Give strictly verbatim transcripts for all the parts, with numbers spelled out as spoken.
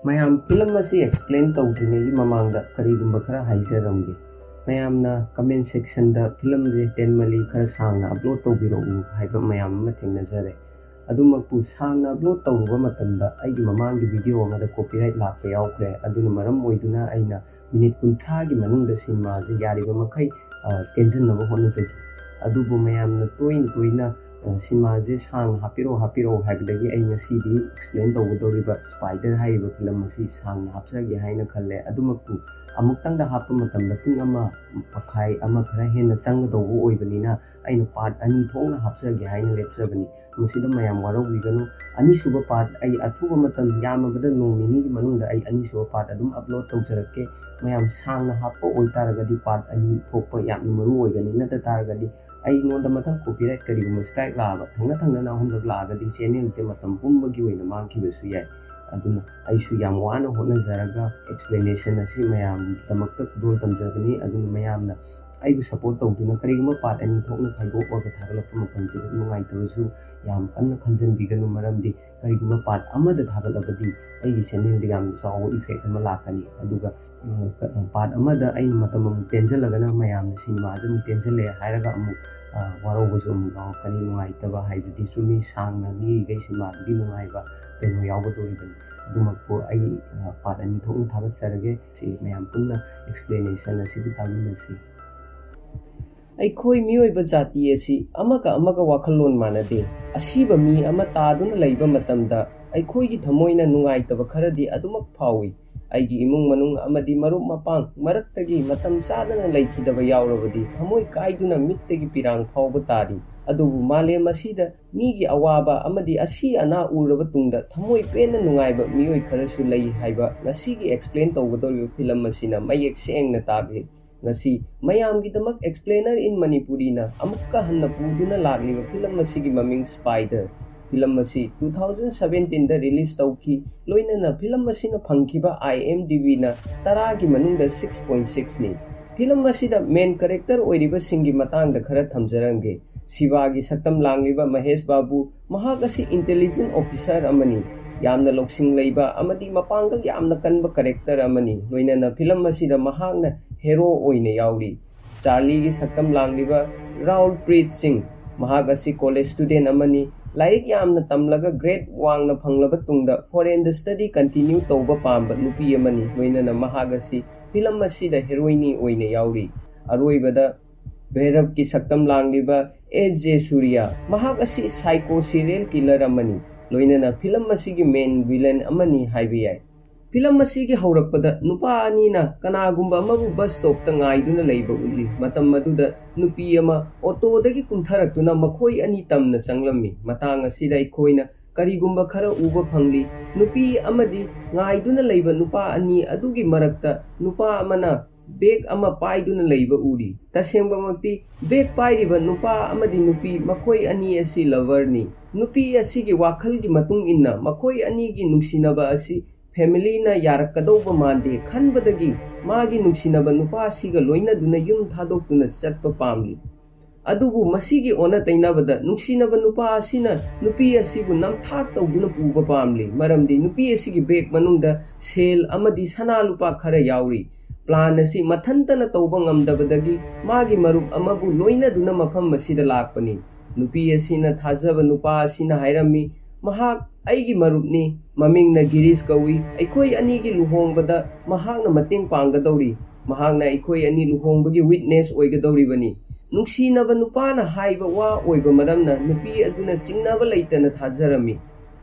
ꯃꯌꯥꯝ, ꯐꯤꯂꯝ ꯑꯁꯤ ꯑꯦꯛꯁꯄ꯭ꯂꯦꯟ ꯇꯧꯗ꯭ꯔꯤꯉꯩꯒꯤ ꯃꯃꯥꯡꯗ ꯀꯔꯤꯒꯨꯝꯕ ꯈꯔ ꯍꯥꯏꯖꯔꯝꯒꯦ꯫ ꯃꯌꯥꯝꯅ ꯀꯃꯦꯟ ꯁꯦꯛꯁꯟꯗ "ꯐꯤꯂꯝꯁꯦ ꯇꯦꯟ ꯃꯂꯤ ꯈꯔ ꯁꯥꯡꯅ ꯑꯞꯂꯣꯗ ꯇꯧꯕꯤꯔꯛꯎ" ꯍꯥꯏꯕ ꯃꯌꯥꯝ ꯑꯃ ꯊꯦꯡꯅꯖꯔꯦ꯫ ꯑꯗꯨꯃꯛꯄꯨ ꯁꯥꯡꯅ ꯑꯞꯂꯣꯗ ꯇꯧꯔꯨꯕ ꯃꯇꯝꯗ ꯑꯩꯒꯤ ꯃꯃꯥꯡꯒꯤ ꯚꯤꯗꯤꯑꯣ ꯑꯃꯗ ꯀꯣꯄꯤꯔꯥꯏꯠ ꯂꯥꯛꯄ ꯌꯥꯎꯈ꯭ꯔꯦ꯫ ꯑꯗꯨꯅ ꯃꯔꯝ ꯑꯣꯏꯗꯨꯅ ꯑꯩꯅ ꯃꯤꯅꯤꯠ ꯀꯨꯟꯊ꯭ꯔꯥꯒꯤ ꯃꯅꯨꯡꯗ ꯁꯤꯅꯦꯃꯥꯁꯦ ꯌꯥꯔꯤꯕ ꯃꯈꯩ, ꯑ, ꯇꯦꯟꯖꯟꯅꯕ ꯍꯣꯠꯅꯖꯒꯦ꯫ ꯑꯗꯨꯕꯨ ꯃꯌꯥꯝꯅ ꯇꯣꯏꯅ ꯇꯣꯏꯅ, ꯑ, "ꯁꯤꯅꯦꯃꯥꯁꯦ ꯁꯥꯡꯅ ꯍꯥꯞꯄꯤꯔꯛꯑꯣ, ꯍꯥꯞꯄꯤꯔꯛꯑꯣ" ꯍꯥꯏꯕꯗꯒꯤ ꯑꯩ ꯉꯁꯤꯗꯤ ꯑꯦꯛꯁꯄ꯭ꯂꯦꯟ ꯇꯧꯒꯗꯧꯔꯤꯕ "ꯁ꯭ꯄꯥꯏꯗꯔ" ꯍꯥꯏꯔꯤꯕ ꯐꯤꯂꯝ ꯑꯁꯤ ꯁꯥꯡꯅ ꯍꯥꯞꯆꯒꯦ ꯍꯥꯏꯅ ꯈꯜꯂꯦ꯫ ꯑꯗꯨꯃꯛꯄꯨ ꯑꯃꯨꯛꯇꯪꯗ ꯍꯥꯞꯄ ꯃꯇꯝꯗ ꯄꯨꯡ ꯑꯃ ꯃꯈꯥꯏ, ꯑꯃ ꯈꯔ ꯍꯦꯟꯅ ꯆꯪꯒꯗꯧꯕ ꯑꯣꯏꯕꯅꯤꯅ, ꯑꯩꯅ ꯄꯥꯔꯠ ꯑꯅꯤ ꯊꯣꯛꯅ ꯍꯥꯞꯆꯒꯦ ꯍꯥꯏꯅ ꯂꯦꯞꯆꯕꯅꯤ꯫ ꯃꯁꯤꯗ ꯃꯌꯥꯝ ꯋꯥꯔꯧꯕꯤꯒꯅꯨ꯫ ꯑꯅꯤꯁꯨꯕ ꯄꯥꯔꯠ ꯑꯩ ꯑꯊꯨꯕ ꯃꯇꯝ, ꯌꯥꯝꯃꯕꯗ ꯅꯣꯡ ꯅꯤꯅꯤꯒꯤ ꯃꯅꯨꯡꯗ ꯑꯩ ꯑꯅꯤꯁꯨꯕ ꯄꯥꯔꯠ ꯑꯗꯨꯝ ꯑꯞꯂꯣꯗ ꯇꯧꯖꯔꯛꯀꯦ꯫ ꯃꯌꯥꯝ, ꯁꯥꯡꯅ ꯍꯥꯞꯄ ꯑꯣꯏꯇꯥꯔꯒꯗꯤ ꯄꯥꯔꯠ ꯑꯅꯤ ꯊꯣꯛꯄ ꯌꯥꯝꯅ ꯃꯔꯨ ꯑꯣꯏꯒꯅꯤ꯫ ꯅꯠꯇ ꯇꯥꯔꯒꯗꯤ ꯑꯩꯉꯣꯟꯗ ꯃꯊꯪ ꯀꯣꯄꯤꯔꯥꯏꯠ ꯀꯔꯤꯒꯨꯝꯕ ꯁ꯭ꯇ꯭ꯔꯥꯏꯛ ꯂꯥꯛꯑꯕ, ꯊꯪꯅ ꯊꯪꯅꯅ ꯑꯍꯨꯝꯂꯛ ꯂꯥꯛꯑꯒꯗꯤ ꯆꯦꯅꯦꯜꯁꯦ ꯃꯇꯝ ꯄꯨꯝꯕꯒꯤ ꯑꯣꯏꯅ ꯃꯥꯡꯈꯤꯕꯁꯨ ꯌꯥꯏ꯫ ꯑꯗꯨꯅ ꯑꯩꯁꯨ ꯌꯥꯝ ꯋꯥꯅ ꯍꯣꯠꯅꯖꯔꯒ ꯑꯦꯛꯁꯄ꯭ꯂꯦꯅꯦꯁꯟ ꯑꯁꯤ ꯃꯌꯥꯝꯒꯤꯗꯃꯛꯇ ꯈꯨꯗꯣꯜ ꯇꯝꯖꯕꯅꯤ꯫ ꯑꯗꯨꯅ ꯃꯌꯥꯝꯅ ꯑꯩꯕꯨ ꯁꯞꯄꯣꯔꯠ ꯇꯧꯗꯨꯅ ꯀꯔꯤꯒꯨꯝꯕ ꯄꯥꯔꯠ ꯑꯅꯤ ꯊꯣꯛꯅ ꯈꯥꯏꯗꯣꯛꯂꯒ ꯊꯥꯒꯠꯂꯛꯄ ꯃꯇꯝꯁꯤꯗ ꯅꯨꯡꯉꯥꯏꯇꯕꯁꯨ ꯌꯥꯝ ꯀꯟꯅ ꯈꯟꯖꯟꯕꯤꯒꯅꯨ꯫ ꯃꯔꯝꯗꯤ ꯀꯔꯤꯒꯨꯝꯕ ꯄꯥꯔꯠ ꯑꯃꯗ ꯊꯥꯒꯠꯂꯕꯗꯤ ꯑꯩꯒꯤ ꯆꯦꯅꯦꯜꯗ ꯌꯥꯝꯅ ꯆꯥꯎꯕ ꯏꯐꯦꯛ ꯑꯃ ꯂꯥꯛꯀꯅꯤ꯫ ꯑꯗꯨꯒ, ꯑ, ꯄꯥꯔꯠ ꯑꯃꯗ ꯑꯩꯅ ꯃꯇꯝ ꯑꯃꯨꯛ ꯇꯦꯟꯖꯜꯂꯒꯅ ꯃꯌꯥꯝꯅ ꯁꯤꯅꯦꯃꯥꯁꯦ ꯑꯃꯨꯛ ꯇꯦꯟꯖꯜꯂꯛꯑꯦ ꯍꯥꯏꯔꯒ ꯑꯃꯨꯛ, ꯑ, ꯋꯥꯔꯧꯕꯁꯨ ꯑꯃꯨꯛ ꯌꯥꯎꯔꯛꯀꯅꯤ꯫ ꯅꯨꯡꯉꯥꯏꯇꯕ ꯍꯥꯏꯕꯗꯤ ꯆꯨꯝꯃꯤ, ꯁꯥꯡꯅ ꯂꯤꯔꯤꯈꯩ ꯁꯤꯅꯦꯃꯥꯗꯨꯒꯤ ꯅꯨꯡꯉꯥꯏꯕ ꯀꯩꯅꯣ ꯌꯥꯎꯒꯗꯧꯔꯤꯕꯅꯤ꯫ ꯑꯗꯨꯃꯛꯄꯨ ꯑꯩ, ꯑ, ꯄꯥꯔꯠ ꯑꯅꯤ ꯊꯣꯛꯅ ꯊꯥꯒꯠꯆꯔꯒꯦ꯫ ꯁꯤ ꯃꯌꯥꯝ ꯄꯨꯟꯅ ꯑꯦꯛꯁꯄ꯭ꯂꯦꯅꯦꯁꯟ ꯑꯁꯤꯕꯨ ꯇꯥꯃꯤꯟꯅꯁꯤ꯫ ꯑꯩꯈꯣꯏ ꯃꯤꯑꯣꯏꯕ ꯖꯥꯇꯤ ꯑꯁꯤ ꯑꯃꯒ ꯑꯃꯒ ꯋꯥꯈꯜꯂꯣꯟ ꯃꯥꯟꯅꯗꯦ꯫ ꯑꯁꯤꯕ ꯃꯤ ꯑꯃ ꯇꯥꯗꯨꯅ ꯂꯩꯕ ꯃꯇꯝꯗ ꯑꯩꯈꯣꯏꯒꯤ ꯊꯃꯣꯏꯅ ꯅꯨꯡꯉꯥꯏꯇꯕ ꯈꯔꯗꯤ ꯑꯗꯨꯃꯛ ꯐꯥꯎꯏ꯫ ꯑꯩꯒꯤ ꯏꯃꯨꯡ ꯃꯅꯨꯡ ꯑꯃꯗꯤ ꯃꯔꯨꯞ ꯃꯄꯥꯡ ꯃꯔꯛꯇꯒꯤ ꯃꯇꯝ ꯆꯥꯗꯅ ꯂꯩꯈꯤꯗꯕ ꯌꯥꯎꯔꯕꯗꯤ ꯊꯃꯣꯏ ꯀꯥꯏꯗꯨꯅ ꯃꯤꯠꯇꯒꯤ ꯄꯤꯔꯥꯡ ꯐꯥꯎꯕ ꯇꯥꯔꯤ꯫ ꯑꯗꯨꯕꯨ ꯃꯥꯂꯦꯝ ꯑꯁꯤꯗ ꯃꯤꯒꯤ ꯑꯋꯥꯕ ꯑꯃꯗꯤ ꯑꯁꯤ ꯑꯅꯥ ꯎꯔꯕ ꯇꯨꯡꯗ ꯊꯃꯣꯏ ꯄꯦꯟꯅ ꯅꯨꯡꯉꯥꯏꯕ ꯃꯤꯑꯣꯏ ꯈꯔꯁꯨ ꯂꯩ ꯍꯥꯏꯕ ꯉꯁꯤꯒꯤ ꯑꯦꯛꯁꯄ꯭ꯂꯦꯟ ꯇꯧꯒꯗꯧꯔꯤꯕ ꯐꯤꯂꯝ ꯑꯁꯤꯅ ꯃꯌꯦꯛ ꯁꯦꯡꯅ ꯇꯥꯛꯂꯤ꯫ ꯉꯁꯤ ꯃꯌꯥꯝꯒꯤꯗꯃꯛ ꯑꯦꯛꯁꯄ꯭ꯂꯦꯅꯔ ꯏꯟ ꯃꯅꯤꯄꯨꯔꯤꯅ ꯑꯃꯨꯛꯀ ꯍꯟꯅ ꯄꯨꯗꯨꯅ ꯂꯥꯛꯂꯤꯕ ꯐꯤꯂꯝ ꯑꯁꯤꯒꯤ ꯃꯃꯤꯡ ꯁ꯭ꯄꯥꯏꯗꯔ꯫ ꯐꯤꯂꯝ ꯑꯁꯤ ꯇꯨ ꯊꯥꯎꯖꯟ ꯁꯕꯦꯟꯇꯤꯟꯗ ꯔꯤꯂꯤꯁ ꯇꯧꯈꯤ꯫ ꯂꯣꯏꯅꯅ ꯐꯤꯂꯝ ꯑꯁꯤꯅ ꯐꯪꯈꯤꯕ IMDbꯅ ꯇꯔꯥꯒꯤ ꯃꯅꯨꯡꯗ ꯁꯤꯛꯁ ꯄꯣꯏꯟꯠ ꯁꯤꯛꯁꯅꯤ꯫ ꯐꯤꯂꯝ ꯑꯁꯤꯗ ꯃꯦꯟ ꯀꯦꯔꯦꯛꯇꯔ ꯑꯣꯏꯔꯤꯕꯁꯤꯡꯒꯤ ꯃꯇꯥꯡꯗ ꯈꯔ ꯊꯝꯖꯔꯝꯒꯦ꯫ ꯁꯤꯕꯥꯒꯤ ꯁꯛꯇꯝ ꯂꯥꯡꯂꯤꯕ ꯃꯍꯦꯁ ꯕꯥꯕꯨ, ꯃꯍꯥꯛ ꯑꯁꯤ ꯏꯟꯇꯦꯂꯤꯖꯦꯟ ꯑꯣꯐꯤꯁꯥꯔ ꯑꯃꯅꯤ꯫ ꯌꯥꯝꯅ ꯂꯧꯁꯤꯡ ꯂꯩꯕ ꯑꯃꯗꯤ ꯃꯄꯥꯡꯒꯜ ꯌꯥꯝꯅ ꯀꯟꯕ ꯀꯦꯔꯦꯛꯇꯔ ꯑꯃꯅꯤ꯫ ꯂꯣꯏꯅꯅ ꯐꯤꯂꯝ ꯑꯁꯤꯗ ꯃꯍꯥꯛꯅ ꯍꯦꯔꯣ ꯑꯣꯏꯅ ꯌꯥꯎꯔꯤ꯫ ꯆꯥꯔꯂꯤꯒꯤ ꯁꯛꯇꯝ ꯂꯥꯡꯂꯤꯕ ꯔꯥꯎꯜ ꯄ꯭ꯔꯤꯠ ꯁꯤꯡ, ꯃꯍꯥꯛ ꯑꯁꯤ ꯀꯣꯂꯦꯖ ꯁ꯭ꯇꯨꯗꯦꯟ ꯑꯃꯅꯤ꯫ ꯂꯥꯏꯔꯤꯛ ꯌꯥꯝꯅ ꯇꯝꯂꯒ ꯒ꯭ꯔꯦꯗ ꯋꯥꯡꯅ ꯐꯪꯂꯕ ꯇꯨꯡꯗ ꯐꯣꯔꯦꯟꯗ ꯁ꯭ꯇꯗꯤ ꯀꯟꯇꯤꯅ꯭ꯌꯨ ꯇꯧꯕ ꯄꯥꯝꯕ ꯅꯨꯄꯤ ꯑꯃꯅꯤ꯫ ꯂꯣꯏꯅꯅ ꯃꯍꯥꯛ ꯑꯁꯤ ꯐꯤꯂꯝ ꯑꯁꯤꯗ ꯍꯦꯔꯣꯏꯅꯤ ꯑꯣꯏꯅ ꯌꯥꯎꯔꯤ꯫ ꯑꯔꯣꯏꯕꯗ ꯚꯩꯔꯚꯀꯤ ꯁꯛꯇꯝ ꯂꯥꯡꯂꯤꯕ ꯑꯦꯁ ꯖꯦ ꯁꯨꯔꯤꯌꯥ, ꯃꯍꯥꯛ ꯑꯁꯤ ꯁꯥꯏꯀꯣ ꯁꯤꯔꯤꯌꯦꯜ ꯀꯤꯂꯔ ꯑꯃꯅꯤ꯫ ꯂꯣꯏꯅꯅ ꯐꯤꯂꯝ ꯑꯁꯤꯒꯤ ꯃꯦꯟ ꯚꯤꯂꯟ ꯑꯃꯅꯤ ꯍꯥꯏꯕ ꯌꯥꯏ꯫ ꯐꯤꯂꯝ ꯑꯁꯤꯒꯤ ꯍꯧꯔꯛꯄꯗ ꯅꯨꯄꯥ ꯑꯅꯤꯅ ꯀꯅꯥꯒꯨꯝꯕ ꯑꯃꯕꯨ ꯕꯁ ꯁ꯭ꯇꯣꯞꯇ ꯉꯥꯏꯗꯨꯅ ꯂꯩꯕ ꯎꯠꯂꯤ꯫ ꯃꯇꯝ ꯑꯗꯨꯗ ꯅꯨꯄꯤ ꯑꯃ ꯑꯣꯇꯣꯗꯒꯤ ꯀꯨꯝꯊꯔꯛꯇꯨꯅ ꯃꯈꯣꯏ ꯑꯅꯤ ꯇꯝꯅ ꯆꯪꯂꯝꯃꯤ꯫ ꯃꯇꯥꯡ ꯑꯁꯤꯗ ꯑꯩꯈꯣꯏꯅ ꯀꯔꯤꯒꯨꯝꯕ ꯈꯔ ꯎꯕ ꯐꯪꯂꯤ꯫ ꯅꯨꯄꯤ ꯑꯃꯗꯤ ꯉꯥꯏꯗꯨꯅ ꯂꯩꯕ ꯅꯨꯄꯥ ꯑꯅꯤ ꯑꯗꯨꯒꯤ ꯃꯔꯛꯇ ꯅꯨꯄꯥ ꯑꯃꯅ ꯕꯦꯒ ꯑꯃ ꯄꯥꯏꯗꯨꯅ ꯂꯩꯕ ꯎꯔꯤ꯫ ꯇꯁꯦꯡꯕꯃꯛꯇꯤ ꯕꯦꯒ ꯄꯥꯏꯔꯤꯕ ꯅꯨꯄꯥ ꯑꯃꯗꯤ ꯅꯨꯄꯤ ꯃꯈꯣꯏ ꯑꯅꯤ ꯑꯁꯤ ꯂꯚꯔꯅꯤ꯫ ꯅꯨꯄꯤ ꯑꯁꯤꯒꯤ ꯋꯥꯈꯜꯒꯤ ꯃꯇꯨꯡ ꯏꯟꯅ ꯃꯈꯣꯏ ꯑꯅꯤꯒꯤ ꯅꯨꯡꯁꯤꯅꯕ ꯑꯁꯤ ꯐꯦꯃꯤꯂꯤꯅ ꯌꯥꯔꯛꯀꯗꯧꯕ ꯃꯥꯟꯗꯦ ꯈꯟꯕꯗꯒꯤ ꯃꯥꯒꯤ ꯅꯨꯡꯁꯤꯅꯕ ꯅꯨꯄꯥ ꯑꯁꯤꯒ ꯂꯣꯏꯅꯗꯨꯅ ꯌꯨꯝ ꯊꯥꯗꯣꯛꯇꯨꯅ ꯆꯠꯄ ꯄꯥꯝꯂꯤ꯫ ꯑꯗꯨꯕꯨ ꯃꯁꯤꯒꯤ ꯑꯣꯟꯅ ꯇꯩꯅꯕꯗ ꯅꯨꯡꯁꯤꯅꯕ ꯅꯨꯄꯥ ꯑꯁꯤꯅ ꯅꯨꯄꯤ ꯑꯁꯤꯕꯨ ꯅꯝꯊꯥꯛ ꯇꯧꯗꯨꯅ ꯄꯨꯕ ꯄꯥꯝꯂꯤ, ꯃꯔꯝꯗꯤ ꯅꯨꯄꯤ ꯑꯁꯤꯒꯤ ꯕꯦꯒ ꯃꯅꯨꯡꯗ ꯁꯦꯜ ꯑꯃꯗꯤ ꯁꯅꯥ ꯂꯨꯄꯥ ꯈꯔ ꯌꯥꯎꯔꯤ꯫ ꯄ꯭ꯂꯥꯟ ꯑꯁꯤ ꯃꯊꯟꯇꯅ ꯇꯧꯕ ꯉꯝꯗꯕꯗꯒꯤ ꯃꯥꯒꯤ ꯃꯔꯨꯞ ꯑꯃꯕꯨ ꯂꯣꯏꯅꯗꯨꯅ ꯃꯐꯝ ꯑꯁꯤꯗ ꯂꯥꯛꯄꯅꯤ꯫ ꯅꯨꯄꯤ ꯑꯁꯤꯅ ꯊꯥꯖꯕ ꯅꯨꯄꯥ ꯑꯁꯤꯅ ꯍꯥꯏꯔꯝꯃꯤ, "ꯃꯍꯥꯛ ꯑꯩꯒꯤ ꯃꯔꯨꯞꯅꯤ, ꯃꯃꯤꯡꯅ ꯒꯤꯔꯤꯁ ꯀꯧꯏ꯫ ꯑꯩꯈꯣꯏ ꯑꯅꯤꯒꯤ ꯂꯨꯍꯣꯡꯕꯗ ꯃꯍꯥꯛꯅ ꯃꯇꯦꯡ ꯄꯥꯡꯒꯗꯧꯔꯤ꯫ ꯃꯍꯥꯛꯅ ꯑꯩꯈꯣꯏ ꯑꯅꯤ ꯂꯨꯍꯣꯡꯕꯒꯤ ꯋꯤꯠꯅꯦꯁ ꯑꯣꯏꯒꯗꯧꯔꯤꯕꯅꯤ꯫" ꯅꯨꯡꯁꯤꯅꯕ ꯅꯨꯄꯥꯅ ꯍꯥꯏꯕ ꯋꯥ ꯑꯣꯏꯕ ꯃꯔꯝꯅ ꯅꯨꯄꯤ ꯑꯗꯨꯅ ꯆꯤꯡꯅꯕ ꯂꯩꯇꯅ ꯊꯥꯖꯔꯝꯃꯤ꯫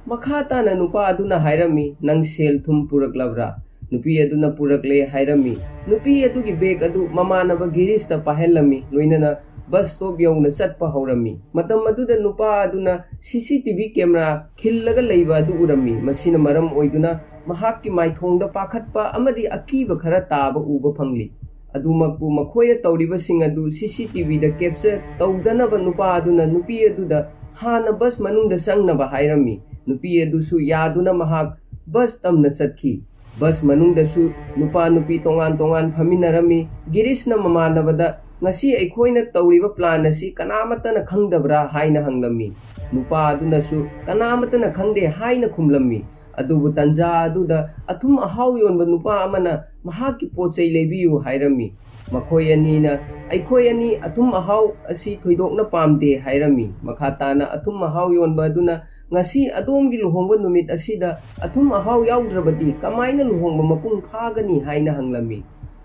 ꯃꯈꯥ ꯇꯥꯅ ꯅꯨꯄꯥ ꯑꯗꯨꯅ ꯍꯥꯏꯔꯝꯃꯤ, "ꯅꯪ ꯁꯦꯜ ꯊꯨꯝ ꯄꯨꯔꯛꯂꯕ꯭ꯔꯥ?" ꯅꯨꯄꯤ ꯑꯗꯨꯅ ꯄꯨꯔꯛꯂꯦ ꯍꯥꯏꯔꯝꯃꯤ꯫ ꯅꯨꯄꯤ ꯑꯗꯨꯒꯤ ꯕꯦꯒ ꯑꯗꯨ ꯃꯃꯥꯟꯅꯕ ꯒꯤꯔꯤꯁꯇ ꯄꯥꯏꯍꯜꯂꯝꯃꯤ, ꯂꯣꯏꯅꯅ ꯕꯁ ꯁ꯭ꯇꯣꯞ ꯌꯧꯅ ꯆꯠꯄ ꯍꯧꯔꯝꯃꯤ꯫ ꯃꯇꯝ ꯑꯗꯨꯗ ꯅꯨꯄꯥ ꯑꯗꯨꯅ ꯁꯤ ꯁꯤ ꯇꯤ ꯚꯤ ꯀꯦꯃꯦꯔꯥ ꯈꯤꯜꯂꯒ ꯂꯩꯕ ꯑꯗꯨ ꯎꯔꯝꯃꯤ꯫ ꯃꯁꯤꯅ ꯃꯔꯝ ꯑꯣꯏꯗꯨꯅ ꯃꯍꯥꯛꯀꯤ ꯃꯥꯏꯊꯣꯡꯗ ꯄꯥꯈꯠꯄ ꯑꯃꯗꯤ ꯑꯀꯤꯕ ꯈꯔ ꯇꯥꯕ ꯎꯕ ꯐꯪꯂꯤ꯫ ꯑꯗꯨꯃꯛꯄꯨ ꯃꯈꯣꯏꯅ ꯇꯧꯔꯤꯕꯁꯤꯡ ꯑꯗꯨ ꯁꯤ ꯁꯤ ꯇꯤ ꯚꯤꯗ ꯀꯦꯞꯆꯔ ꯇꯧꯗꯅꯕ ꯅꯨꯄꯥ ꯑꯗꯨꯅ ꯅꯨꯄꯤ ꯑꯗꯨꯗ ꯍꯥꯟꯅ ꯕꯁ ꯃꯅꯨꯡꯗ ꯆꯪꯅꯕ ꯍꯥꯏꯔꯝꯃꯤ꯫ ꯅꯨꯄꯤ ꯑꯗꯨꯁꯨ ꯌꯥꯗꯨꯅ ꯃꯍꯥꯛ ꯕꯁ ꯇꯝꯅ ꯆꯠꯈꯤ꯫ ꯕꯁ ꯃꯅꯨꯡꯗꯁꯨ ꯅꯨꯄꯥ ꯅꯨꯄꯤ ꯇꯣꯉꯥꯟ ꯇꯣꯉꯥꯟ ꯐꯝꯃꯤꯟꯅꯔꯝꯃꯤ꯫ ꯒꯤꯔꯤꯁꯅ ꯃꯃꯥꯟꯅꯕꯗ, "ꯉꯁꯤ ꯑꯩꯈꯣꯏꯅ ꯇꯧꯔꯤꯕ ꯄ꯭ꯂꯥꯟ ꯑꯁꯤ ꯀꯅꯥꯃꯠꯇꯅ ꯈꯪꯗꯕ꯭ꯔꯥ?" ꯍꯥꯏꯅ ꯍꯪꯂꯝꯃꯤ꯫ ꯅꯨꯄꯥ ꯑꯗꯨꯅꯁꯨ "ꯀꯅꯥꯃꯠꯇꯅ ꯈꯪꯗꯦ" ꯍꯥꯏꯅ ꯈꯨꯝꯂꯝꯃꯤ꯫ ꯑꯗꯨꯕꯨ ꯇꯟꯖꯥ ꯑꯗꯨꯗ ꯑꯊꯨꯝ ꯑꯍꯥꯎ ꯌꯣꯟꯕ ꯅꯨꯄꯥ ꯑꯃꯅ ꯃꯍꯥꯛꯀꯤ ꯄꯣꯠ ꯆꯩ ꯂꯩꯕꯤꯌꯨ ꯍꯥꯏꯔꯝꯃꯤ꯫ ꯃꯈꯣꯏ ꯑꯅꯤꯅ "ꯑꯩꯈꯣꯏ ꯑꯅꯤ ꯑꯊꯨꯝ ꯑꯍꯥꯎ ꯑꯁꯤ ꯊꯣꯏꯗꯣꯛꯅ ꯄꯥꯝꯗꯦ" ꯍꯥꯏꯔꯝꯃꯤ꯫ ꯃꯈꯥ ꯇꯥꯅ ꯑꯊꯨꯝ ꯑꯍꯥꯎ ꯌꯣꯟꯕ ꯑꯗꯨꯅ "ꯉꯁꯤ ꯑꯗꯣꯝꯒꯤ ꯂꯨꯍꯣꯡꯕ ꯅꯨꯃꯤꯠ ꯑꯁꯤꯗ ꯑꯊꯨꯝ ꯑꯍꯥꯎ ꯌꯥꯎꯗ꯭ꯔꯕꯗꯤ ꯀꯃꯥꯏꯅ ꯂꯨꯍꯣꯡꯕ ꯃꯄꯨꯡ ꯐꯥꯒꯅꯤ?" ꯍꯥꯏꯅ ꯍꯪꯂꯝꯃꯤ꯫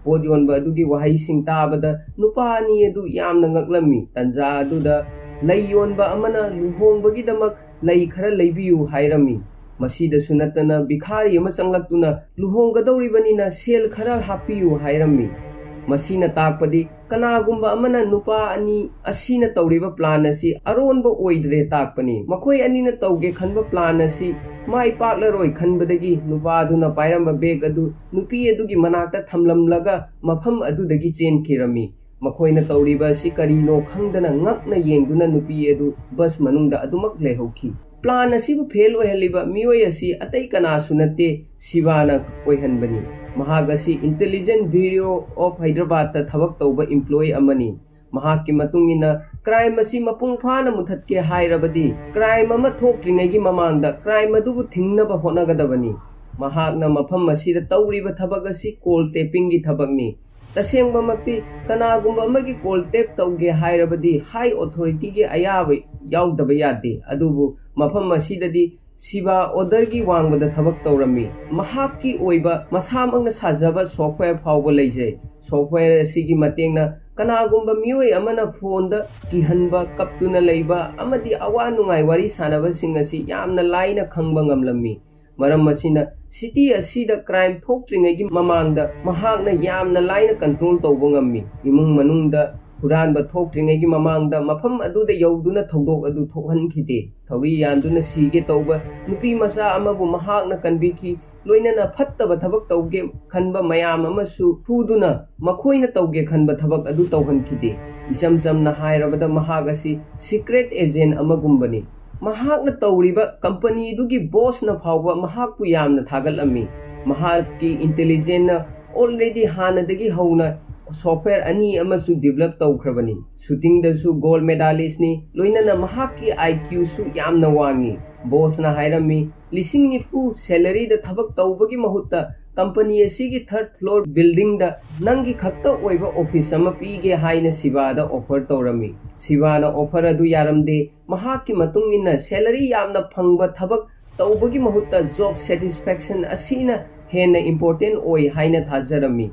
ꯄꯣꯠ ꯌꯣꯟꯕ ꯑꯗꯨꯒꯤ ꯋꯥꯍꯩꯁꯤꯡ ꯇꯥꯕꯗ ꯅꯨꯄꯥ ꯑꯅꯤ ꯑꯗꯨ ꯌꯥꯝꯅ ꯉꯛꯂꯝꯃꯤ꯫ ꯇꯟꯖꯥ ꯑꯗꯨꯗ ꯂꯩ ꯌꯣꯟꯕ ꯑꯃꯅ ꯂꯨꯍꯣꯡꯕꯒꯤꯗꯃꯛ ꯂꯩ ꯈꯔ ꯂꯩꯕꯤꯌꯨ ꯍꯥꯏꯔꯝꯃꯤ꯫ ꯃꯁꯤꯗꯁꯨ ꯅꯠꯇꯅ ꯚꯤꯈꯥꯔꯤ ꯑꯃ ꯆꯪꯂꯛꯇꯨꯅ "ꯂꯨꯍꯣꯡꯒꯗꯧꯔꯤꯕꯅꯤꯅ ꯁꯦꯜ ꯈꯔ ꯍꯥꯞꯄꯤꯌꯨ" ꯍꯥꯏꯔꯝꯃꯤ꯫ ꯃꯁꯤꯅ ꯇꯥꯛꯄꯗꯤ ꯀꯅꯥꯒꯨꯝꯕ ꯑꯃꯅ ꯅꯨꯄꯥ ꯑꯅꯤ ꯑꯁꯤꯅ ꯇꯧꯔꯤꯕ ꯄ꯭ꯂꯥꯟ ꯑꯁꯤ ꯑꯔꯣꯟꯕ ꯑꯣꯏꯗ꯭ꯔꯦ ꯇꯥꯛꯄꯅꯤ꯫ ꯃꯈꯣꯏ ꯑꯅꯤꯅ ꯇꯧꯒꯦ ꯈꯟꯕ ꯄ꯭ꯂꯥꯟ ꯑꯁꯤ ꯃꯥꯏ ꯄꯥꯛꯂꯔꯣꯏ ꯈꯟꯕꯗꯒꯤ ꯅꯨꯄꯥ ꯑꯗꯨꯅ ꯄꯥꯏꯔꯝꯕ ꯕꯦꯒ ꯑꯗꯨ ꯅꯨꯄꯤ ꯑꯗꯨꯒꯤ ꯃꯅꯥꯛꯇ ꯊꯝꯂꯝꯂꯒ ꯃꯐꯝ ꯑꯗꯨꯗꯒꯤ ꯆꯦꯟꯈꯤꯔꯝꯃꯤ꯫ ꯃꯈꯣꯏꯅ ꯇꯧꯔꯤꯕ ꯑꯁꯤ ꯀꯔꯤꯅꯣ ꯈꯪꯗꯅ ꯉꯛꯅ ꯌꯦꯡꯗꯨꯅ ꯅꯨꯄꯤ ꯑꯗꯨ ꯕꯁ ꯃꯅꯨꯡꯗ ꯑꯗꯨꯃꯛ ꯂꯩꯍꯧꯈꯤ꯫ ꯄ꯭ꯂꯥꯟ ꯑꯁꯤꯕꯨ ꯐꯦꯜ ꯑꯣꯏꯍꯜꯂꯤꯕ ꯃꯤꯑꯣꯏ ꯑꯁꯤ ꯑꯇꯩ ꯀꯅꯥꯁꯨ ꯅꯠꯇꯦ, ꯁꯤꯕꯥꯅ ꯑꯣꯏꯍꯟꯕꯅꯤ꯫ ꯃꯍꯥꯛ ꯑꯁꯤ Intelligence Bureau of Hyderabad ꯇ ꯊꯕꯛ ꯇꯧꯕ ꯏꯝꯄ꯭ꯂꯣꯌꯤ ꯑꯃꯅꯤ꯫ ꯃꯍꯥꯛꯀꯤ ꯃꯇꯨꯡ ꯏꯟꯅ, ꯀ꯭ꯔꯥꯏꯝ ꯑꯁꯤ ꯃꯄꯨꯡ ꯐꯥꯅ ꯃꯨꯊꯠꯀꯦ ꯍꯥꯏꯔꯕꯗꯤ ꯀ꯭ꯔꯥꯏꯝ ꯑꯃ ꯊꯣꯛꯇ꯭ꯔꯤꯉꯩꯒꯤ ꯃꯃꯥꯡꯗ ꯀ꯭ꯔꯥꯏꯝ ꯑꯗꯨꯕꯨ ꯊꯤꯡꯅꯕ ꯍꯣꯠꯅꯒꯗꯕꯅꯤ꯫ ꯃꯍꯥꯛꯅ ꯃꯐꯝ ꯑꯁꯤꯗ ꯇꯧꯔꯤꯕ ꯊꯕꯛ ꯑꯁꯤ ꯀꯣꯜ ꯇꯦꯄꯤꯡꯒꯤ ꯊꯕꯛꯅꯤ꯫ ꯇꯁꯦꯡꯕꯃꯛꯇꯤ ꯀꯅꯥꯒꯨꯝꯕ ꯑꯃꯒꯤ ꯀꯣꯜ ꯇꯦꯞ ꯇꯧꯒꯦ ꯍꯥꯏꯔꯕꯗꯤ ꯍꯥꯏ ꯑꯣꯊꯣꯔꯤꯇꯤꯒꯤ ꯑꯌꯥꯕ ꯌꯥꯎꯗꯕ ꯌꯥꯗꯦ꯫ ꯑꯗꯨꯕꯨ ꯃꯐꯝ ꯑꯁꯤꯗꯗꯤ ꯁꯤꯕꯥ ꯑꯣꯔꯗꯔꯒꯤ ꯋꯥꯡꯃꯗ ꯊꯕꯛ ꯇꯧꯔꯝꯃꯤ꯫ ꯃꯍꯥꯛꯀꯤ ꯑꯣꯏꯕ ꯃꯁꯥꯃꯛꯅ ꯁꯥꯖꯕ ꯁꯣꯐꯋꯦꯌꯔ ꯐꯥꯎꯕ ꯂꯩꯖꯩ꯫ ꯁꯣꯐꯋꯦꯌꯔ ꯑꯁꯤꯒꯤ ꯃꯇꯦꯡꯅ ꯀꯅꯥꯒꯨꯝꯕ ꯃꯤꯑꯣꯏ ꯑꯃꯅ ꯐꯣꯟꯗ ꯀꯤꯍꯟꯕ, ꯀꯞꯇꯨꯅ ꯂꯩꯕ ꯑꯃꯗꯤ ꯑꯋꯥ ꯅꯨꯡꯉꯥꯏ ꯋꯥꯔꯤ ꯁꯥꯟꯅꯕꯁꯤꯡ ꯑꯁꯤ ꯌꯥꯝꯅ ꯂꯥꯏꯅ ꯈꯪꯕ ꯉꯝꯂꯝꯃꯤ꯫ ꯃꯔꯝ ꯑꯁꯤꯅ, ꯁꯤꯇꯤ ꯑꯁꯤꯗ ꯀ꯭ꯔꯥꯏꯝ ꯊꯣꯛꯇ꯭ꯔꯤꯉꯩꯒꯤ ꯃꯃꯥꯡꯗ ꯃꯍꯥꯛꯅ ꯌꯥꯝꯅ ꯂꯥꯏꯅ ꯀꯟꯇ꯭ꯔꯣꯜ ꯇꯧꯕ ꯉꯝꯃꯤ꯫ ꯏꯃꯨꯡ ꯃꯅꯨꯡꯗ ꯍꯨꯔꯥꯟꯕ ꯊꯣꯛꯇ꯭ꯔꯤꯉꯩꯒꯤ ꯃꯃꯥꯡꯗ ꯃꯐꯝ ꯑꯗꯨꯗ ꯌꯧꯗꯨꯅ ꯊꯧꯗꯣꯛ ꯑꯗꯨ ꯊꯣꯛꯍꯟꯈꯤꯗꯦ꯫ ꯊꯧꯔꯤ ꯌꯥꯟꯗꯨꯅ ꯁꯤꯒꯦ ꯇꯧꯕ ꯅꯨꯄꯤ ꯃꯆꯥ ꯑꯃꯕꯨ ꯃꯍꯥꯛꯅ ꯀꯟꯕꯤꯈꯤ꯫ ꯂꯣꯏꯅꯅ ꯐꯠꯇꯕ ꯊꯕꯛ ꯇꯧꯒꯦ ꯈꯟꯕ ꯃꯌꯥꯝ ꯑꯃꯁꯨ ꯐꯨꯗꯨꯅ ꯃꯈꯣꯏꯅ ꯇꯧꯒꯦ ꯈꯟꯕ ꯊꯕꯛ ꯑꯗꯨ ꯇꯧꯍꯟꯈꯤꯗꯦ꯫ ꯏꯆꯝ ꯆꯝꯅ ꯍꯥꯏꯔꯕꯗ, ꯃꯍꯥꯛ ꯑꯁꯤ ꯁꯤꯀ꯭ꯔꯦꯠ ꯑꯦꯖꯦꯟ ꯑꯃꯒꯨꯝꯕꯅꯤ꯫ ꯃꯍꯥꯛꯅ ꯇꯧꯔꯤꯕ ꯀꯝꯄꯅꯤꯗꯨꯒꯤ ꯕꯣꯁꯅ ꯐꯥꯎꯕ ꯃꯍꯥꯛꯄꯨ ꯌꯥꯝꯅ ꯊꯥꯒꯠꯂꯝꯃꯤ꯫ ꯃꯍꯥꯛꯀꯤ ꯏꯟꯇꯦꯂꯤꯖꯦꯟꯅ ꯑꯣꯜꯔꯦꯗꯤ ꯍꯥꯟꯅꯗꯒꯤ ꯍꯧꯅ ꯁꯣꯐꯋꯦꯌꯔ ꯑꯅꯤ ꯑꯃꯁꯨ ꯗꯤꯕꯂꯞ ꯇꯧꯈ꯭ꯔꯕꯅꯤ꯫ ꯁꯨꯇꯤꯡꯗꯁꯨ ꯒꯣꯜꯗ ꯃꯦꯗꯥꯂꯤꯁꯅꯤ, ꯂꯣꯏꯅꯅ ꯃꯍꯥꯛꯀꯤ ꯑꯥꯏ ꯀ꯭ꯌꯨꯁꯨ ꯌꯥꯝꯅ ꯋꯥꯡꯉꯤ꯫ ꯕꯣꯁꯅ ꯍꯥꯏꯔꯝꯃꯤ, "ꯂꯤꯁꯤꯡ ꯅꯤꯐꯨ ꯁꯦꯂꯔꯤꯗ ꯊꯕꯛ ꯇꯧꯕꯒꯤ ꯃꯍꯨꯠꯇ ꯀꯝꯄꯅꯤ ꯑꯁꯤꯒꯤ ꯊꯔꯗ ꯐ꯭ꯂꯣꯔ ꯕꯤꯜꯗꯤꯡꯗ ꯅꯪꯒꯤ ꯈꯛꯇ ꯑꯣꯏꯕ ꯑꯣꯐꯤꯁ ꯑꯃ ꯄꯤꯒꯦ" ꯍꯥꯏꯅ ꯁꯤꯕꯥꯗ ꯑꯣꯐꯔ ꯇꯧꯔꯝꯃꯤ꯫ ꯁꯤꯕꯥꯅ ꯑꯣꯐꯔ ꯑꯗꯨ ꯌꯥꯔꯝꯗꯦ꯫ ꯃꯍꯥꯛꯀꯤ ꯃꯇꯨꯡ ꯏꯟꯅ ꯁꯦꯂꯔꯤ ꯌꯥꯝꯅ ꯐꯪꯕ ꯊꯕꯛ ꯇꯧꯕꯒꯤ ꯃꯍꯨꯠꯇ ꯖꯣꯕ ꯁꯦꯇꯤꯁꯐꯦꯛꯁꯟ ꯑꯁꯤꯅ ꯍꯦꯟꯅ ꯏꯝꯄꯣꯔꯇꯦꯟ ꯑꯣꯏ ꯍꯥꯏꯅ ꯊꯥꯖꯔꯝꯃꯤ꯫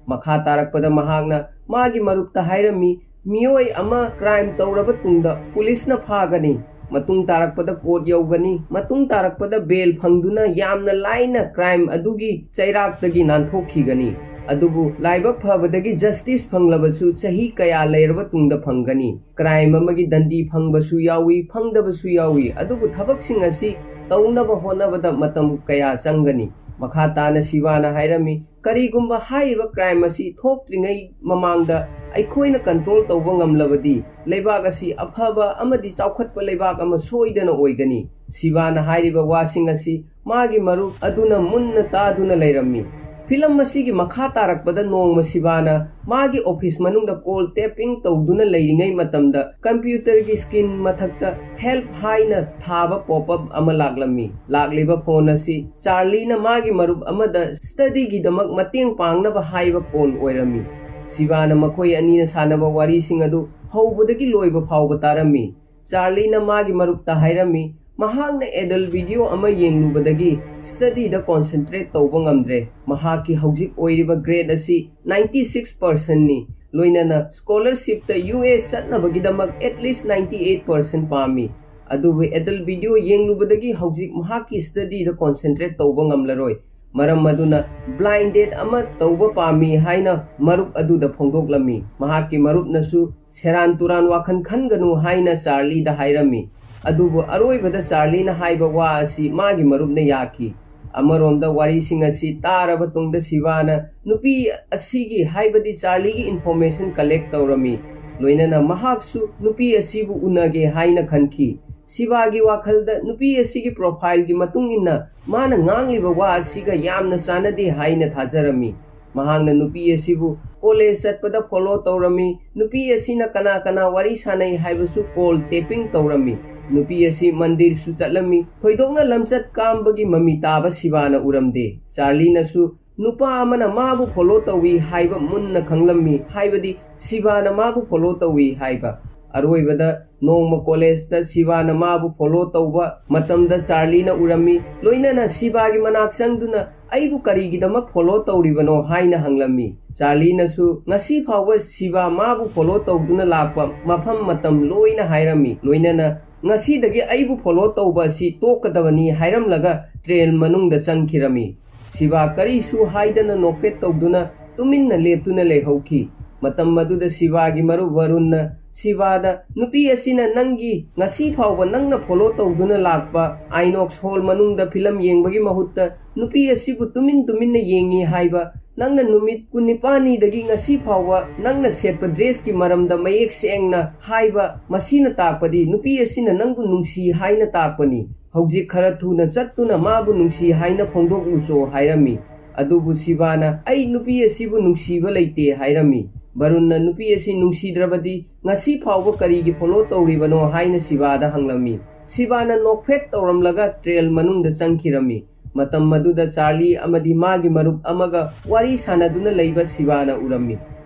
ꯃꯈꯥ ꯇꯥꯔꯛꯄꯗ ꯃꯍꯥꯛꯅ ꯃꯥꯒꯤ ꯃꯔꯨꯞꯇ ꯍꯥꯏꯔꯝꯃꯤ, "ꯃꯤꯑꯣꯏ ꯑꯃ ꯀ꯭ꯔꯥꯏꯝ ꯇꯧꯔꯕ ꯇꯨꯡꯗ ꯄꯨꯂꯤꯁꯅ ꯐꯥꯒꯅꯤ, ꯃꯇꯨꯡ ꯇꯥꯔꯛꯄꯗ ꯀꯣꯔꯠ ꯌꯧꯒꯅꯤ, ꯃꯇꯨꯡ ꯇꯥꯔꯛꯄꯗ ꯕꯦꯜ ꯐꯪꯗꯨꯅ ꯌꯥꯝꯅ ꯂꯥꯏꯅ ꯀ꯭ꯔꯥꯏꯝ ꯑꯗꯨꯒꯤ ꯆꯩꯔꯥꯛꯇꯒꯤ ꯅꯥꯟꯊꯣꯛꯈꯤꯒꯅꯤ꯫ ꯑꯗꯨꯕꯨ ꯂꯥꯏꯕꯛ ꯐꯕꯗꯒꯤ ꯖꯁꯇꯤꯁ ꯐꯪꯂꯕꯁꯨ ꯆꯍꯤ ꯀꯌꯥ ꯂꯩꯔꯕ ꯇꯨꯡꯗ ꯐꯪꯒꯅꯤ꯫ ꯀ꯭ꯔꯥꯏꯝ ꯑꯃꯒꯤ ꯗꯟꯗꯤ ꯐꯪꯕꯁꯨ ꯌꯥꯎꯏ, ꯐꯪꯗꯕꯁꯨ ꯌꯥꯎꯏ, ꯑꯗꯨꯕꯨ ꯊꯕꯛꯁꯤꯡ ꯑꯁꯤ ꯇꯧꯅꯕ ꯍꯣꯠꯅꯕꯗ ꯃꯇꯝ ꯀꯌꯥ ꯆꯪꯒꯅꯤ꯫" ꯃꯈꯥ ꯇꯥꯅ ꯁꯤꯕꯥꯅ ꯍꯥꯏꯔꯝꯃꯤ, "ꯀꯔꯤꯒꯨꯝꯕ ꯍꯥꯏꯔꯤꯕ ꯀ꯭ꯔꯥꯏꯝ ꯑꯁꯤ ꯊꯣꯛꯇ꯭ꯔꯤꯉꯩ ꯃꯃꯥꯡꯗ ꯑꯩꯈꯣꯏꯅ ꯀꯟꯇ꯭ꯔꯣꯜ ꯇꯧꯕ ꯉꯝꯂꯕꯗꯤ, ꯂꯩꯕꯥꯛ ꯑꯁꯤ ꯑꯐꯕ ꯑꯃꯗꯤ ꯆꯥꯎꯈꯠꯄ ꯂꯩꯕꯥꯛ ꯑꯃ ꯁꯣꯏꯗꯅ ꯑꯣꯏꯒꯅꯤ꯫" ꯁꯤꯕꯥꯅ ꯍꯥꯏꯔꯤꯕ ꯋꯥꯁꯤꯡ ꯑꯁꯤ ꯃꯥꯒꯤ ꯃꯔꯨꯞ ꯑꯗꯨꯅ ꯃꯨꯟꯅ ꯇꯥꯗꯨꯅ ꯂꯩꯔꯝꯃꯤ꯫ ꯐꯤꯂꯝ ꯑꯁꯤꯒꯤ ꯃꯈꯥ ꯇꯥꯔꯛꯄꯗ ꯅꯣꯡꯃ ꯁꯤꯕꯥꯅ ꯃꯥꯒꯤ ꯑꯣꯐꯤꯁ ꯃꯅꯨꯡꯗ ꯀꯣꯜ ꯇꯦꯄꯤꯡ ꯇꯧꯗꯨꯅ ꯂꯩꯔꯤꯉꯩ ꯃꯇꯝꯗ ꯀꯝꯄ꯭ꯌꯨꯇꯔꯒꯤ ꯁ꯭ꯀꯤꯟ ꯃꯊꯛꯇ "ꯍꯦꯜꯞ" ꯍꯥꯏꯅ ꯊꯥꯕ ꯄꯣꯞ ꯑꯞ ꯑꯃ ꯂꯥꯛꯂꯝꯃꯤ꯫ ꯂꯥꯛꯂꯤꯕ ꯐꯣꯟ ꯑꯁꯤ ꯆꯥꯔꯂꯤꯅ ꯃꯥꯒꯤ ꯃꯔꯨꯞ ꯑꯃꯗ ꯁ꯭ꯇꯗꯤꯒꯤꯗꯃꯛ ꯃꯇꯦꯡ ꯄꯥꯡꯅꯕ ꯍꯥꯏꯕ ꯀꯣꯜ ꯑꯣꯏꯔꯝꯃꯤ꯫ ꯁꯤꯕꯥꯅ ꯃꯈꯣꯏ ꯑꯅꯤꯅ ꯁꯥꯟꯅꯕ ꯋꯥꯔꯤꯁꯤꯡ ꯑꯗꯨ ꯍꯧꯕꯗꯒꯤ ꯂꯣꯏꯕ ꯐꯥꯎꯕ ꯇꯥꯔꯝꯃꯤ꯫ ꯆꯥꯔꯂꯤꯅ ꯃꯥꯒꯤ ꯃꯔꯨꯞꯇ ꯍꯥꯏꯔꯝꯃꯤ, ꯃꯍꯥꯛꯅ ꯑꯦꯗꯜ ꯚꯤꯗꯤꯑꯣ ꯑꯃ ꯌꯦꯡꯂꯨꯕꯗꯒꯤ ꯁ꯭ꯇꯗꯤꯗ ꯀꯣꯟꯁꯦꯟꯇ꯭ꯔꯦꯠ ꯇꯧꯕ ꯉꯝꯗ꯭ꯔꯦ꯫ ꯃꯍꯥꯛꯀꯤ ꯍꯧꯖꯤꯛ ꯑꯣꯏꯔꯤꯕ ꯒ꯭ꯔꯦꯗ ꯑꯁꯤ ꯅꯥꯏꯟꯇꯤ ꯁꯤꯛꯁ ꯄꯥꯔꯁꯦꯟꯅꯤ, ꯂꯣꯏꯅꯅ ꯁ꯭ꯀꯣꯂꯔꯁꯤꯞꯇ ꯌꯨ ꯑꯦꯁ ꯆꯠꯅꯕꯒꯤꯗꯃꯛ ꯑꯦꯠꯂꯤꯁ ꯅꯥꯏꯟꯇꯤ ꯑꯩꯠ ꯄꯥꯔꯁꯦꯟ ꯄꯥꯝꯃꯤ꯫ ꯑꯗꯨꯕꯨ ꯑꯦꯗꯜ ꯚꯤꯗꯤꯑꯣ ꯌꯦꯡꯂꯨꯕꯗꯒꯤ ꯍꯧꯖꯤꯛ ꯃꯍꯥꯛꯀꯤ ꯁ꯭ꯇꯗꯤꯗ ꯀꯣꯟꯁꯦꯟꯇ꯭ꯔꯦꯠ ꯇꯧꯕ ꯉꯝꯂꯔꯣꯏ꯫ ꯃꯔꯝ ꯑꯗꯨꯅ ꯕ꯭ꯂꯥꯏꯟ ꯗꯦꯠ ꯑꯃ ꯇꯧꯕ ꯄꯥꯝꯃꯤ ꯍꯥꯏꯅ ꯃꯔꯨꯞ ꯑꯗꯨꯗ ꯐꯣꯡꯗꯣꯛꯂꯝꯃꯤ꯫ ꯃꯍꯥꯛꯀꯤ ꯃꯔꯨꯞꯅꯁꯨ ꯁꯦꯔꯥꯟ ꯇꯨꯔꯥꯟ ꯋꯥꯈꯜ ꯈꯟꯒꯅꯨ ꯍꯥꯏꯅ ꯆꯥꯔꯂꯤꯗ ꯍꯥꯏꯔꯝꯃꯤ꯫ ꯑꯗꯨꯕꯨ ꯑꯔꯣꯏꯕꯗ ꯆꯥꯔꯂꯤꯅ ꯍꯥꯏꯕ ꯋꯥ ꯑꯁꯤ ꯃꯥꯒꯤ ꯃꯔꯨꯞꯅ ꯌꯥꯈꯤ꯫ ꯑꯃꯔꯣꯝꯗ ꯋꯥꯔꯤꯁꯤꯡ ꯑꯁꯤ ꯇꯥꯔꯕ ꯇꯨꯡꯗ ꯁꯤꯕꯥꯅ ꯅꯨꯄꯤ ꯑꯁꯤꯒꯤ, ꯍꯥꯏꯕꯗꯤ ꯆꯥꯔꯂꯤꯒꯤ ꯏꯟꯐꯣꯔꯃꯦꯁꯟ ꯀꯂꯦꯛ ꯇꯧꯔꯝꯃꯤ꯫ ꯂꯣꯏꯅꯅ ꯃꯍꯥꯛꯁꯨ ꯅꯨꯄꯤ ꯑꯁꯤꯕꯨ ꯎꯅꯒꯦ ꯍꯥꯏꯅ ꯈꯟꯈꯤ꯫ ꯁꯤꯕꯥꯒꯤ ꯋꯥꯈꯜꯗ ꯅꯨꯄꯤ ꯑꯁꯤꯒꯤ ꯄ꯭ꯔꯣꯐꯥꯏꯜꯒꯤ ꯃꯇꯨꯡ ꯏꯟꯅ ꯃꯥꯅ ꯉꯥꯡꯂꯤꯕ ꯋꯥ ꯑꯁꯤꯒ ꯌꯥꯝꯅ ꯆꯥꯟꯅꯗꯦ ꯍꯥꯏꯅ ꯊꯥꯖꯔꯝꯃꯤ꯫ ꯃꯍꯥꯛꯅ ꯅꯨꯄꯤ ꯑꯁꯤꯕꯨ ꯀꯣꯂꯦꯖ ꯆꯠꯄꯗ ꯐꯣꯂꯣ ꯇꯧꯔꯝꯃꯤ꯫ ꯅꯨꯄꯤ ꯑꯁꯤꯅ ꯀꯅꯥ ꯀꯅꯥ ꯋꯥꯔꯤ ꯁꯥꯟꯅꯩ ꯍꯥꯏꯕꯁꯨ ꯀꯣꯜ ꯇꯦꯄꯤꯡ ꯇꯧꯔꯝꯃꯤ꯫ ꯅꯨꯄꯤ ꯑꯁꯤ ꯃꯟꯗꯤꯔꯁꯨ ꯆꯠꯂꯝꯃꯤ꯫ ꯊꯣꯏꯗꯣꯛꯅ ꯂꯝꯆꯠ ꯀꯥꯝꯕꯒꯤ ꯃꯃꯤ ꯇꯥꯕ ꯁꯤꯕꯥꯅ ꯎꯔꯝꯗꯦ꯫ ꯆꯥꯔꯂꯤꯅꯁꯨ ꯅꯨꯄꯥ ꯑꯃꯅ ꯃꯥꯕꯨ ꯐꯣꯂꯣ ꯇꯧꯏ ꯍꯥꯏꯕ ꯃꯨꯟꯅ ꯈꯪꯂꯝꯃꯤ, ꯍꯥꯏꯕꯗꯤ ꯁꯤꯕꯥꯅ ꯃꯥꯕꯨ ꯐꯣꯂꯣ ꯇꯧꯏ ꯍꯥꯏꯕ꯫ ꯑꯔꯣꯏꯕꯗ ꯅꯣꯡꯃ ꯀꯣꯂꯦꯖꯇ ꯁꯤꯕꯥꯅ ꯃꯥꯕꯨ ꯐꯣꯂꯣ ꯇꯧꯕ ꯃꯇꯝꯗ ꯆꯥꯔꯂꯤꯅ ꯎꯔꯝꯃꯤ꯫ ꯂꯣꯏꯅꯅ ꯁꯤꯕꯥꯒꯤ ꯃꯅꯥꯛ ꯆꯪꯗꯨꯅ, "ꯑꯩꯕꯨ ꯀꯔꯤꯒꯤꯗꯃꯛ ꯐꯣꯂꯣ ꯇꯧꯔꯤꯕꯅꯣ?" ꯍꯥꯏꯅ ꯍꯪꯂꯝꯃꯤ꯫ ꯆꯥꯔꯂꯤꯅꯁꯨ ꯉꯁꯤ ꯐꯥꯎꯕ ꯁꯤꯕꯥ ꯃꯥꯕꯨ ꯐꯣꯂꯣ ꯇꯧꯗꯨꯅ ꯂꯥꯛꯄ ꯃꯐꯝ ꯃꯇꯝ ꯂꯣꯏꯅ ꯍꯥꯏꯔꯝꯃꯤ꯫ ꯂꯣꯏꯅꯅ ꯉꯁꯤꯗꯒꯤ ꯑꯩꯕꯨ ꯐꯣꯂꯣ ꯇꯧꯕ ꯑꯁꯤ ꯇꯣꯛꯀꯗꯕꯅꯤ ꯍꯥꯏꯔꯝꯂꯒ ꯇ꯭ꯔꯦꯜ ꯃꯅꯨꯡꯗ ꯆꯪꯈꯤꯔꯝꯃꯤ꯫ ꯁꯤꯕꯥ ꯀꯔꯤꯁꯨ ꯍꯥꯏꯗꯅ ꯅꯣꯛꯐꯦꯠ ꯇꯧꯗꯨꯅ ꯇꯨꯃꯤꯟꯅ ꯂꯦꯞꯇꯨꯅ ꯂꯩꯍꯧꯈꯤ꯫ ꯃꯇꯝ ꯑꯗꯨꯗ ꯁꯤꯕꯥꯒꯤ ꯃꯔꯨꯞ ꯋꯥꯔꯨꯟꯅ ꯁꯤꯕꯥꯗ, "ꯅꯨꯄꯤ ꯑꯁꯤꯅ ꯅꯪꯒꯤ ꯉꯁꯤ ꯐꯥꯎꯕ ꯅꯪꯅ ꯐꯣꯂꯣ ꯇꯧꯗꯨꯅ ꯂꯥꯛꯄ ꯑꯥꯏꯅꯣꯛꯁ ꯍꯣꯜ ꯃꯅꯨꯡꯗ ꯐꯤꯂꯝ ꯌꯦꯡꯕꯒꯤ ꯃꯍꯨꯠꯇ ꯅꯨꯄꯤ ꯑꯁꯤꯕꯨ ꯇꯨꯃꯤꯟ ꯇꯨꯃꯤꯟꯅ ꯌꯦꯡꯉꯤ ꯍꯥꯏꯕ, ꯅꯪꯅ ꯅꯨꯃꯤꯠ ꯀꯨꯟꯅꯤꯄꯥꯟꯅꯤꯗꯒꯤ ꯉꯁꯤ ꯐꯥꯎꯕ ꯅꯪꯅ ꯁꯦꯠꯄ ꯗ꯭ꯔꯦꯁꯀꯤ ꯃꯔꯝꯗ ꯃꯌꯦꯛ ꯁꯦꯡꯅ ꯍꯥꯏꯕ, ꯃꯁꯤꯅ ꯇꯥꯛꯄꯗꯤ ꯅꯨꯄꯤ ꯑꯁꯤꯅ ꯅꯪꯕꯨ ꯅꯨꯡꯁꯤ ꯍꯥꯏꯅ ꯇꯥꯛꯄꯅꯤ꯫ ꯍꯧꯖꯤꯛ ꯈꯔ ꯊꯨꯅ ꯆꯠꯇꯨꯅ ꯃꯥꯕꯨ ꯅꯨꯡꯁꯤ ꯍꯥꯏꯅ ꯐꯣꯡꯗꯣꯛꯂꯨꯆꯣ" ꯍꯥꯏꯔꯝꯃꯤ꯫ ꯑꯗꯨꯕꯨ ꯁꯤꯕꯥꯅ, "ꯑꯩ ꯅꯨꯄꯤ ꯑꯁꯤꯕꯨ ꯅꯨꯡꯁꯤꯕ ꯂꯩꯇꯦ" ꯍꯥꯏꯔꯝꯃꯤ꯫ ꯕꯔꯨꯟꯅ ꯅꯨꯄꯤ ꯑꯁꯤ ꯅꯨꯡꯁꯤꯗ꯭ꯔꯕꯗꯤ ꯉꯁꯤ ꯐꯥꯎꯕ ꯀꯔꯤꯒꯤ ꯐꯣꯂꯣ ꯇꯧꯔꯤꯕꯅꯣ ꯍꯥꯏꯅ ꯁꯤꯕꯥꯗ ꯍꯪꯂꯝꯃꯤ꯫ ꯁꯤꯕꯥꯅ ꯅꯣꯛꯐꯦꯠ ꯇꯧꯔꯝꯂꯒ ꯇ꯭ꯔꯦꯜ ꯃꯅꯨꯡꯗ ꯆꯪꯈꯤꯔꯝꯃꯤ꯫ ꯃꯇꯝ ꯑꯗꯨꯗ ꯆꯥꯔꯂꯤ ꯑꯃꯗꯤ ꯃꯥꯒꯤ ꯃꯔꯨꯞ ꯑꯃꯒ ꯋꯥꯔꯤ ꯁꯥꯟꯅꯗꯨꯅ ꯂꯩꯕ ꯁꯤꯕꯥꯅ ꯎꯔꯝꯃꯤ꯫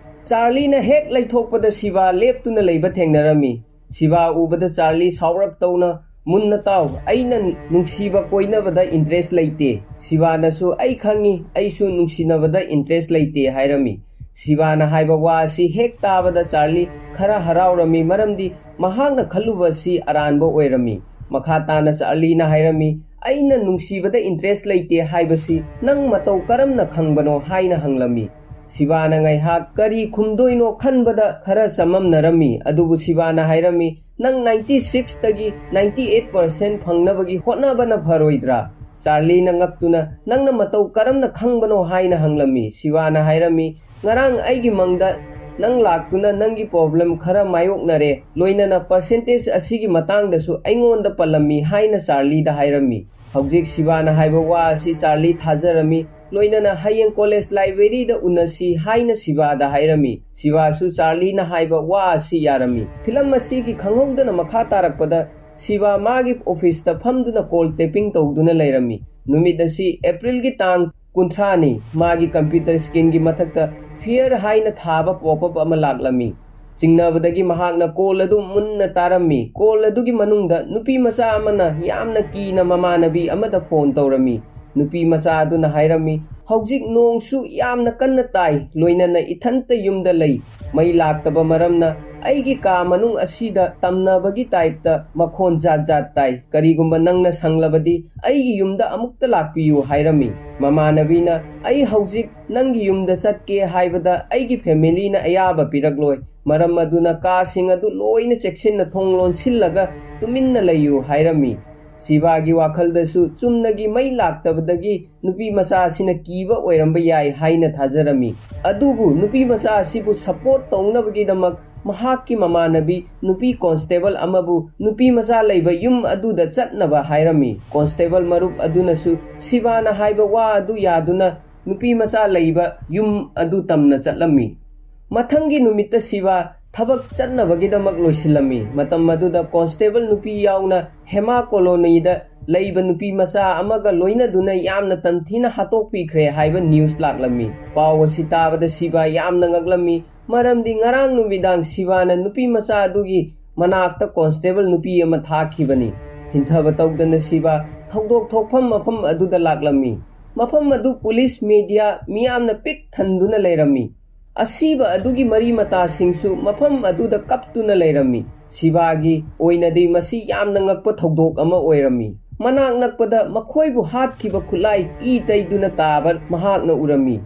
ꯆꯥꯔꯂꯤꯅ ꯍꯦꯛ ꯂꯩꯊꯣꯛꯄꯗ ꯁꯤꯕꯥ ꯂꯦꯞꯇꯨꯅ ꯂꯩꯕ ꯊꯦꯡꯅꯔꯝꯃꯤ꯫ ꯁꯤꯕꯥ ꯎꯕꯗ ꯆꯥꯔꯂꯤ ꯁꯥꯎꯔꯞ ꯇꯧꯅ, "ꯃꯨꯟꯅ ꯇꯥꯎ, ꯑꯩꯅ ꯅꯨꯡꯁꯤꯕ ꯀꯣꯏꯅꯕꯗ ꯏꯟꯇꯔꯦꯁ ꯂꯩꯇꯦ꯫" ꯁꯤꯕꯥꯅꯁꯨ, "ꯑꯩ ꯈꯪꯉꯤ, ꯑꯩꯁꯨ ꯅꯨꯡꯁꯤꯅꯕꯗ ꯏꯟꯇꯔꯦꯁ ꯂꯩꯇꯦ" ꯍꯥꯏꯔꯝꯃꯤ꯫ ꯁꯤꯕꯥꯅ ꯍꯥꯏꯕ ꯋꯥ ꯑꯁꯤ ꯍꯦꯛ ꯇꯥꯕꯗ ꯆꯥꯔꯂꯤ ꯈꯔ ꯍꯔꯥꯎꯔꯝꯃꯤ, ꯃꯔꯝꯗꯤ ꯃꯍꯥꯛꯅ ꯈꯜꯂꯨꯕ ꯑꯁꯤ ꯑꯔꯥꯟꯕ ꯑꯣꯏꯔꯝꯃꯤ꯫ ꯃꯈꯥ ꯇꯥꯅ ꯆꯥꯔꯂꯤꯅ ꯍꯥꯏꯔꯝꯃꯤ, "ꯑꯩꯅ ꯅꯨꯡꯁꯤꯕꯗ ꯏꯟꯇꯔꯦꯁ ꯂꯩꯇꯦ ꯍꯥꯏꯕꯁꯤ ꯅꯪ ꯃꯇꯧ ꯀꯔꯝꯅ ꯈꯪꯕꯅꯣ?" ꯍꯥꯏꯅ ꯍꯪꯂꯝꯃꯤ꯫ ꯁꯤꯕꯥꯅ ꯉꯥꯏꯍꯥꯛ ꯀꯔꯤ ꯈꯨꯝꯗꯣꯏꯅꯣ ꯈꯟꯕꯗ ꯈꯔ ꯆꯃꯝꯅꯔꯝꯃꯤ, ꯑꯗꯨꯕꯨ ꯁꯤꯕꯥꯅ ꯍꯥꯏꯔꯝꯃꯤ, "ꯅꯪ ꯅꯥꯏꯟꯇꯤ ꯁꯤꯛꯁꯇꯒꯤ ꯅꯥꯏꯟꯇꯤ ꯑꯩꯠ ꯄꯥꯔꯁꯦꯟ ꯐꯪꯅꯕꯒꯤ ꯍꯣꯠꯅꯕꯅ ꯐꯔꯣꯏꯗ꯭ꯔꯥ?" ꯆꯥꯔꯂꯤꯅ ꯉꯛꯇꯨꯅ, "ꯅꯪꯅ ꯃꯇꯧ ꯀꯔꯝꯅ ꯈꯪꯕꯅꯣ?" ꯍꯥꯏꯅ ꯍꯪꯂꯝꯃꯤ꯫ ꯁꯤꯕꯥꯅ ꯍꯥꯏꯔꯝꯃꯤ, "ꯉꯔꯥꯡ ꯑꯩꯒꯤ ꯃꯪꯗ ꯅꯪ ꯂꯥꯛꯇꯨꯅ ꯅꯪꯒꯤ ꯄ꯭ꯔꯣꯕ꯭ꯂꯦꯝ ꯈꯔ ꯃꯥꯌꯣꯛꯅꯔꯦ, ꯂꯣꯏꯅꯅ ꯄꯔꯁꯦꯟꯇꯦꯖ ꯑꯁꯤꯒꯤ ꯃꯇꯥꯡꯗꯁꯨ ꯑꯩꯉꯣꯟꯗ ꯄꯜꯂꯝꯃꯤ" ꯍꯥꯏꯅ ꯆꯥꯔꯂꯤꯗ ꯍꯥꯏꯔꯝꯃꯤ꯫ ꯍꯧꯖꯤꯛ ꯁꯤꯕꯥꯅ ꯍꯥꯏꯕ ꯋꯥ ꯑꯁꯤ ꯆꯥꯔꯂꯤ ꯊꯥꯖꯔꯝꯃꯤ꯫ ꯂꯣꯏꯅꯅ ꯍꯌꯦꯡ ꯀꯣꯂꯦꯖ ꯂꯥꯏꯕ꯭ꯔꯦꯔꯤꯗ ꯎꯅꯁꯤ ꯍꯥꯏꯅ ꯁꯤꯕꯥꯗ ꯍꯥꯏꯔꯝꯃꯤ꯫ ꯁꯤꯕꯥꯁꯨ ꯆꯥꯔꯂꯤꯅ ꯍꯥꯏꯕ ꯋꯥ ꯑꯁꯤ ꯌꯥꯔꯝꯃꯤ꯫ ꯐꯤꯂꯝ ꯑꯁꯤꯒꯤ ꯈꯪꯍꯧꯗꯅ ꯃꯈꯥ ꯇꯥꯔꯛꯄꯗ ꯁꯤꯕꯥ ꯃꯥꯒꯤ ꯑꯣꯐꯤꯁꯇ ꯐꯝꯗꯨꯅ ꯀꯣꯜ ꯇꯦꯄꯤꯡ ꯇꯧꯗꯨꯅ ꯂꯩꯔꯝꯃꯤ꯫ ꯅꯨꯃꯤꯠ ꯑꯁꯤ ꯑꯦꯄ꯭ꯔꯤꯜꯒꯤ ꯇꯥꯡ ꯀꯨꯟꯊ꯭ꯔꯥꯅꯤ꯫ ꯃꯥꯒꯤ ꯀꯝꯄ꯭ꯌꯨꯇꯔ ꯁ꯭ꯀ꯭ꯔꯤꯟꯒꯤ ꯃꯊꯛꯇ ꯐꯤꯌꯔ ꯍꯥꯏꯅ ꯊꯥꯕ ꯄꯣꯞ ꯑꯞ ꯑꯃ ꯂꯥꯛꯂꯝꯃꯤ꯫ ꯆꯤꯡꯅꯕꯗꯒꯤ ꯃꯍꯥꯛꯅ ꯀꯣꯜ ꯑꯗꯨ ꯃꯨꯟꯅ ꯇꯥꯔꯝꯃꯤ꯫ ꯀꯣꯜ ꯑꯗꯨꯒꯤ ꯃꯅꯨꯡꯗ ꯅꯨꯄꯤ ꯃꯆꯥ ꯑꯃꯅ ꯌꯥꯝꯅ ꯀꯤꯅ ꯃꯃꯥꯟꯅꯕꯤ ꯑꯃꯗ ꯐꯣꯟ ꯇꯧꯔꯝꯃꯤ꯫ ꯅꯨꯄꯤ ꯃꯆꯥ ꯑꯗꯨꯅ ꯍꯥꯏꯔꯝꯃꯤ, "ꯍꯧꯖꯤꯛ ꯅꯣꯡꯁꯨ ꯌꯥꯝꯅ ꯀꯟꯅ ꯇꯥꯏ, ꯂꯣꯏꯅꯅ ꯏꯊꯟꯇ ꯌꯨꯝꯗ ꯂꯩ꯫ ꯃꯩ ꯂꯥꯛꯇꯕ ꯃꯔꯝꯅ ꯑꯩꯒꯤ ꯀꯥ ꯃꯅꯨꯡ ꯑꯁꯤꯗ ꯇꯝꯅꯕꯒꯤ ꯇꯥꯏꯞꯇ ꯃꯈꯣꯟ ꯖꯥꯠ ꯖꯥꯠ ꯇꯥꯏ꯫ ꯀꯔꯤꯒꯨꯝꯕ ꯅꯪꯅ ꯁꯪꯂꯕꯗꯤ ꯑꯩꯒꯤ ꯌꯨꯝꯗ ꯑꯃꯨꯛꯇ ꯂꯥꯛꯄꯤꯌꯨ" ꯍꯥꯏꯔꯝꯃꯤ꯫ ꯃꯃꯥꯟꯅꯕꯤꯅ, "ꯑꯩ ꯍꯧꯖꯤꯛ ꯅꯪꯒꯤ ꯌꯨꯝꯗ ꯆꯠꯀꯦ ꯍꯥꯏꯕꯗ ꯑꯩꯒꯤ ꯐꯦꯃꯤꯂꯤꯅ ꯑꯌꯥꯕ ꯄꯤꯔꯛꯂꯣꯏ꯫ ꯃꯔꯝ ꯑꯗꯨꯅ ꯀꯥꯁꯤꯡ ꯑꯗꯨ ꯂꯣꯏꯅ ꯆꯦꯛꯁꯤꯟꯅ ꯊꯣꯡ ꯂꯣꯟꯁꯤꯜꯂꯒ ꯇꯨꯃꯤꯟꯅ ꯂꯩꯌꯨ" ꯍꯥꯏꯔꯝꯃꯤ꯫ ꯁꯤꯕꯥꯒꯤ ꯋꯥꯈꯜꯗꯁꯨ ꯆꯨꯝꯅꯒꯤ ꯃꯩ ꯂꯥꯛꯇꯕꯗꯒꯤ ꯅꯨꯄꯤ ꯃꯆꯥ ꯑꯁꯤꯅ ꯀꯤꯕ ꯑꯣꯏꯔꯝꯕ ꯌꯥꯏ ꯍꯥꯏꯅ ꯊꯥꯖꯔꯝꯃꯤ꯫ ꯑꯗꯨꯕꯨ ꯅꯨꯄꯤ ꯃꯆꯥ ꯑꯁꯤꯕꯨ ꯁꯄꯣꯔꯠ ꯇꯧꯅꯕꯒꯤꯗꯃꯛ ꯃꯍꯥꯛꯀꯤ ꯃꯃꯥꯟꯅꯕꯤ ꯅꯨꯄꯤ ꯀꯣꯟꯁꯇꯦꯕꯜ ꯑꯃꯕꯨ ꯅꯨꯄꯤ ꯃꯆꯥ ꯂꯩꯕ ꯌꯨꯝ ꯑꯗꯨꯗ ꯆꯠꯅꯕ ꯍꯥꯏꯔꯝꯃꯤ꯫ ꯀꯣꯟꯁꯇꯦꯕꯜ ꯃꯔꯨꯞ ꯑꯗꯨꯅꯁꯨ ꯁꯤꯕꯥꯅ ꯍꯥꯏꯕ ꯋꯥ ꯑꯗꯨ ꯌꯥꯗꯨꯅ ꯅꯨꯄꯤ ꯃꯆꯥ ꯂꯩꯕ ꯌꯨꯝ ꯑꯗꯨ ꯇꯝꯅ ꯆꯠꯂꯝꯃꯤ꯫ ꯃꯊꯪꯒꯤ ꯅꯨꯃꯤꯠꯇ ꯁꯤꯕꯥ ꯊꯕꯛ ꯆꯠꯅꯕꯒꯤꯗꯃꯛ ꯂꯣꯏꯁꯤꯜꯂꯝꯃꯤ꯫ ꯃꯇꯝ ꯑꯗꯨꯗ ꯀꯣꯟꯁꯇꯦꯕꯜ ꯅꯨꯄꯤ ꯌꯥꯎꯅ ꯍꯦꯃꯥ ꯀꯣꯂꯣꯅꯤꯗ ꯂꯩꯕ ꯅꯨꯄꯤ ꯃꯆꯥ ꯑꯃꯒ ꯂꯣꯏꯅꯗꯨꯅ ꯌꯥꯝꯅ ꯇꯝꯊꯤꯅ ꯍꯥꯠꯇꯣꯛꯄꯤꯈ꯭ꯔꯦ ꯍꯥꯏꯕ ꯅ꯭ꯌꯨꯁ ꯂꯥꯛꯂꯝꯃꯤ꯫ ꯄꯥꯎ ꯑꯁꯤ ꯇꯥꯕꯗ ꯁꯤꯕꯥ ꯌꯥꯝꯅ ꯉꯛꯂꯝꯃꯤ, ꯃꯔꯝꯗꯤ ꯉꯔꯥꯡ ꯅꯨꯃꯤꯗꯥꯡ ꯁꯤꯕꯥꯅ ꯅꯨꯄꯤ ꯃꯆꯥ ꯑꯗꯨꯒꯤ ꯃꯅꯥꯛꯇ ꯀꯣꯟꯁꯇꯦꯕꯜ ꯅꯨꯄꯤ ꯑꯃ ꯊꯥꯈꯤꯕꯅꯤ꯫ ꯊꯤꯟꯊꯕ ꯇꯧꯗꯅ ꯁꯤꯕꯥ ꯊꯧꯗꯣꯛ ꯊꯣꯛꯐꯝ ꯃꯐꯝ ꯑꯗꯨꯗ ꯂꯥꯛꯂꯝꯃꯤ꯫ ꯃꯐꯝ ꯑꯗꯨ ꯄꯨꯂꯤꯁ, ꯃꯤꯗꯤꯌꯥ ꯃꯤꯌꯥꯝꯅ ꯄꯤꯛ ꯊꯟꯗꯨꯅ ꯂꯩꯔꯝꯃꯤ꯫ ꯑꯁꯤꯕ ꯑꯗꯨꯒꯤ ꯃꯔꯤ ꯃꯇꯥꯁꯤꯡꯁꯨ ꯃꯐꯝ ꯑꯗꯨꯗ ꯀꯞꯇꯨꯅ ꯂꯩꯔꯝꯃꯤ꯫ ꯁꯤꯕꯥꯒꯤ ꯑꯣꯏꯅꯗꯤ ꯃꯁꯤ ꯌꯥꯝꯅ ꯉꯛꯄ ꯊꯧꯗꯣꯛ ꯑꯃ ꯑꯣꯏꯔꯝꯃꯤ꯫ ꯃꯅꯥꯛ ꯅꯛꯄꯗ ꯃꯈꯣꯏꯕꯨ ꯍꯥꯠꯈꯤꯕ ꯈꯨꯠꯂꯥꯏ ꯏ ꯇꯩꯗꯨꯅ ꯇꯥꯕ ꯃꯍꯥꯛꯅ ꯎꯔꯝꯃꯤ꯫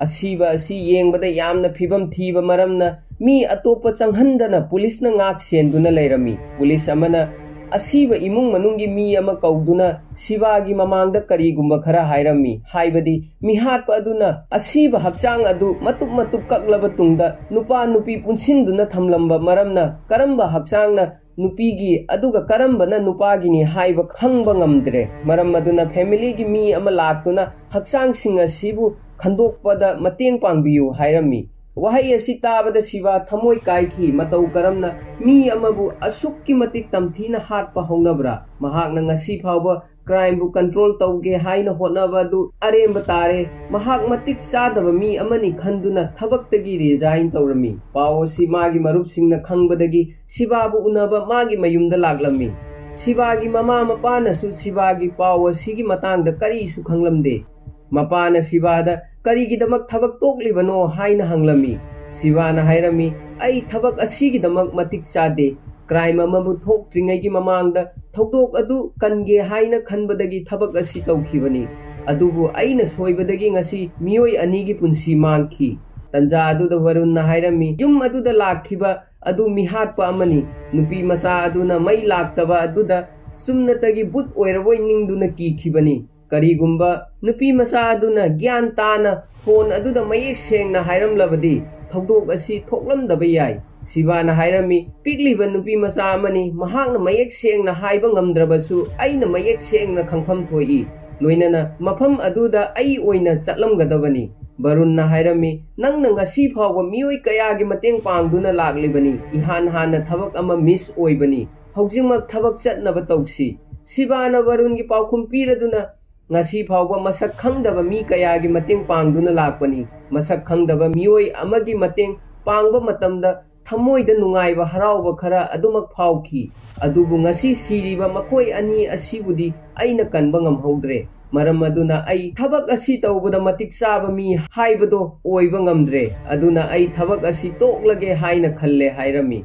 ꯑꯁꯤꯕ ꯑꯁꯤ ꯌꯦꯡꯕꯗ ꯌꯥꯝꯅ ꯐꯤꯕꯝ ꯊꯤꯕ ꯃꯔꯝꯅ ꯃꯤ ꯑꯇꯣꯞꯄ ꯆꯪꯍꯟꯗꯅ ꯄꯨꯂꯤꯁꯅ ꯉꯥꯛ ꯁꯦꯟꯗꯨꯅ ꯂꯩꯔꯝꯃꯤ꯫ ꯄꯨꯂꯤꯁ ꯑꯃꯅ ꯑꯁꯤꯕ ꯏꯃꯨꯡ ꯃꯅꯨꯡꯒꯤ ꯃꯤ ꯑꯃ ꯀꯧꯗꯨꯅ ꯁꯤꯕꯥꯒꯤ ꯃꯃꯥꯡꯗ ꯀꯔꯤꯒꯨꯝꯕ ꯈꯔ ꯍꯥꯏꯔꯝꯃꯤ꯫ ꯍꯥꯏꯕꯗꯤ ꯃꯤꯍꯥꯠꯄ ꯑꯗꯨꯅ ꯑꯁꯤꯕ ꯍꯛꯆꯥꯡ ꯑꯗꯨ ꯃꯇꯨꯞ ꯃꯇꯨꯞ ꯀꯛꯂꯕ ꯇꯨꯡꯗ ꯅꯨꯄꯥ ꯅꯨꯄꯤ ꯄꯨꯟꯁꯤꯟꯗꯨꯅ ꯊꯝꯂꯝꯕ ꯃꯔꯝꯅ ꯀꯔꯝꯕ ꯍꯛꯆꯥꯡꯅ ꯅꯨꯄꯤꯒꯤ ꯑꯗꯨꯒ ꯀꯔꯝꯕꯅ ꯅꯨꯄꯥꯒꯤꯅꯤ ꯍꯥꯏꯕ ꯈꯪꯕ ꯉꯝꯗ꯭ꯔꯦ꯫ ꯃꯔꯝ ꯑꯗꯨꯅ ꯐꯦꯃꯤꯂꯤꯒꯤ ꯃꯤ ꯑꯃ ꯂꯥꯛꯇꯨꯅ ꯍꯛꯆꯥꯡꯁꯤꯡ ꯑꯁꯤꯕꯨ ꯈꯟꯗꯣꯛꯄꯗ ꯃꯇꯦꯡ ꯄꯥꯡꯕꯤꯌꯨ ꯍꯥꯏꯔꯝꯃꯤ꯫ ꯋꯥꯍꯩ ꯑꯁꯤ ꯇꯥꯕꯗ ꯁꯤꯕꯥ ꯊꯃꯣꯏ ꯀꯥꯏꯈꯤ꯫ ꯃꯇꯧ ꯀꯔꯝꯅ ꯃꯤ ꯑꯃꯕꯨ ꯑꯁꯨꯛꯀꯤ ꯃꯇꯤꯛ ꯇꯝꯊꯤꯅ ꯍꯥꯠꯄ ꯍꯧꯅꯕ꯭ꯔꯥ? ꯃꯍꯥꯛꯅ ꯉꯁꯤ ꯐꯥꯎꯕ ꯀ꯭ꯔꯥꯏꯝꯕꯨ ꯀꯟꯇ꯭ꯔꯣꯜ ꯇꯧꯒꯦ ꯍꯥꯏꯅ ꯍꯣꯠꯅꯕ ꯑꯗꯨ ꯑꯔꯦꯝꯕ ꯇꯥꯔꯦ꯫ ꯃꯍꯥꯛ ꯃꯇꯤꯛ ꯆꯥꯗꯕ ꯃꯤ ꯑꯃꯅꯤ ꯈꯟꯗꯨꯅ ꯊꯕꯛꯇꯒꯤ ꯔꯤꯖꯥꯏꯟ ꯇꯧꯔꯝꯃꯤ꯫ ꯄꯥꯎ ꯑꯁꯤ ꯃꯥꯒꯤ ꯃꯔꯨꯞꯁꯤꯡꯅ ꯈꯪꯕꯗꯒꯤ ꯁꯤꯕꯥꯕꯨ ꯎꯅꯕ ꯃꯥꯒꯤ ꯃꯌꯨꯝꯗ ꯂꯥꯛꯂꯝꯃꯤ꯫ ꯁꯤꯕꯥꯒꯤ ꯃꯃꯥ ꯃꯄꯥꯅꯁꯨ ꯁꯤꯕꯥꯒꯤ ꯄꯥꯎ ꯑꯁꯤꯒꯤ ꯃꯇꯥꯡꯗ ꯀꯔꯤꯁꯨ ꯈꯪꯂꯝꯗꯦ꯫ ꯃꯄꯥꯅ ꯁꯤꯕꯥꯗ ꯀꯔꯤꯒꯤꯗꯃꯛ ꯊꯕꯛ ꯇꯣꯛꯂꯤꯕꯅꯣ ꯍꯥꯏꯅ ꯍꯪꯂꯝꯃꯤ꯫ ꯁꯤꯕꯥꯅ ꯍꯥꯏꯔꯝꯃꯤ, "ꯑꯩ ꯊꯕꯛ ꯑꯁꯤꯒꯤꯗꯃꯛ ꯃꯇꯤꯛ ꯆꯥꯗꯦ꯫ ꯀ꯭ꯔꯥꯏꯝ ꯑꯃꯕꯨ ꯊꯣꯛꯇ꯭ꯔꯤꯉꯩꯒꯤ ꯃꯃꯥꯡꯗ ꯊꯧꯗꯣꯛ ꯑꯗꯨ ꯀꯟꯒꯦ ꯍꯥꯏꯅ ꯈꯟꯕꯗꯒꯤ ꯊꯕꯛ ꯑꯁꯤ ꯇꯧꯈꯤꯕꯅꯤ꯫ ꯑꯗꯨꯕꯨ ꯑꯩꯅ ꯁꯣꯏꯕꯗꯒꯤ ꯉꯁꯤ ꯃꯤꯑꯣꯏ ꯑꯅꯤꯒꯤ ꯄꯨꯟꯁꯤ ꯃꯥꯡꯈꯤ꯫" ꯇꯟꯖꯥ ꯑꯗꯨꯗ ꯋꯥꯔꯨꯟꯅ ꯍꯥꯏꯔꯝꯃꯤ, "ꯌꯨꯝ ꯑꯗꯨꯗ ꯂꯥꯛꯈꯤꯕ ꯑꯗꯨ ꯃꯤꯍꯥꯠꯄ ꯑꯃꯅꯤ꯫ ꯅꯨꯄꯤ ꯃꯆꯥ ꯑꯗꯨꯅ ꯃꯩ ꯂꯥꯛꯇꯕ ꯑꯗꯨꯗ ꯆꯨꯝꯅꯇꯒꯤ ꯕꯨꯠ ꯑꯣꯏꯔꯕꯣꯏ ꯅꯤꯡꯗꯨꯅ ꯀꯤꯈꯤꯕꯅꯤ꯫ ꯀꯔꯤꯒꯨꯝꯕ ꯅꯨꯄꯤ ꯃꯆꯥ ꯑꯗꯨꯅ ꯒ꯭ꯌꯥꯟ ꯇꯥꯅ ꯐꯣꯟ ꯑꯗꯨꯗ ꯃꯌꯦꯛ ꯁꯦꯡꯅ ꯍꯥꯏꯔꯝꯂꯕꯗꯤ ꯊꯧꯗꯣꯛ ꯑꯁꯤ ꯊꯣꯛꯂꯝꯗꯕ ꯌꯥꯏ꯫" ꯁꯤꯕꯥꯅ ꯍꯥꯏꯔꯝꯃꯤ, "ꯄꯤꯛꯂꯤꯕ ꯅꯨꯄꯤ ꯃꯆꯥ ꯑꯃꯅꯤ꯫ ꯃꯍꯥꯛꯅ ꯃꯌꯦꯛ ꯁꯦꯡꯅ ꯍꯥꯏꯕ ꯉꯝꯗ꯭ꯔꯕꯁꯨ ꯑꯩꯅ ꯃꯌꯦꯛ ꯁꯦꯡꯅ ꯈꯪꯐꯝ ꯊꯣꯛꯏ꯫ ꯂꯣꯏꯅꯅ ꯃꯐꯝ ꯑꯗꯨꯗ ꯑꯩ ꯑꯣꯏꯅ ꯆꯠꯂꯝꯒꯗꯕꯅꯤ꯫" ꯕꯔꯨꯟꯅ ꯍꯥꯏꯔꯝꯃꯤ, "ꯅꯪꯅ ꯉꯁꯤ ꯐꯥꯎꯕ ꯃꯤꯑꯣꯏ ꯀꯌꯥꯒꯤ ꯃꯇꯦꯡ ꯄꯥꯡꯗꯨꯅ ꯂꯥꯛꯂꯤꯕꯅꯤ꯫ ꯏꯍꯥꯟ ꯍꯥꯟꯅ ꯊꯕꯛ ꯑꯃ ꯃꯤꯁ ꯑꯣꯏꯕꯅꯤ꯫ ꯍꯧꯖꯤꯛꯃꯛ ꯊꯕꯛ ꯆꯠꯅꯕ ꯇꯧꯁꯤ꯫" ꯁꯤꯕꯥꯅ ꯕꯔꯨꯟꯒꯤ ꯄꯥꯎꯈꯨꯝ ꯄꯤꯔꯗꯨꯅ, "ꯉꯁꯤ ꯐꯥꯎꯕ ꯃꯁꯛ ꯈꯪꯗꯕ ꯃꯤ ꯀꯌꯥꯒꯤ ꯃꯇꯦꯡ ꯄꯥꯡꯗꯨꯅ ꯂꯥꯛꯄꯅꯤ꯫ ꯃꯁꯛ ꯈꯪꯗꯕ ꯃꯤꯑꯣꯏ ꯑꯃꯒꯤ ꯃꯇꯦꯡ ꯄꯥꯡꯕ ꯃꯇꯝꯗ ꯊꯃꯣꯏꯗ ꯅꯨꯡꯉꯥꯏꯕ, ꯍꯔꯥꯎꯕ ꯈꯔ ꯑꯗꯨꯃꯛ ꯐꯥꯎꯈꯤ꯫ ꯑꯗꯨꯕꯨ ꯉꯁꯤ ꯁꯤꯔꯤꯕ ꯃꯈꯣꯏ ꯑꯅꯤ ꯑꯁꯤꯕꯨꯗꯤ ꯑꯩꯅ ꯀꯟꯕ ꯉꯝꯍꯧꯗ꯭ꯔꯦ꯫ ꯃꯔꯝ ꯑꯗꯨꯅ ꯑꯩ ꯊꯕꯛ ꯑꯁꯤ ꯇꯧꯕꯗ ꯃꯇꯤꯛ ꯆꯥꯕ ꯃꯤ ꯍꯥꯏꯕꯗꯣ ꯑꯣꯏꯕ ꯉꯝꯗ꯭ꯔꯦ꯫ ꯑꯗꯨꯅ ꯑꯩ ꯊꯕꯛ ꯑꯁꯤ ꯇꯣꯛꯂꯒꯦ ꯍꯥꯏꯅ ꯈꯜꯂꯦ" ꯍꯥꯏꯔꯝꯃꯤ꯫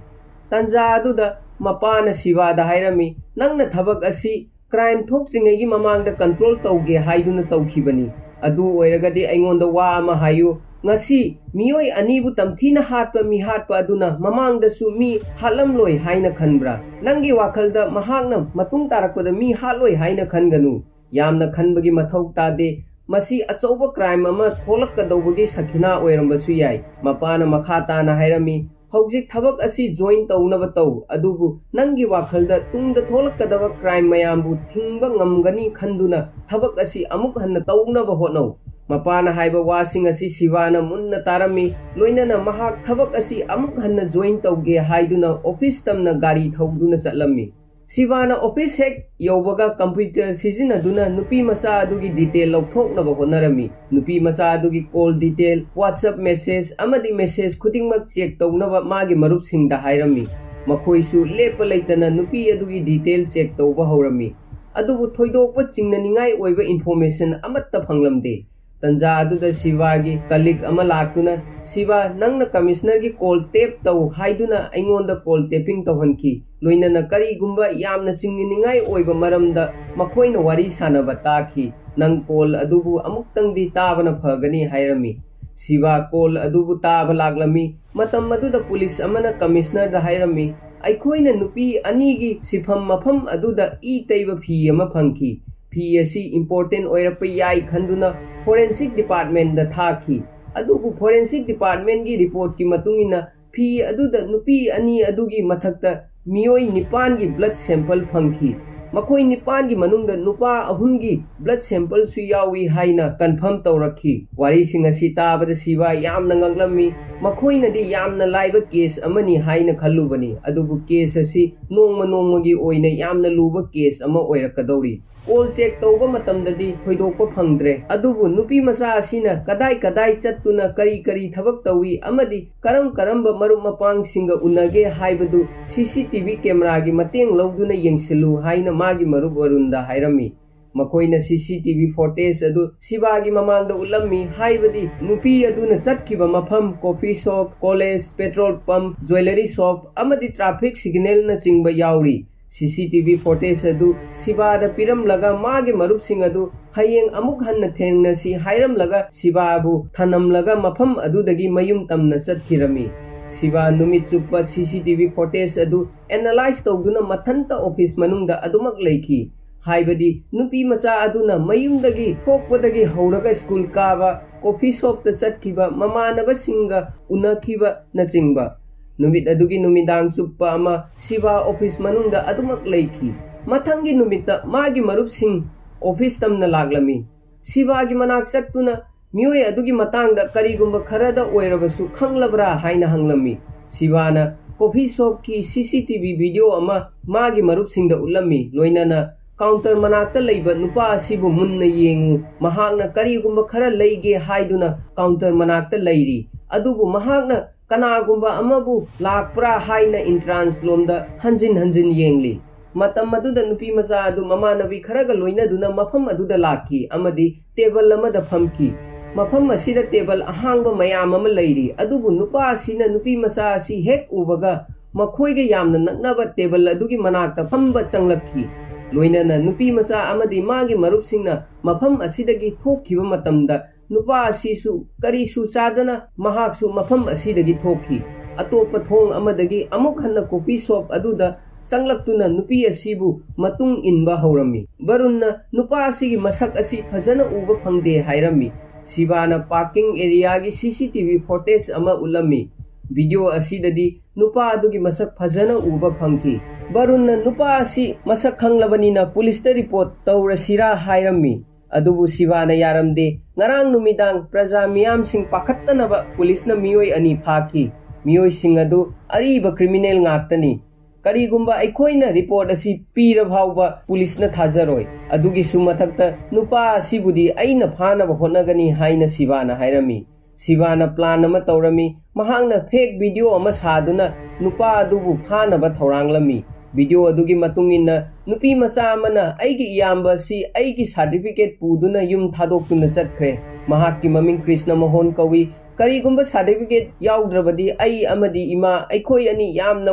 ꯇꯟꯖꯥ ꯑꯗꯨꯗ ꯃꯄꯥꯅ ꯁꯤꯕꯥꯗ ꯍꯥꯏꯔꯝꯃꯤ, "ꯅꯪꯅ ꯊꯕꯛ ꯑꯁꯤ ꯀ꯭ꯔꯥꯏꯝ ꯊꯣꯛꯇ꯭ꯔꯤꯉꯩꯒꯤ ꯃꯃꯥꯡꯗ ꯀꯟꯇ꯭ꯔꯣꯜ ꯇꯧꯒꯦ ꯍꯥꯏꯗꯨꯅ ꯇꯧꯈꯤꯕꯅꯤ꯫ ꯑꯗꯨ ꯑꯣꯏꯔꯒꯗꯤ ꯑꯩꯉꯣꯟꯗ ꯋꯥ ꯑꯃ ꯍꯥꯏꯌꯨ꯫ ꯉꯁꯤ ꯃꯤꯑꯣꯏ ꯑꯅꯤꯕꯨ ꯇꯝꯊꯤꯅ ꯍꯥꯠꯄ ꯃꯤꯍꯥꯠꯄ ꯑꯗꯨꯅ ꯃꯃꯥꯡꯗꯁꯨ ꯃꯤ ꯍꯥꯠꯂꯝꯂꯣꯏ ꯍꯥꯏꯅ ꯈꯟꯕ꯭ꯔꯥ? ꯅꯪꯒꯤ ꯋꯥꯈꯜꯗ ꯃꯍꯥꯛꯅ ꯃꯇꯨꯡ ꯇꯥꯔꯛꯄꯗ ꯃꯤ ꯍꯥꯠꯂꯣꯏ ꯍꯥꯏꯅ ꯈꯟꯒꯅꯨ꯫ ꯌꯥꯝꯅ ꯈꯟꯕꯒꯤ ꯃꯊꯧ ꯇꯥꯗꯦ꯫ ꯃꯁꯤ ꯑꯆꯧꯕ ꯀ꯭ꯔꯥꯏꯝ ꯑꯃ ꯊꯣꯛꯂꯛꯀꯗꯧꯕꯒꯤ ꯁꯈꯤꯅꯥ ꯑꯣꯏꯔꯝꯕꯁꯨ ꯌꯥꯏ꯫" ꯃꯄꯥꯅ ꯃꯈꯥ ꯇꯥꯅ ꯍꯥꯏꯔꯝꯃꯤ, ꯍꯧꯖꯤꯛ ꯊꯕꯛ ꯑꯁꯤ ꯖꯣꯏꯟ ꯇꯧꯅꯕ ꯇꯧ, ꯑꯗꯨꯕꯨ ꯅꯪꯒꯤ ꯋꯥꯈꯜꯗ ꯇꯨꯡꯗ ꯊꯣꯛꯂꯛꯀꯗꯕ ꯀ꯭ꯔꯥꯏꯝ ꯃꯌꯥꯝꯕꯨ ꯊꯤꯡꯕ ꯉꯝꯒꯅꯤ ꯈꯟꯗꯨꯅ ꯊꯕꯛ ꯑꯁꯤ ꯑꯃꯨꯛ ꯍꯟꯅ ꯇꯧꯅꯕ ꯍꯣꯠꯅꯧ꯫ ꯃꯄꯥꯅ ꯍꯥꯏꯕ ꯋꯥꯁꯤꯡ ꯑꯁꯤ ꯁꯤꯕꯥꯅ ꯃꯨꯟꯅ ꯇꯥꯔꯝꯃꯤ, ꯂꯣꯏꯅꯅ ꯃꯍꯥꯛ ꯊꯕꯛ ꯑꯁꯤ ꯑꯃꯨꯛ ꯍꯟꯅ ꯖꯣꯏꯟ ꯇꯧꯒꯦ ꯍꯥꯏꯗꯨꯅ ꯑꯣꯐꯤꯁ ꯇꯝꯅ ꯒꯥꯔꯤ ꯊꯧꯗꯨꯅ ꯆꯠꯂꯝꯃꯤ꯫ ꯁꯤꯕꯥꯅ ꯑꯣꯐꯤꯁ ꯍꯦꯛ ꯌꯧꯕꯒ ꯀꯝꯄ꯭ꯌꯨꯇꯔ ꯁꯤꯖꯤꯟꯅꯗꯨꯅ ꯅꯨꯄꯤ ꯃꯆꯥ ꯑꯗꯨꯒꯤ ꯗꯤꯇꯦꯜ ꯂꯧꯊꯣꯛꯅꯕ ꯍꯣꯠꯅꯔꯝꯃꯤ꯫ ꯅꯨꯄꯤ ꯃꯆꯥ ꯑꯗꯨꯒꯤ ꯀꯣꯜ ꯗꯤꯇꯦꯜ, WhatsApp ꯃꯦꯁꯦꯖ ꯑꯃꯗꯤ ꯃꯦꯁꯦꯖ ꯈꯨꯗꯤꯡꯃꯛ ꯆꯦꯛ ꯇꯧꯅꯕ ꯃꯥꯒꯤ ꯃꯔꯨꯞꯁꯤꯡꯗ ꯍꯥꯏꯔꯝꯃꯤ꯫ ꯃꯈꯣꯏꯁꯨ ꯂꯦꯞꯄ ꯂꯩꯇꯅ ꯅꯨꯄꯤ ꯑꯗꯨꯒꯤ ꯗꯤꯇꯦꯜ ꯆꯦꯛ ꯇꯧꯕ ꯍꯧꯔꯝꯃꯤ꯫ ꯑꯗꯨꯕꯨ ꯊꯣꯏꯗꯣꯛꯄ ꯆꯤꯡꯅꯅꯤꯡꯉꯥꯏ ꯑꯣꯏꯕ ꯏꯟꯐꯣꯔꯃꯦꯁꯟ ꯑꯃꯠꯇ ꯐꯪꯂꯝꯗꯦ꯫ ꯇꯟꯖꯥ ꯑꯗꯨꯗ ꯁꯤꯕꯥꯒꯤ ꯀꯂꯤꯛ ꯑꯃ ꯂꯥꯛꯇꯨꯅ, "ꯁꯤꯕꯥ, ꯅꯪꯅ ꯀꯃꯤꯁꯅꯔꯒꯤ ꯀꯣꯜ ꯇꯦꯞ ꯇꯧ" ꯍꯥꯏꯗꯨꯅ ꯑꯩꯉꯣꯟꯗ ꯀꯣꯜ ꯇꯦꯄꯤꯡ ꯇꯧꯍꯟꯈꯤ꯫ ꯂꯣꯏꯅꯅ ꯀꯔꯤꯒꯨꯝꯕ ꯌꯥꯝꯅ ꯆꯤꯡꯅꯅꯤꯡꯉꯥꯏ ꯑꯣꯏꯕ ꯃꯔꯝꯗ ꯃꯈꯣꯏꯅ ꯋꯥꯔꯤ ꯁꯥꯟꯅꯕ ꯇꯥꯈꯤ꯫ "ꯅꯪ ꯀꯣꯜ ꯑꯗꯨꯕꯨ ꯑꯃꯨꯛꯇꯪꯗꯤ ꯇꯥꯕꯅ ꯐꯒꯅꯤ" ꯍꯥꯏꯔꯝꯃꯤ꯫ ꯁꯤꯕꯥ ꯀꯣꯜ ꯑꯗꯨꯕꯨ ꯇꯥꯕ ꯂꯥꯛꯂꯝꯃꯤ꯫ ꯃꯇꯝ ꯑꯗꯨꯗ ꯄꯨꯂꯤꯁ ꯑꯃꯅ ꯀꯃꯤꯁꯅꯔꯗ ꯍꯥꯏꯔꯝꯃꯤ, "ꯑꯩꯈꯣꯏꯅ ꯅꯨꯄꯤ ꯑꯅꯤꯒꯤ ꯁꯤꯐꯝ ꯃꯐꯝ ꯑꯗꯨꯗ ꯏ ꯇꯩꯕ ꯐꯤ ꯑꯃ ꯐꯪꯈꯤ꯫ ꯐꯤ ꯑꯁꯤ ꯏꯝꯄꯣꯔꯇꯦꯟ ꯑꯣꯏꯔꯛꯄ ꯌꯥꯏ ꯈꯟꯗꯨꯅ ꯐꯣꯔꯦꯟꯁꯤꯛ ꯗꯤꯄꯥꯔꯠꯃꯦꯟꯗ ꯊꯥꯈꯤ꯫ ꯑꯗꯨꯕꯨ ꯐꯣꯔꯦꯟꯁꯤꯛ ꯗꯤꯄꯥꯔꯠꯃꯦꯟꯒꯤ ꯔꯤꯄꯣꯔꯠꯀꯤ ꯃꯇꯨꯡ ꯏꯟꯅ ꯐꯤ ꯑꯗꯨꯗ ꯅꯨꯄꯤ ꯑꯅꯤ ꯑꯗꯨꯒꯤ ꯃꯊꯛꯇ ꯃꯤꯑꯣꯏ ꯅꯤꯄꯥꯟꯒꯤ ꯕ꯭ꯂꯗ ꯁꯦꯝꯄꯜ ꯐꯪꯈꯤ꯫ ꯃꯈꯣꯏ ꯅꯤꯄꯥꯟꯒꯤ ꯃꯅꯨꯡꯗ ꯅꯨꯄꯥ ꯑꯍꯨꯝꯒꯤ ꯕ꯭ꯂꯗ ꯁꯦꯝꯄꯜꯁꯨ ꯌꯥꯎꯏ" ꯍꯥꯏꯅ ꯀꯟꯐꯥꯔꯝ ꯇꯧꯔꯛꯈꯤ꯫ ꯋꯥꯔꯤꯁꯤꯡ ꯑꯁꯤ ꯇꯥꯕꯗ ꯁꯤꯕꯥ ꯌꯥꯝꯅ ꯉꯛꯂꯝꯃꯤ꯫ ꯃꯈꯣꯏꯅꯗꯤ ꯌꯥꯝꯅ ꯂꯥꯏꯕ ꯀꯦꯁ ꯑꯃꯅꯤ ꯍꯥꯏꯅ ꯈꯜꯂꯨꯕꯅꯤ, ꯑꯗꯨꯕꯨ ꯀꯦꯁ ꯑꯁꯤ ꯅꯣꯡꯃ ꯅꯣꯡꯃꯒꯤ ꯑꯣꯏꯅ ꯌꯥꯝꯅ ꯂꯨꯕ ꯀꯦꯁ ꯑꯃ ꯑꯣꯏꯔꯛꯀꯗꯧꯔꯤ꯫ ꯀꯣꯜ ꯆꯦꯛ ꯇꯧꯕ ꯃꯇꯝꯗꯗꯤ ꯊꯣꯏꯗꯣꯛꯄ ꯐꯪꯗ꯭ꯔꯦ, ꯑꯗꯨꯕꯨ ꯅꯨꯄꯤ ꯃꯆꯥ ꯑꯁꯤꯅ ꯀꯗꯥꯏ ꯀꯗꯥꯏ ꯆꯠꯇꯨꯅ ꯀꯔꯤ ꯀꯔꯤ ꯊꯕꯛ ꯇꯧꯏ ꯑꯃꯗꯤ ꯀꯔꯝ ꯀꯔꯝꯕ ꯃꯔꯨꯞ ꯃꯄꯥꯡꯁꯤꯡꯒ ꯎꯅꯒꯦ ꯍꯥꯏꯕꯗꯨ ꯁꯤ ꯁꯤ ꯇꯤ ꯚꯤ ꯀꯦꯃꯦꯔꯥꯒꯤ ꯃꯇꯦꯡ ꯂꯧꯗꯨꯅ ꯌꯦꯡꯁꯤꯜꯂꯨ ꯍꯥꯏꯅ ꯃꯥꯒꯤ ꯃꯔꯨꯞ ꯑꯔꯨꯟꯗ ꯍꯥꯏꯔꯝꯃꯤ꯫ ꯃꯈꯣꯏꯅ ꯁꯤ ꯁꯤ ꯇꯤ ꯚꯤ ꯐꯣꯇꯦꯖ ꯑꯗꯨ ꯁꯤꯕꯥꯒꯤ ꯃꯃꯥꯡꯗ ꯎꯠꯂꯝꯃꯤ, ꯍꯥꯏꯕꯗꯤ ꯅꯨꯄꯤ ꯑꯗꯨꯅ ꯆꯠꯈꯤꯕ ꯃꯐꯝ, coffee shop, college, petrol pump, jewellery shop ꯑꯃꯗꯤ ꯇ꯭ꯔꯥꯐꯤꯛ ꯁꯤꯒꯅꯦꯜꯅꯆꯤꯡꯕ ꯌꯥꯎꯔꯤ꯫ ꯁꯤ ꯁꯤ ꯇꯤ ꯚꯤ ꯐꯣꯇꯦꯖ ꯑꯗꯨ ꯁꯤꯕꯥꯗ ꯄꯤꯔꯝꯂꯒ ꯃꯥꯒꯤ ꯃꯔꯨꯞꯁꯤꯡ ꯑꯗꯨ ꯍꯌꯦꯡ ꯑꯃꯨꯛ ꯍꯟꯅ ꯊꯦꯡꯅꯁꯤ ꯍꯥꯏꯔꯝꯂꯒ ꯁꯤꯕꯥꯕꯨ ꯊꯅꯝꯂꯒ ꯃꯐꯝ ꯑꯗꯨꯗꯒꯤ ꯃꯌꯨꯝ ꯇꯝꯅ ꯆꯠꯈꯤꯔꯝꯃꯤ꯫ ꯁꯤꯕꯥ ꯅꯨꯃꯤꯠ ꯆꯨꯞꯄ ꯁꯤ ꯁꯤ ꯇꯤ ꯚꯤ ꯐꯣꯇꯦꯖ ꯑꯗꯨ ꯑꯦꯅꯥꯂꯥꯏꯖ ꯇꯧꯗꯨꯅ ꯃꯊꯟꯇ ꯑꯣꯐꯤꯁ ꯃꯅꯨꯡꯗ ꯑꯗꯨꯃꯛ ꯂꯩꯈꯤ꯫ ꯍꯥꯏꯕꯗꯤ ꯅꯨꯄꯤ ꯃꯆꯥ ꯑꯗꯨꯅ ꯃꯌꯨꯝꯗꯒꯤ ꯊꯣꯛꯄꯗꯒꯤ ꯍꯧꯔꯒ ꯁ꯭ꯀꯨꯜ ꯀꯥꯕ, ꯀꯣꯐꯤ ꯁꯣꯞꯇ ꯆꯠꯈꯤꯕ, ꯃꯃꯥꯟꯅꯕꯁꯤꯡꯒ ꯎꯅꯈꯤꯕꯅꯆꯤꯡꯕ꯫ ꯅꯨꯃꯤꯠ ꯑꯗꯨꯒꯤ ꯅꯨꯃꯤꯗꯥꯡ ꯆꯨꯞꯄ ꯑꯃ ꯁꯤꯕꯥ ꯑꯣꯐꯤꯁ ꯃꯅꯨꯡꯗ ꯑꯗꯨꯃꯛ ꯂꯩꯈꯤ꯫ ꯃꯊꯪꯒꯤ ꯅꯨꯃꯤꯠꯇ ꯃꯥꯒꯤ ꯃꯔꯨꯞꯁꯤꯡ ꯑꯣꯐꯤꯁ ꯇꯝꯅ ꯂꯥꯛꯂꯝꯃꯤ꯫ ꯁꯤꯕꯥꯒꯤ ꯃꯅꯥꯛ ꯆꯠꯇꯨꯅ ꯃꯤꯑꯣꯏ ꯑꯗꯨꯒꯤ ꯃꯇꯥꯡꯗ ꯀꯔꯤꯒꯨꯝꯕ ꯈꯔꯗ ꯑꯣꯏꯔꯕꯁꯨ ꯈꯪꯂꯕ꯭ꯔꯥ ꯍꯥꯏꯅ ꯍꯪꯂꯝꯃꯤ꯫ ꯁꯤꯕꯥꯅ ꯀꯣꯐꯤ ꯁꯣꯞꯀꯤ ꯁꯤ ꯁꯤ ꯇꯤ ꯚꯤ ꯚꯤꯗꯤꯑꯣ ꯑꯃ ꯃꯥꯒꯤ ꯃꯔꯨꯞꯁꯤꯡꯗ ꯎꯠꯂꯝꯃꯤ, ꯂꯣꯏꯅꯅ ꯀꯥꯎꯟꯇꯔ ꯃꯅꯥꯛꯇ ꯂꯩꯕ ꯅꯨꯄꯥ ꯑꯁꯤꯕꯨ ꯃꯨꯟꯅ ꯌꯦꯡꯉꯨ, ꯃꯍꯥꯛꯅ ꯀꯔꯤꯒꯨꯝꯕ ꯈꯔ ꯂꯩꯒꯦ ꯍꯥꯏꯗꯨꯅ ꯀꯥꯎꯟꯇꯔ ꯃꯅꯥꯛꯇ ꯂꯩꯔꯤ, ꯑꯗꯨꯕꯨ ꯃꯍꯥꯛꯅ ꯀꯅꯥꯒꯨꯝꯕ ꯑꯃꯕꯨ ꯂꯥꯛꯄ꯭ꯔꯥ ꯍꯥꯏꯅ ꯏꯟꯇ꯭ꯔꯥꯟꯁ ꯂꯣꯝꯗ ꯍꯟꯖꯤꯟ ꯍꯟꯖꯤꯟ ꯌꯦꯡꯂꯤ꯫ ꯃꯇꯝ ꯑꯗꯨꯗ ꯅꯨꯄꯤ ꯃꯆꯥ ꯑꯗꯨ ꯃꯃꯥꯟꯅꯕꯤ ꯈꯔꯒ ꯂꯣꯏꯅꯗꯨꯅ ꯃꯐꯝ ꯑꯗꯨꯗ ꯂꯥꯛꯈꯤ ꯑꯃꯗꯤ ꯇꯦꯕꯜ ꯑꯃꯗ ꯐꯝꯈꯤ꯫ ꯃꯐꯝ ꯑꯁꯤꯗ ꯇꯦꯕꯜ ꯑꯍꯥꯡꯕ ꯃꯌꯥꯝ ꯑꯃ ꯂꯩꯔꯤ, ꯑꯗꯨꯕꯨ ꯅꯨꯄꯥ ꯑꯁꯤꯅ ꯅꯨꯄꯤ ꯃꯆꯥ ꯑꯁꯤ ꯍꯦꯛ ꯎꯕꯒ ꯃꯈꯣꯏꯒ ꯌꯥꯝꯅ ꯅꯛꯅꯕ ꯇꯦꯕꯜ ꯑꯗꯨꯒꯤ ꯃꯅꯥꯛꯇ ꯐꯝꯕ ꯆꯪꯂꯛꯈꯤ꯫ ꯂꯣꯏꯅꯅ ꯅꯨꯄꯤ ꯃꯆꯥ ꯑꯃꯗꯤ ꯃꯥꯒꯤ ꯃꯔꯨꯞꯁꯤꯡꯅ ꯃꯐꯝ ꯑꯁꯤꯗꯒꯤ ꯊꯣꯛꯈꯤꯕ ꯃꯇꯝꯗ ꯅꯨꯄꯥ ꯑꯁꯤꯁꯨ ꯀꯔꯤꯁꯨ ꯆꯥꯗꯅ ꯃꯍꯥꯛꯁꯨ ꯃꯐꯝ ꯑꯁꯤꯗꯒꯤ ꯊꯣꯛꯈꯤ꯫ ꯑꯇꯣꯞꯄ ꯊꯣꯡ ꯑꯃꯗꯒꯤ ꯑꯃꯨꯛ ꯍꯟꯅ ꯀꯣꯐꯤ ꯁꯣꯞ ꯑꯗꯨꯗ ꯆꯪꯂꯛꯇꯨꯅ ꯅꯨꯄꯤ ꯑꯁꯤꯕꯨ ꯃꯇꯨꯡ ꯏꯟꯕ ꯍꯧꯔꯝꯃꯤ꯫ ꯕꯔꯨꯟꯅ ꯅꯨꯄꯥ ꯑꯁꯤꯒꯤ ꯃꯁꯛ ꯑꯁꯤ ꯐꯖꯅ ꯎꯕ ꯐꯪꯗꯦ ꯍꯥꯏꯔꯝꯃꯤ꯫ ꯁꯤꯕꯥꯅ ꯄꯥꯔꯀꯤꯡ ꯑꯦꯔꯤꯌꯥꯒꯤ ꯁꯤ ꯁꯤ ꯇꯤ ꯚꯤ ꯐꯣꯇꯦꯖ ꯑꯃ ꯎꯠꯂꯝꯃꯤ꯫ ꯚꯤꯗꯤꯑꯣ ꯑꯁꯤꯗꯗꯤ ꯅꯨꯄꯥ ꯑꯗꯨꯒꯤ ꯃꯁꯛ ꯐꯖꯅ ꯎꯕ ꯐꯪꯈꯤ꯫ ꯕꯔꯨꯟꯅ ꯅꯨꯄꯥ ꯑꯁꯤ ꯃꯁꯛ ꯈꯪꯂꯕꯅꯤꯅ ꯄꯨꯂꯤꯁꯇ ꯔꯤꯄꯣꯔꯠ ꯇꯧꯔꯁꯤꯔꯥ ꯍꯥꯏꯔꯝꯃꯤ꯫ ꯑꯗꯨꯕꯨ ꯁꯤꯕꯥꯅ ꯌꯥꯔꯝꯗꯦ꯫ ꯉꯔꯥꯡ ꯅꯨꯃꯤꯗꯥꯡ ꯄ꯭ꯔꯖꯥ ꯃꯤꯌꯥꯝꯁꯤꯡ ꯄꯥꯈꯠꯇꯅꯕ ꯄꯨꯂꯤꯁꯅ ꯃꯤꯑꯣꯏ ꯑꯅꯤ ꯐꯥꯈꯤ꯫ ꯃꯤꯑꯣꯏꯁꯤꯡ ꯑꯗꯨ ꯑꯔꯤꯕ ꯀ꯭ꯔꯤꯃꯤꯅꯦꯜ ꯉꯥꯛꯇꯅꯤ꯫ ꯀꯔꯤꯒꯨꯝꯕ ꯑꯩꯈꯣꯏꯅ ꯔꯤꯄꯣꯔꯠ ꯑꯁꯤ ꯄꯤꯔ ꯐꯥꯎꯕ ꯄꯨꯂꯤꯁꯅ ꯊꯥꯖꯔꯣꯏ꯫ ꯑꯗꯨꯒꯤꯁꯨ ꯃꯊꯛꯇ ꯅꯨꯄꯥ ꯑꯁꯤꯕꯨꯗꯤ ꯑꯩꯅ ꯐꯥꯅꯕ ꯍꯣꯠꯅꯒꯅꯤ ꯍꯥꯏꯅ ꯁꯤꯕꯥꯅ ꯍꯥꯏꯔꯝꯃꯤ꯫ ꯁꯤꯕꯥꯅ ꯄ꯭ꯂꯥꯟ ꯑꯃ ꯇꯧꯔꯝꯃꯤ꯫ ꯃꯍꯥꯛꯅ ꯐꯦꯛ ꯚꯤꯗꯤꯑꯣ ꯑꯃ ꯁꯥꯗꯨꯅ ꯅꯨꯄꯥ ꯑꯗꯨꯕꯨ ꯐꯥꯅꯕ ꯊꯧꯔꯥꯡꯂꯝꯃꯤ꯫ ꯚꯤꯗꯤꯑꯣ ꯑꯗꯨꯒꯤ ꯃꯇꯨꯡ ꯏꯟꯅ ꯅꯨꯄꯤ ꯃꯆꯥ ꯑꯃꯅ ꯑꯩꯒꯤ ꯏꯌꯥꯝꯕ ꯑꯁꯤ ꯑꯩꯒꯤ ꯁꯥꯔꯇꯤꯐꯤꯀꯦꯠ ꯄꯨꯗꯨꯅ ꯌꯨꯝ ꯊꯥꯗꯣꯛꯇꯨꯅ ꯆꯠꯈ꯭ꯔꯦ꯫ ꯃꯍꯥꯛꯀꯤ ꯃꯃꯤꯡ ꯀ꯭ꯔꯤꯁꯅ ꯃꯣꯍꯟ ꯀꯧꯏ꯫ ꯀꯔꯤꯒꯨꯝꯕ ꯁꯥꯔꯇꯤꯐꯤꯀꯦꯠ ꯌꯥꯎꯗ꯭ꯔꯕꯗꯤ ꯑꯩ ꯑꯃꯗꯤ ꯏꯃꯥ ꯑꯩꯈꯣꯏ ꯑꯅꯤ ꯌꯥꯝꯅ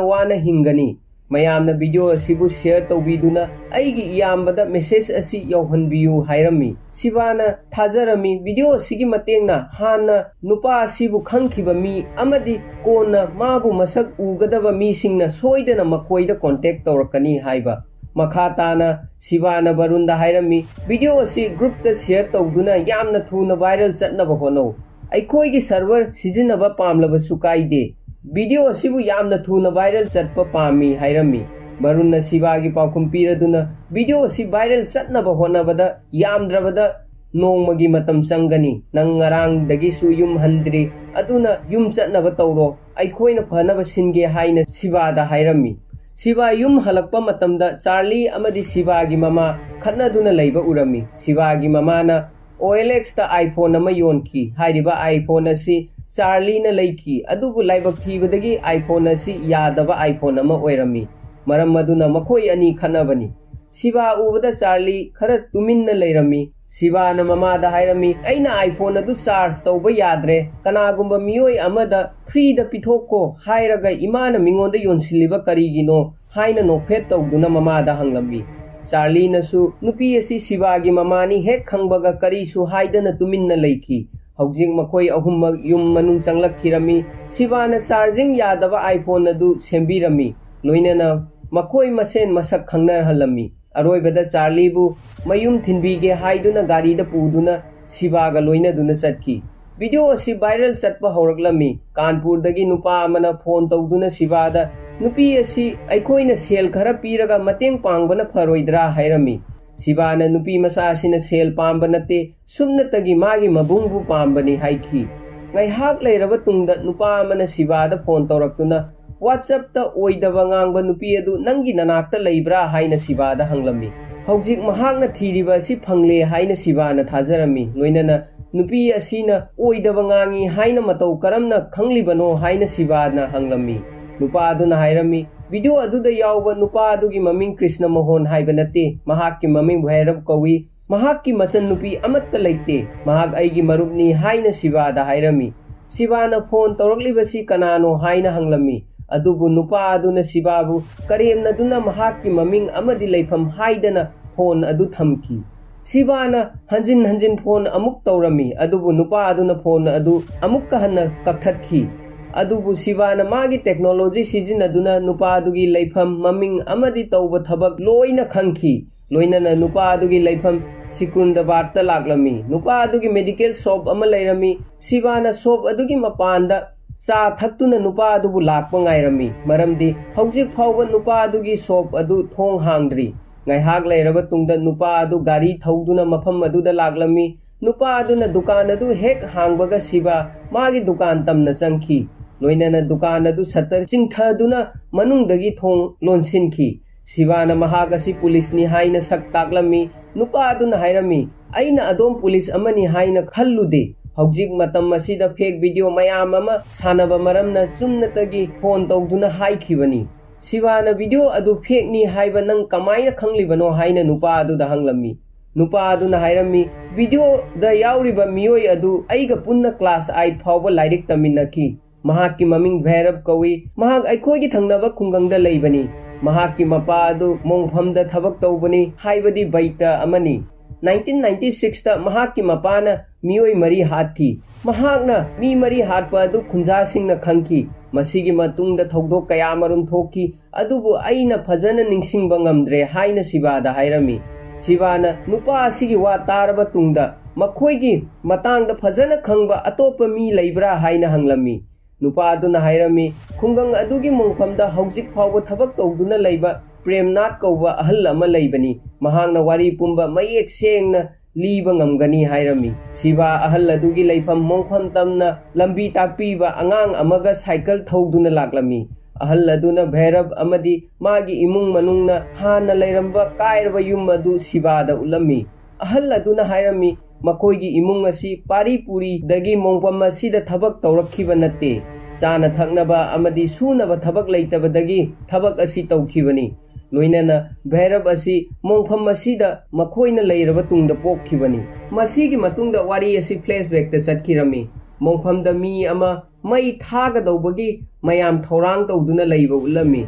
ꯋꯥꯅ ꯍꯤꯡꯒꯅꯤ꯫ ꯃꯌꯥꯝꯅ ꯚꯤꯗꯤꯑꯣ ꯑꯁꯤꯕꯨ ꯁꯤꯌꯔ ꯇꯧꯕꯤꯗꯨꯅ ꯑꯩꯒꯤ ꯏꯌꯥꯝꯕꯗ ꯃꯦꯁꯦꯖ ꯑꯁꯤ ꯌꯧꯍꯟꯕꯤꯌꯨ ꯍꯥꯏꯔꯝꯃꯤ꯫ ꯁꯤꯕꯥꯅ ꯊꯥꯖꯔꯝꯃꯤ꯫ ꯚꯤꯗꯤꯑꯣ ꯑꯁꯤꯒꯤ ꯃꯇꯦꯡꯅ ꯍꯥꯟꯅ ꯅꯨꯄꯥ ꯑꯁꯤꯕꯨ ꯈꯪꯈꯤꯕ ꯃꯤ ꯑꯃꯗꯤ ꯀꯣꯟꯅ ꯃꯥꯕꯨ ꯃꯁꯛ ꯎꯒꯗꯕ ꯃꯤꯁꯤꯡꯅ ꯁꯣꯏꯗꯅ ꯃꯈꯣꯏꯗ ꯀꯣꯟꯇꯦꯛ ꯇꯧꯔꯛꯀꯅꯤ ꯍꯥꯏꯕ꯫ ꯃꯈꯥ ꯇꯥꯅ ꯁꯤꯕꯥꯅ ꯕꯔꯨꯟꯗ ꯍꯥꯏꯔꯝꯃꯤ, "ꯚꯤꯗꯤꯑꯣ ꯑꯁꯤ ꯒ꯭ꯔꯨꯞꯇ ꯁꯤꯌꯔ ꯇꯧꯗꯨꯅ ꯌꯥꯝꯅ ꯊꯨꯅ ꯚꯥꯏꯔꯦꯜ ꯆꯠꯅꯕ ꯍꯣꯠꯅꯧ꯫ ꯑꯩꯈꯣꯏꯒꯤ ꯁꯔꯚꯔ ꯁꯤꯖꯤꯟꯅꯕ ꯄꯥꯝꯂꯕꯁꯨ ꯀꯥꯏꯗꯦ꯫ ꯚꯤꯗꯤꯑꯣ ꯑꯁꯤꯕꯨ ꯌꯥꯝꯅ ꯊꯨꯅ ꯚꯥꯏꯔꯦꯜ ꯆꯠꯄ ꯄꯥꯝꯃꯤ ꯍꯥꯏꯔꯝꯃꯤ꯫ ꯕꯔꯨꯟꯅ ꯁꯤꯕꯥꯒꯤ ꯄꯥꯎꯈꯨꯝ ꯄꯤꯔꯗꯨꯅ ꯚꯤꯗꯤꯑꯣ ꯑꯁꯤ ꯚꯥꯏꯔꯦꯜ ꯆꯠꯅꯕ ꯍꯣꯠꯅꯕꯗ ꯌꯥꯝꯗ꯭ꯔꯕꯗ ꯅꯣꯡꯃꯒꯤ ꯃꯇꯝ ꯆꯪꯒꯅꯤ꯫ ꯅꯪ ꯉꯔꯥꯡꯗꯒꯤꯁꯨ ꯌꯨꯝ ꯍꯟꯗ꯭ꯔꯤ, ꯑꯗꯨꯅ ꯌꯨꯝ ꯆꯠꯅꯕ ꯇꯧꯔꯣ, ꯑꯩꯈꯣꯏꯅ ꯐꯅꯕ ꯁꯤꯟꯒꯦ ꯍꯥꯏꯅ ꯁꯤꯕꯥꯗ ꯍꯥꯏꯔꯝꯃꯤ꯫ ꯁꯤꯕꯥ ꯌꯨꯝ ꯍꯜꯂꯛꯄ ꯃꯇꯝꯗ ꯆꯥꯔꯂꯤ ꯑꯃꯗꯤ ꯁꯤꯕꯥꯒꯤ ꯃꯃꯥ ꯈꯠꯅꯗꯨꯅ ꯂꯩꯕ ꯎꯔꯝꯃꯤ꯫ ꯁꯤꯕꯥꯒꯤ ꯃꯃꯥꯅ ꯑꯣ ꯑꯦꯜ ꯑꯦꯛꯁꯇ iPhone ꯑꯃ ꯌꯣꯟꯈꯤ꯫ ꯍꯥꯏꯔꯤꯕ iPhone ꯑꯁꯤ ꯆꯥꯔꯂꯤꯅ ꯂꯩꯈꯤ, ꯑꯗꯨꯕꯨ ꯂꯥꯏꯕꯛ ꯊꯤꯕꯗꯒꯤ iPhone ꯑꯁꯤ ꯌꯥꯗꯕ iPhone ꯑꯃ ꯑꯣꯏꯔꯝꯃꯤ꯫ ꯃꯔꯝ ꯑꯗꯨꯅ ꯃꯈꯣꯏ ꯑꯅꯤ ꯈꯠꯅꯕꯅꯤ꯫ ꯁꯤꯕꯥ ꯎꯕꯗ ꯆꯥꯔꯂꯤ ꯈꯔ ꯇꯨꯃꯤꯟꯅ ꯂꯩꯔꯝꯃꯤ꯫ ꯁꯤꯕꯥꯅ ꯃꯃꯥꯗ ꯍꯥꯏꯔꯝꯃꯤ, "ꯑꯩꯅ iPhone ꯑꯗꯨ ꯆꯥꯔꯖ ꯇꯧꯕ ꯌꯥꯗ꯭ꯔꯦ꯫ ꯀꯅꯥꯒꯨꯝꯕ ꯃꯤꯑꯣꯏ ꯑꯃꯗ ꯐ꯭ꯔꯤꯗ ꯄꯤꯊꯣꯛꯀꯣ ꯍꯥꯏꯔꯒ ꯏꯃꯥꯅ ꯃꯤꯉꯣꯟꯗ ꯌꯣꯟꯁꯤꯜꯂꯤꯕ ꯀꯔꯤꯒꯤꯅꯣ?" ꯍꯥꯏꯅ ꯅꯣꯛꯐꯦꯠ ꯇꯧꯗꯨꯅ ꯃꯃꯥꯗ ꯍꯪꯂꯝꯃꯤ꯫ ꯆꯥꯔꯂꯤꯅꯁꯨ ꯅꯨꯄꯤ ꯑꯁꯤ ꯁꯤꯕꯥꯒꯤ ꯃꯃꯥꯅꯤ ꯍꯦꯛ ꯈꯪꯕꯒ ꯀꯔꯤꯁꯨ ꯍꯥꯏꯗꯅ ꯇꯨꯃꯤꯟꯅ ꯂꯩꯈꯤ꯫ ꯍꯧꯖꯤꯛ ꯃꯈꯣꯏ ꯑꯍꯨꯝꯃꯛ ꯌꯨꯝ ꯃꯅꯨꯡ ꯆꯪꯂꯛꯈꯤꯔꯝꯃꯤ꯫ ꯁꯤꯕꯥꯅ ꯆꯥꯔꯖꯤꯡ ꯌꯥꯗꯕ iPhone ꯑꯗꯨ ꯁꯦꯝꯕꯤꯔꯝꯃꯤ꯫ ꯂꯣꯏꯅꯅ ꯃꯈꯣꯏ ꯃꯁꯦꯟ ꯃꯁꯛ ꯈꯪꯅꯍꯜꯂꯝꯃꯤ꯫ ꯑꯔꯣꯏꯕꯗ ꯆꯥꯔꯂꯤꯕꯨ ꯃꯌꯨꯝ ꯊꯤꯟꯕꯤꯒꯦ ꯍꯥꯏꯗꯨꯅ ꯒꯥꯔꯤꯗ ꯄꯨꯗꯨꯅ ꯁꯤꯕꯥꯒ ꯂꯣꯏꯅꯗꯨꯅ ꯆꯠꯈꯤ꯫ ꯚꯤꯗꯤꯑꯣ ꯑꯁꯤ ꯚꯥꯏꯔꯦꯜ ꯆꯠꯄ ꯍꯧꯔꯛꯂꯝꯃꯤ꯫ ꯀꯥꯟꯄꯨꯔꯗꯒꯤ ꯅꯨꯄꯥ ꯑꯃꯅ ꯐꯣꯟ ꯇꯧꯗꯨꯅ ꯁꯤꯕꯥꯗ, "ꯅꯨꯄꯤ ꯑꯁꯤ ꯑꯩꯈꯣꯏꯅ ꯁꯦꯜ ꯈꯔ ꯄꯤꯔꯒ ꯃꯇꯦꯡ ꯄꯥꯡꯕꯅ ꯐꯔꯣꯏꯗ꯭ꯔꯥ?" ꯍꯥꯏꯔꯝꯃꯤ꯫ ꯁꯤꯕꯥꯅ, "ꯅꯨꯄꯤ ꯃꯆꯥ ꯑꯁꯤꯅ ꯁꯦꯜ ꯄꯥꯝꯕ ꯅꯠꯇꯦ, ꯁꯨꯞꯅꯇꯒꯤ ꯃꯥꯒꯤ ꯃꯕꯨꯡꯕꯨ ꯄꯥꯝꯕꯅꯤ" ꯍꯥꯏꯈꯤ꯫ ꯉꯥꯏꯍꯥꯛ ꯂꯩꯔꯕ ꯇꯨꯡꯗ ꯅꯨꯄꯥ ꯑꯃꯅ ꯁꯤꯕꯥꯗ ꯐꯣꯟ ꯇꯧꯔꯛꯇꯨꯅ, "WhatsApp-ꯇ ꯑꯣꯏꯗꯕ ꯉꯥꯡꯕ ꯅꯨꯄꯤ ꯑꯗꯨ ꯅꯪꯒꯤ ꯅꯅꯥꯛꯇ ꯂꯩꯕ꯭ꯔꯥ?" ꯍꯥꯏꯅ ꯁꯤꯕꯥꯗ ꯍꯪꯂꯝꯃꯤ꯫ ꯍꯧꯖꯤꯛ ꯃꯍꯥꯛꯅ ꯊꯤꯔꯤꯕ ꯑꯁꯤ ꯐꯪꯂꯦ ꯍꯥꯏꯅ ꯁꯤꯕꯥꯅ ꯊꯥꯖꯔꯝꯃꯤ꯫ ꯂꯣꯏꯅꯅ ꯅꯨꯄꯤ ꯑꯁꯤꯅ ꯑꯣꯏꯗꯕ ꯉꯥꯡꯉꯤ ꯍꯥꯏꯅ ꯃꯇꯧ ꯀꯔꯝꯅ ꯈꯪꯂꯤꯕꯅꯣ ꯍꯥꯏꯅ ꯁꯤꯕꯥꯅ ꯍꯪꯂꯝꯃꯤ꯫ ꯅꯨꯄꯥ ꯑꯗꯨꯅ ꯍꯥꯏꯔꯝꯃꯤ, "ꯚꯤꯗꯤꯑꯣ ꯑꯗꯨꯗ ꯌꯥꯎꯕ ꯅꯨꯄꯥ ꯑꯗꯨꯒꯤ ꯃꯃꯤꯡ ꯀ꯭ꯔꯤꯁꯅ ꯃꯣꯍꯣꯟ ꯍꯥꯏꯕ ꯅꯠꯇꯦ, ꯃꯍꯥꯛꯀꯤ ꯃꯃꯤꯡ ꯚꯩꯔꯕ ꯀꯧꯏ꯫ ꯃꯍꯥꯛꯀꯤ ꯃꯆꯟꯅꯨꯄꯤ ꯑꯃꯠꯇ ꯂꯩꯇꯦ꯫ ꯃꯍꯥꯛ ꯑꯩꯒꯤ ꯃꯔꯨꯞꯅꯤ" ꯍꯥꯏꯅ ꯁꯤꯕꯥꯗ ꯍꯥꯏꯔꯝꯃꯤ꯫ ꯁꯤꯕꯥꯅ ꯐꯣꯟ ꯇꯧꯔꯛꯂꯤꯕꯁꯤ ꯀꯅꯥꯅꯣ ꯍꯥꯏꯅ ꯍꯪꯂꯝꯃꯤ꯫ ꯑꯗꯨꯕꯨ ꯅꯨꯄꯥ ꯑꯗꯨꯅ ꯁꯤꯕꯥꯕꯨ ꯀꯔꯦꯝꯅꯗꯨꯅ ꯃꯍꯥꯛꯀꯤ ꯃꯃꯤꯡ ꯑꯃꯗꯤ ꯂꯩꯐꯝ ꯍꯥꯏꯗꯅ ꯐꯣꯟ ꯑꯗꯨ ꯊꯝꯈꯤ꯫ ꯁꯤꯕꯥꯅ ꯍꯟꯖꯤꯟ ꯍꯟꯖꯤꯟ ꯐꯣꯟ ꯑꯃꯨꯛ ꯇꯧꯔꯝꯃꯤ, ꯑꯗꯨꯕꯨ ꯅꯨꯄꯥ ꯑꯗꯨꯅ ꯐꯣꯟ ꯑꯗꯨ ꯑꯃꯨꯛꯀ ꯍꯟꯅ ꯀꯛꯊꯠꯈꯤ꯫ ꯑꯗꯨꯕꯨ ꯁꯤꯕꯥꯅ ꯃꯥꯒꯤ ꯇꯦꯛꯅꯣꯂꯣꯖꯤ ꯁꯤꯖꯤꯟꯅꯗꯨꯅ ꯅꯨꯄꯥ ꯑꯗꯨꯒꯤ ꯂꯩꯐꯝ, ꯃꯃꯤꯡ ꯑꯃꯗꯤ ꯇꯧꯕ ꯊꯕꯛ ꯂꯣꯏꯅ ꯈꯪꯈꯤ꯫ ꯂꯣꯏꯅꯅ ꯅꯨꯄꯥ ꯑꯗꯨꯒꯤ ꯂꯩꯐꯝ ꯁꯤꯀ꯭ꯔꯨꯟꯗꯕꯥꯗꯇ ꯂꯥꯛꯂꯝꯃꯤ꯫ ꯅꯨꯄꯥ ꯑꯗꯨꯒꯤ ꯃꯦꯗꯤꯀꯦꯜ ꯁꯣꯞ ꯑꯃ ꯂꯩꯔꯝꯃꯤ꯫ ꯁꯤꯕꯥꯅ ꯁꯣꯞ ꯑꯗꯨꯒꯤ ꯃꯄꯥꯟꯗ ꯆꯥ ꯊꯛꯇꯨꯅ ꯅꯨꯄꯥ ꯑꯗꯨꯕꯨ ꯂꯥꯛꯄ ꯉꯥꯏꯔꯝꯃꯤ꯫ ꯃꯔꯝꯗꯤ ꯍꯧꯖꯤꯛ ꯐꯥꯎꯕ ꯅꯨꯄꯥ ꯑꯗꯨꯒꯤ ꯁꯣꯞ ꯑꯗꯨ ꯊꯣꯡ ꯍꯥꯡꯗ꯭ꯔꯤ꯫ ꯉꯥꯏꯍꯥꯛ ꯂꯩꯔꯕ ꯇꯨꯡꯗ ꯅꯨꯄꯥ ꯑꯗꯨ ꯒꯥꯔꯤ ꯊꯧꯗꯨꯅ ꯃꯐꯝ ꯑꯗꯨꯗ ꯂꯥꯛꯂꯝꯃꯤ꯫ ꯅꯨꯄꯥ ꯑꯗꯨꯅ ꯗꯨꯀꯥꯟ ꯑꯗꯨ ꯍꯦꯛ ꯍꯥꯡꯕꯒ ꯁꯤꯕꯥ ꯃꯥꯒꯤ ꯗꯨꯀꯥꯟ ꯇꯝꯅ ꯆꯪꯈꯤ꯫ ꯂꯣꯏꯅꯅ ꯗꯨꯀꯥꯟ ꯑꯗꯨ ꯁꯠꯇꯔ ꯆꯤꯡꯊꯗꯨꯅ ꯃꯅꯨꯡꯗꯒꯤ ꯊꯣꯡ ꯂꯣꯟꯁꯤꯟꯈꯤ꯫ ꯁꯤꯕꯥꯅ ꯃꯍꯥꯛ ꯑꯁꯤ ꯄꯨꯂꯤꯁꯅꯤ ꯍꯥꯏꯅ ꯁꯛ ꯇꯥꯛꯂꯝꯃꯤ꯫ ꯅꯨꯄꯥ ꯑꯗꯨꯅ ꯍꯥꯏꯔꯝꯃꯤ, "ꯑꯩꯅ ꯑꯗꯣꯝ ꯄꯨꯂꯤꯁ ꯑꯃꯅꯤ ꯍꯥꯏꯅ ꯈꯜꯂꯨꯗꯦ꯫ ꯍꯧꯖꯤꯛ ꯃꯇꯝ ꯑꯁꯤꯗ ꯐꯦꯛ ꯚꯤꯗꯤꯑꯣ ꯃꯌꯥꯝ ꯑꯃ ꯁꯥꯟꯅꯕ ꯃꯔꯝꯅ ꯆꯨꯝꯅꯇꯒꯤ ꯐꯣꯟ ꯇꯧꯗꯨꯅ ꯍꯥꯏꯈꯤꯕꯅꯤ꯫" ꯁꯤꯕꯥꯅ, "ꯚꯤꯗꯤꯑꯣ ꯑꯗꯨ ꯐꯦꯛꯅꯤ ꯍꯥꯏꯕ ꯅꯪ ꯀꯃꯥꯏꯅ ꯈꯪꯂꯤꯕꯅꯣ?" ꯍꯥꯏꯅ ꯅꯨꯄꯥ ꯑꯗꯨꯗ ꯍꯪꯂꯝꯃꯤ꯫ ꯅꯨꯄꯥ ꯑꯗꯨꯅ ꯍꯥꯏꯔꯝꯃꯤ, "ꯚꯤꯗꯤꯑꯣꯗ ꯌꯥꯎꯔꯤꯕ ꯃꯤꯑꯣꯏ ꯑꯗꯨ ꯑꯩꯒ ꯄꯨꯟꯅ ꯀ꯭ꯂꯥꯁ ꯑꯥꯏꯠ ꯐꯥꯎꯕ ꯂꯥꯏꯔꯤꯛ ꯇꯝꯃꯤꯟꯅꯈꯤ꯫ ꯃꯍꯥꯛꯀꯤ ꯃꯃꯤꯡ ꯚꯩꯔꯕ ꯀꯧꯏ꯫ ꯃꯍꯥꯛ ꯑꯩꯈꯣꯏꯒꯤ ꯊꯪꯅꯕ ꯈꯨꯡꯒꯪꯗ ꯂꯩꯕꯅꯤ꯫ ꯃꯍꯥꯛꯀꯤ ꯃꯄꯥ ꯑꯗꯨ ꯃꯣꯡꯐꯝꯗ ꯊꯕꯛ ꯇꯧꯕꯅꯤ, ꯍꯥꯏꯕꯗꯤ ꯕꯩꯇ ꯑꯃꯅꯤ꯫ ꯅꯥꯏꯟꯇꯤꯟ ꯅꯥꯏꯟꯇꯤ ꯁꯤꯛꯁꯇ ꯃꯍꯥꯛꯀꯤ ꯃꯄꯥꯅ ꯃꯤꯑꯣꯏ ꯃꯔꯤ ꯍꯥꯠꯈꯤ꯫ ꯃꯍꯥꯛꯅ ꯃꯤ ꯃꯔꯤ ꯍꯥꯠꯄ ꯑꯗꯨ ꯈꯨꯟꯖꯥꯁꯤꯡꯅ ꯈꯪꯈꯤ꯫ ꯃꯁꯤꯒꯤ ꯃꯇꯨꯡꯗ ꯊꯧꯗꯣꯛ ꯀꯌꯥ ꯑꯃꯔꯣꯝ ꯊꯣꯛꯈꯤ, ꯑꯗꯨꯕꯨ ꯑꯩꯅ ꯐꯖꯅ ꯅꯤꯡꯁꯤꯡꯕ ꯉꯝꯗ꯭ꯔꯦ" ꯍꯥꯏꯅ ꯁꯤꯕꯥꯗ ꯍꯥꯏꯔꯝꯃꯤ꯫ ꯁꯤꯕꯥꯅ ꯅꯨꯄꯥ ꯑꯁꯤꯒꯤ ꯋꯥ ꯇꯥꯔꯕ ꯇꯨꯡꯗ, "ꯃꯈꯣꯏꯒꯤ ꯃꯇꯥꯡꯗ ꯐꯖꯅ ꯈꯪꯕ ꯑꯇꯣꯞꯄ ꯃꯤ ꯂꯩꯕ꯭ꯔꯥ?" ꯍꯥꯏꯅ ꯍꯪꯂꯝꯃꯤ꯫ ꯅꯨꯄꯥ ꯑꯗꯨꯅ ꯍꯥꯏꯔꯝꯃꯤ, "ꯈꯨꯡꯒꯪ ꯑꯗꯨꯒꯤ ꯃꯣꯡꯐꯝꯗ ꯍꯧꯖꯤꯛ ꯐꯥꯎꯕ ꯊꯕꯛ ꯇꯧꯗꯨꯅ ꯂꯩꯕ ꯄ꯭ꯔꯦꯝꯅꯥꯊ ꯀꯧꯕ ꯑꯍꯜ ꯑꯃ ꯂꯩꯕꯅꯤ꯫ ꯃꯍꯥꯛꯅ ꯋꯥꯔꯤ ꯄꯨꯝꯕ ꯃꯌꯦꯛ ꯁꯦꯡꯅ ꯂꯤꯕ ꯉꯝꯒꯅꯤ" ꯍꯥꯏꯔꯝꯃꯤ꯫ ꯁꯤꯕꯥ ꯑꯍꯜ ꯑꯗꯨꯒꯤ ꯂꯩꯐꯝ ꯃꯣꯡꯐꯝ ꯇꯝꯅ ꯂꯝꯕꯤ ꯇꯥꯛꯄꯤꯕ ꯑꯉꯥꯡ ꯑꯃꯒ ꯁꯥꯏꯀꯜ ꯊꯧꯗꯨꯅ ꯂꯥꯛꯂꯝꯃꯤ꯫ ꯑꯍꯜ ꯑꯗꯨꯅ ꯚꯩꯔꯕ ꯑꯃꯗꯤ ꯃꯥꯒꯤ ꯏꯃꯨꯡ ꯃꯅꯨꯡꯅ ꯍꯥꯟꯅ ꯂꯩꯔꯝꯕ ꯀꯥꯏꯔꯕ ꯌꯨꯝ ꯑꯗꯨ ꯁꯤꯕꯥꯗ ꯎꯠꯂꯝꯃꯤ꯫ ꯑꯍꯜ ꯑꯗꯨꯅ ꯍꯥꯏꯔꯝꯃꯤ, "ꯃꯈꯣꯏꯒꯤ ꯏꯃꯨꯡ ꯑꯁꯤ ꯄꯥꯔꯤ ꯄꯨꯔꯤꯗꯒꯤ ꯃꯣꯡꯐꯝ ꯑꯁꯤꯗ ꯊꯕꯛ ꯇꯧꯔꯛꯈꯤꯕ ꯅꯠꯇꯦ꯫ ꯆꯥꯅ ꯊꯛꯅꯕ ꯑꯃꯗꯤ ꯁꯨꯅꯕ ꯊꯕꯛ ꯂꯩꯇꯕꯗꯒꯤ ꯊꯕꯛ ꯑꯁꯤ ꯇꯧꯈꯤꯕꯅꯤ꯫ ꯂꯣꯏꯅꯅ ꯚꯩꯔꯕ ꯑꯁꯤ ꯃꯣꯡꯐꯝ ꯑꯁꯤꯗ ꯃꯈꯣꯏꯅ ꯂꯩꯔꯕ ꯇꯨꯡꯗ ꯄꯣꯛꯈꯤꯕꯅꯤ꯫" ꯃꯁꯤꯒꯤ ꯃꯇꯨꯡꯗ ꯋꯥꯔꯤ ꯑꯁꯤ ꯐ꯭ꯂꯦꯁꯕꯦꯛꯇ ꯆꯠꯈꯤꯔꯝꯃꯤ꯫ ꯃꯣꯡꯐꯝꯗ ꯃꯤ ꯑꯃ ꯃꯩ ꯊꯥꯒꯗꯧꯕꯒꯤ ꯃꯌꯥꯝ ꯊꯧꯔꯥꯡ ꯇꯧꯗꯨꯅ ꯂꯩꯕ ꯎꯠꯂꯝꯃꯤ꯫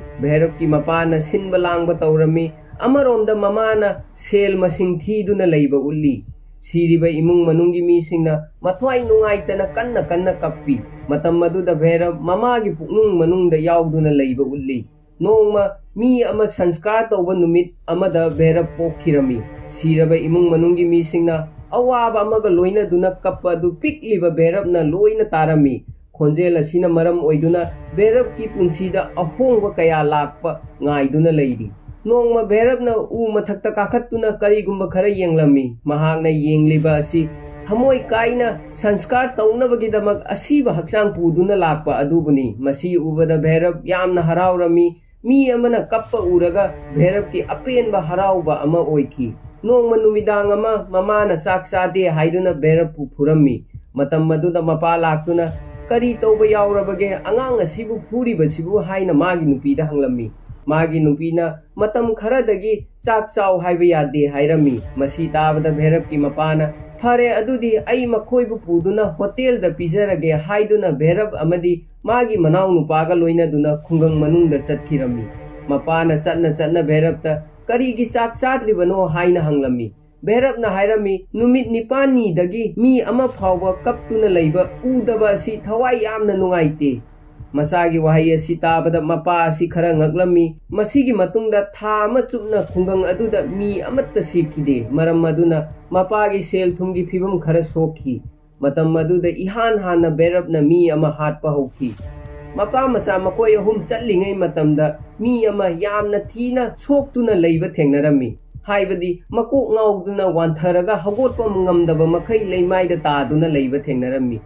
ꯚꯩꯔꯕꯀꯤ ꯃꯄꯥꯅ ꯁꯤꯟꯕ ꯂꯥꯡꯕ ꯇꯧꯔꯝꯃꯤ꯫ ꯑꯃꯔꯣꯝꯗ ꯃꯃꯥꯅ ꯁꯦꯜ ꯃꯁꯤꯡ ꯊꯤꯗꯨꯅ ꯂꯩꯕ ꯎꯠꯂꯤ꯫ ꯁꯤꯔꯤꯕ ꯏꯃꯨꯡ ꯃꯅꯨꯡꯒꯤ ꯃꯤꯁꯤꯡꯅ ꯃꯊ꯭ꯋꯥꯏ ꯅꯨꯡꯉꯥꯏꯇꯅ ꯀꯟꯅ ꯀꯟꯅ ꯀꯞꯄꯤ꯫ ꯃꯇꯝ ꯑꯗꯨꯗ ꯚꯩꯔꯕ ꯃꯃꯥꯒꯤ ꯄꯨꯛꯅꯨꯡ ꯃꯅꯨꯡꯗ ꯌꯥꯎꯗꯨꯅ ꯂꯩꯕ ꯎꯠꯂꯤ꯫ ꯅꯣꯡꯃ ꯃꯤ ꯑꯃ ꯁꯟꯁꯀꯥꯔ ꯇꯧꯕ ꯅꯨꯃꯤꯠ ꯑꯃꯗ ꯚꯩꯔꯕ ꯄꯣꯛꯈꯤꯔꯝꯃꯤ꯫ ꯁꯤꯔꯕ ꯏꯃꯨꯡ ꯃꯅꯨꯡꯒꯤ ꯃꯤꯁꯤꯡꯅ ꯑꯋꯥꯕ ꯑꯃꯒ ꯂꯣꯏꯅꯗꯨꯅ ꯀꯞꯄ ꯑꯗꯨ ꯄꯤꯛꯂꯤꯕ ꯚꯩꯔꯕꯅ ꯂꯣꯏꯅ ꯇꯥꯔꯝꯃꯤ꯫ ꯈꯣꯟꯖꯦꯜ ꯑꯁꯤꯅ ꯃꯔꯝ ꯑꯣꯏꯗꯨꯅ ꯚꯩꯔꯞꯀꯤ ꯄꯨꯟꯁꯤꯗ ꯑꯍꯣꯡꯕ ꯀꯌꯥ ꯂꯥꯛꯄ ꯉꯥꯏꯗꯨꯅ ꯂꯩꯔꯤ꯫ ꯅꯣꯡꯃ ꯚꯩꯔꯞꯅ ꯎ ꯃꯊꯛꯇ ꯀꯥꯈꯠꯇꯨꯅ ꯀꯔꯤꯒꯨꯝꯕ ꯈꯔ ꯌꯦꯡꯂꯝꯃꯤ꯫ ꯃꯍꯥꯛꯅ ꯌꯦꯡꯂꯤꯕ ꯑꯁꯤ ꯊꯃꯣꯏ ꯀꯥꯏꯅ ꯁꯪꯁꯀꯥꯔ ꯇꯧꯅꯕꯒꯤꯗꯃꯛ ꯑꯁꯤꯕ ꯍꯛꯆꯥꯡ ꯄꯨꯗꯨꯅ ꯂꯥꯛꯄ ꯑꯗꯨꯕꯨꯅꯤ꯫ ꯃꯁꯤ ꯎꯕꯗ ꯚꯩꯔꯞ ꯌꯥꯝꯅ ꯍꯔꯥꯎꯔꯝꯃꯤ꯫ ꯃꯤ ꯑꯃꯅ ꯀꯞꯄ ꯎꯔꯒ ꯚꯩꯔꯞꯀꯤ ꯑꯄꯦꯟꯕ ꯍꯔꯥꯎꯕ ꯑꯃ ꯑꯣꯏꯈꯤ꯫ ꯅꯣꯡꯃ ꯅꯨꯃꯤꯗꯥꯡ ꯑꯃ ꯃꯃꯥꯅ ꯆꯥꯛ ꯆꯥꯗꯦ ꯍꯥꯏꯗꯨꯅ ꯚꯩꯔꯞꯄꯨ ꯐꯨꯔꯝꯃꯤ꯫ ꯃꯇꯝ ꯑꯗꯨꯗ ꯃꯄꯥ ꯂꯥꯛꯇꯨꯅ "ꯀꯔꯤ ꯇꯧꯕ ꯌꯥꯎꯔꯕꯒꯦ? ꯑꯉꯥꯡ ꯑꯁꯤꯕꯨ ꯐꯨꯔꯤꯕꯁꯤꯕꯨ?" ꯍꯥꯏꯅ ꯃꯥꯒꯤ ꯅꯨꯄꯤꯗ ꯍꯪꯂꯝꯃꯤ꯫ ꯃꯥꯒꯤ ꯅꯨꯄꯤꯅ "ꯃꯇꯝ ꯈꯔꯗꯒꯤ ꯆꯥꯛ ꯆꯥꯎ ꯍꯥꯏꯕ ꯌꯥꯗꯦ" ꯍꯥꯏꯔꯝꯃꯤ꯫ ꯃꯁꯤ ꯇꯥꯕꯗ ꯚꯩꯔꯞꯀꯤ ꯃꯄꯥꯅ "ꯐꯔꯦ, ꯑꯗꯨꯗꯤ ꯑꯩ ꯃꯈꯣꯏꯕꯨ ꯄꯨꯗꯨꯅ ꯍꯣꯇꯦꯜꯗ ꯄꯤꯖꯔꯒꯦ" ꯍꯥꯏꯗꯨꯅ ꯚꯩꯔꯞ ꯑꯃꯗꯤ ꯃꯥꯒꯤ ꯃꯅꯥꯎꯅꯨꯄꯥꯒ ꯂꯣꯏꯅꯗꯨꯅ ꯈꯨꯡꯒꯪ ꯃꯅꯨꯡꯗ ꯆꯠꯈꯤꯔꯝꯃꯤ꯫ ꯃꯄꯥꯅ ꯆꯠꯅ ꯆꯠꯅ ꯚꯩꯔꯞꯇ "ꯀꯔꯤꯒꯤ ꯆꯥꯛ ꯆꯥꯗ꯭ꯔꯤꯕꯅꯣ?" ꯍꯥꯏꯅ ꯍꯪꯂꯝꯃꯤ꯫ ꯚꯩꯔꯞꯅ ꯍꯥꯏꯔꯝꯃꯤ, "ꯅꯨꯃꯤꯠ ꯅꯤꯄꯥꯜꯅꯤꯗꯒꯤ ꯃꯤ ꯑꯃ ꯐꯥꯎꯕ ꯀꯞꯇꯨꯅ ꯂꯩꯕ ꯎꯗꯕ ꯑꯁꯤ ꯊꯋꯥꯏ ꯌꯥꯝꯅ ꯅꯨꯡꯉꯥꯏꯇꯦ"꯫ ꯃꯆꯥꯒꯤ ꯋꯥꯍꯩ ꯑꯁꯤ ꯇꯥꯕꯗ ꯃꯄꯥ ꯑꯁꯤ ꯈꯔ ꯉꯛꯂꯝꯃꯤ꯫ ꯃꯁꯤꯒꯤ ꯃꯇꯨꯡꯗ ꯊꯥ ꯑꯃ ꯆꯨꯞꯅ ꯈꯨꯡꯒꯪ ꯑꯗꯨꯗ ꯃꯤ ꯑꯃꯠꯇ ꯁꯤꯈꯤꯗꯦ꯫ ꯃꯔꯝ ꯑꯗꯨꯅ ꯃꯄꯥꯒꯤ ꯁꯦꯜ ꯊꯨꯝꯒꯤ ꯐꯤꯕꯝ ꯈꯔ ꯁꯣꯛꯈꯤ꯫ ꯃꯇꯝ ꯑꯗꯨꯗ ꯏꯍꯥꯟ ꯍꯥꯟꯅ ꯚꯩꯔꯞꯅ ꯃꯤ ꯑꯃ ꯍꯥꯠꯄ ꯍꯧꯈꯤ꯫ ꯃꯄꯥ ꯃꯆꯥ ꯃꯈꯣꯏ ꯑꯍꯨꯝ ꯆꯠꯂꯤꯉꯩ ꯃꯇꯝꯗ ꯃꯤ ꯑꯃ ꯌꯥꯝꯅ ꯊꯤꯅ ꯁꯣꯛꯇꯨꯅ ꯂꯩꯕ ꯊꯦꯡꯅꯔꯝꯃꯤ꯫ ꯍꯥꯏꯕꯗꯤ ꯃꯀꯣꯛ ꯉꯥꯎꯗꯨꯅ ꯋꯥꯟꯊꯔꯒ ꯍꯧꯒꯠꯄ ꯉꯝꯗꯕ ꯃꯈꯩ ꯂꯩꯃꯥꯏꯗ ꯇꯥꯗꯨꯅ ꯂꯩꯕ ꯊꯦꯡꯅꯔꯝꯃꯤ꯫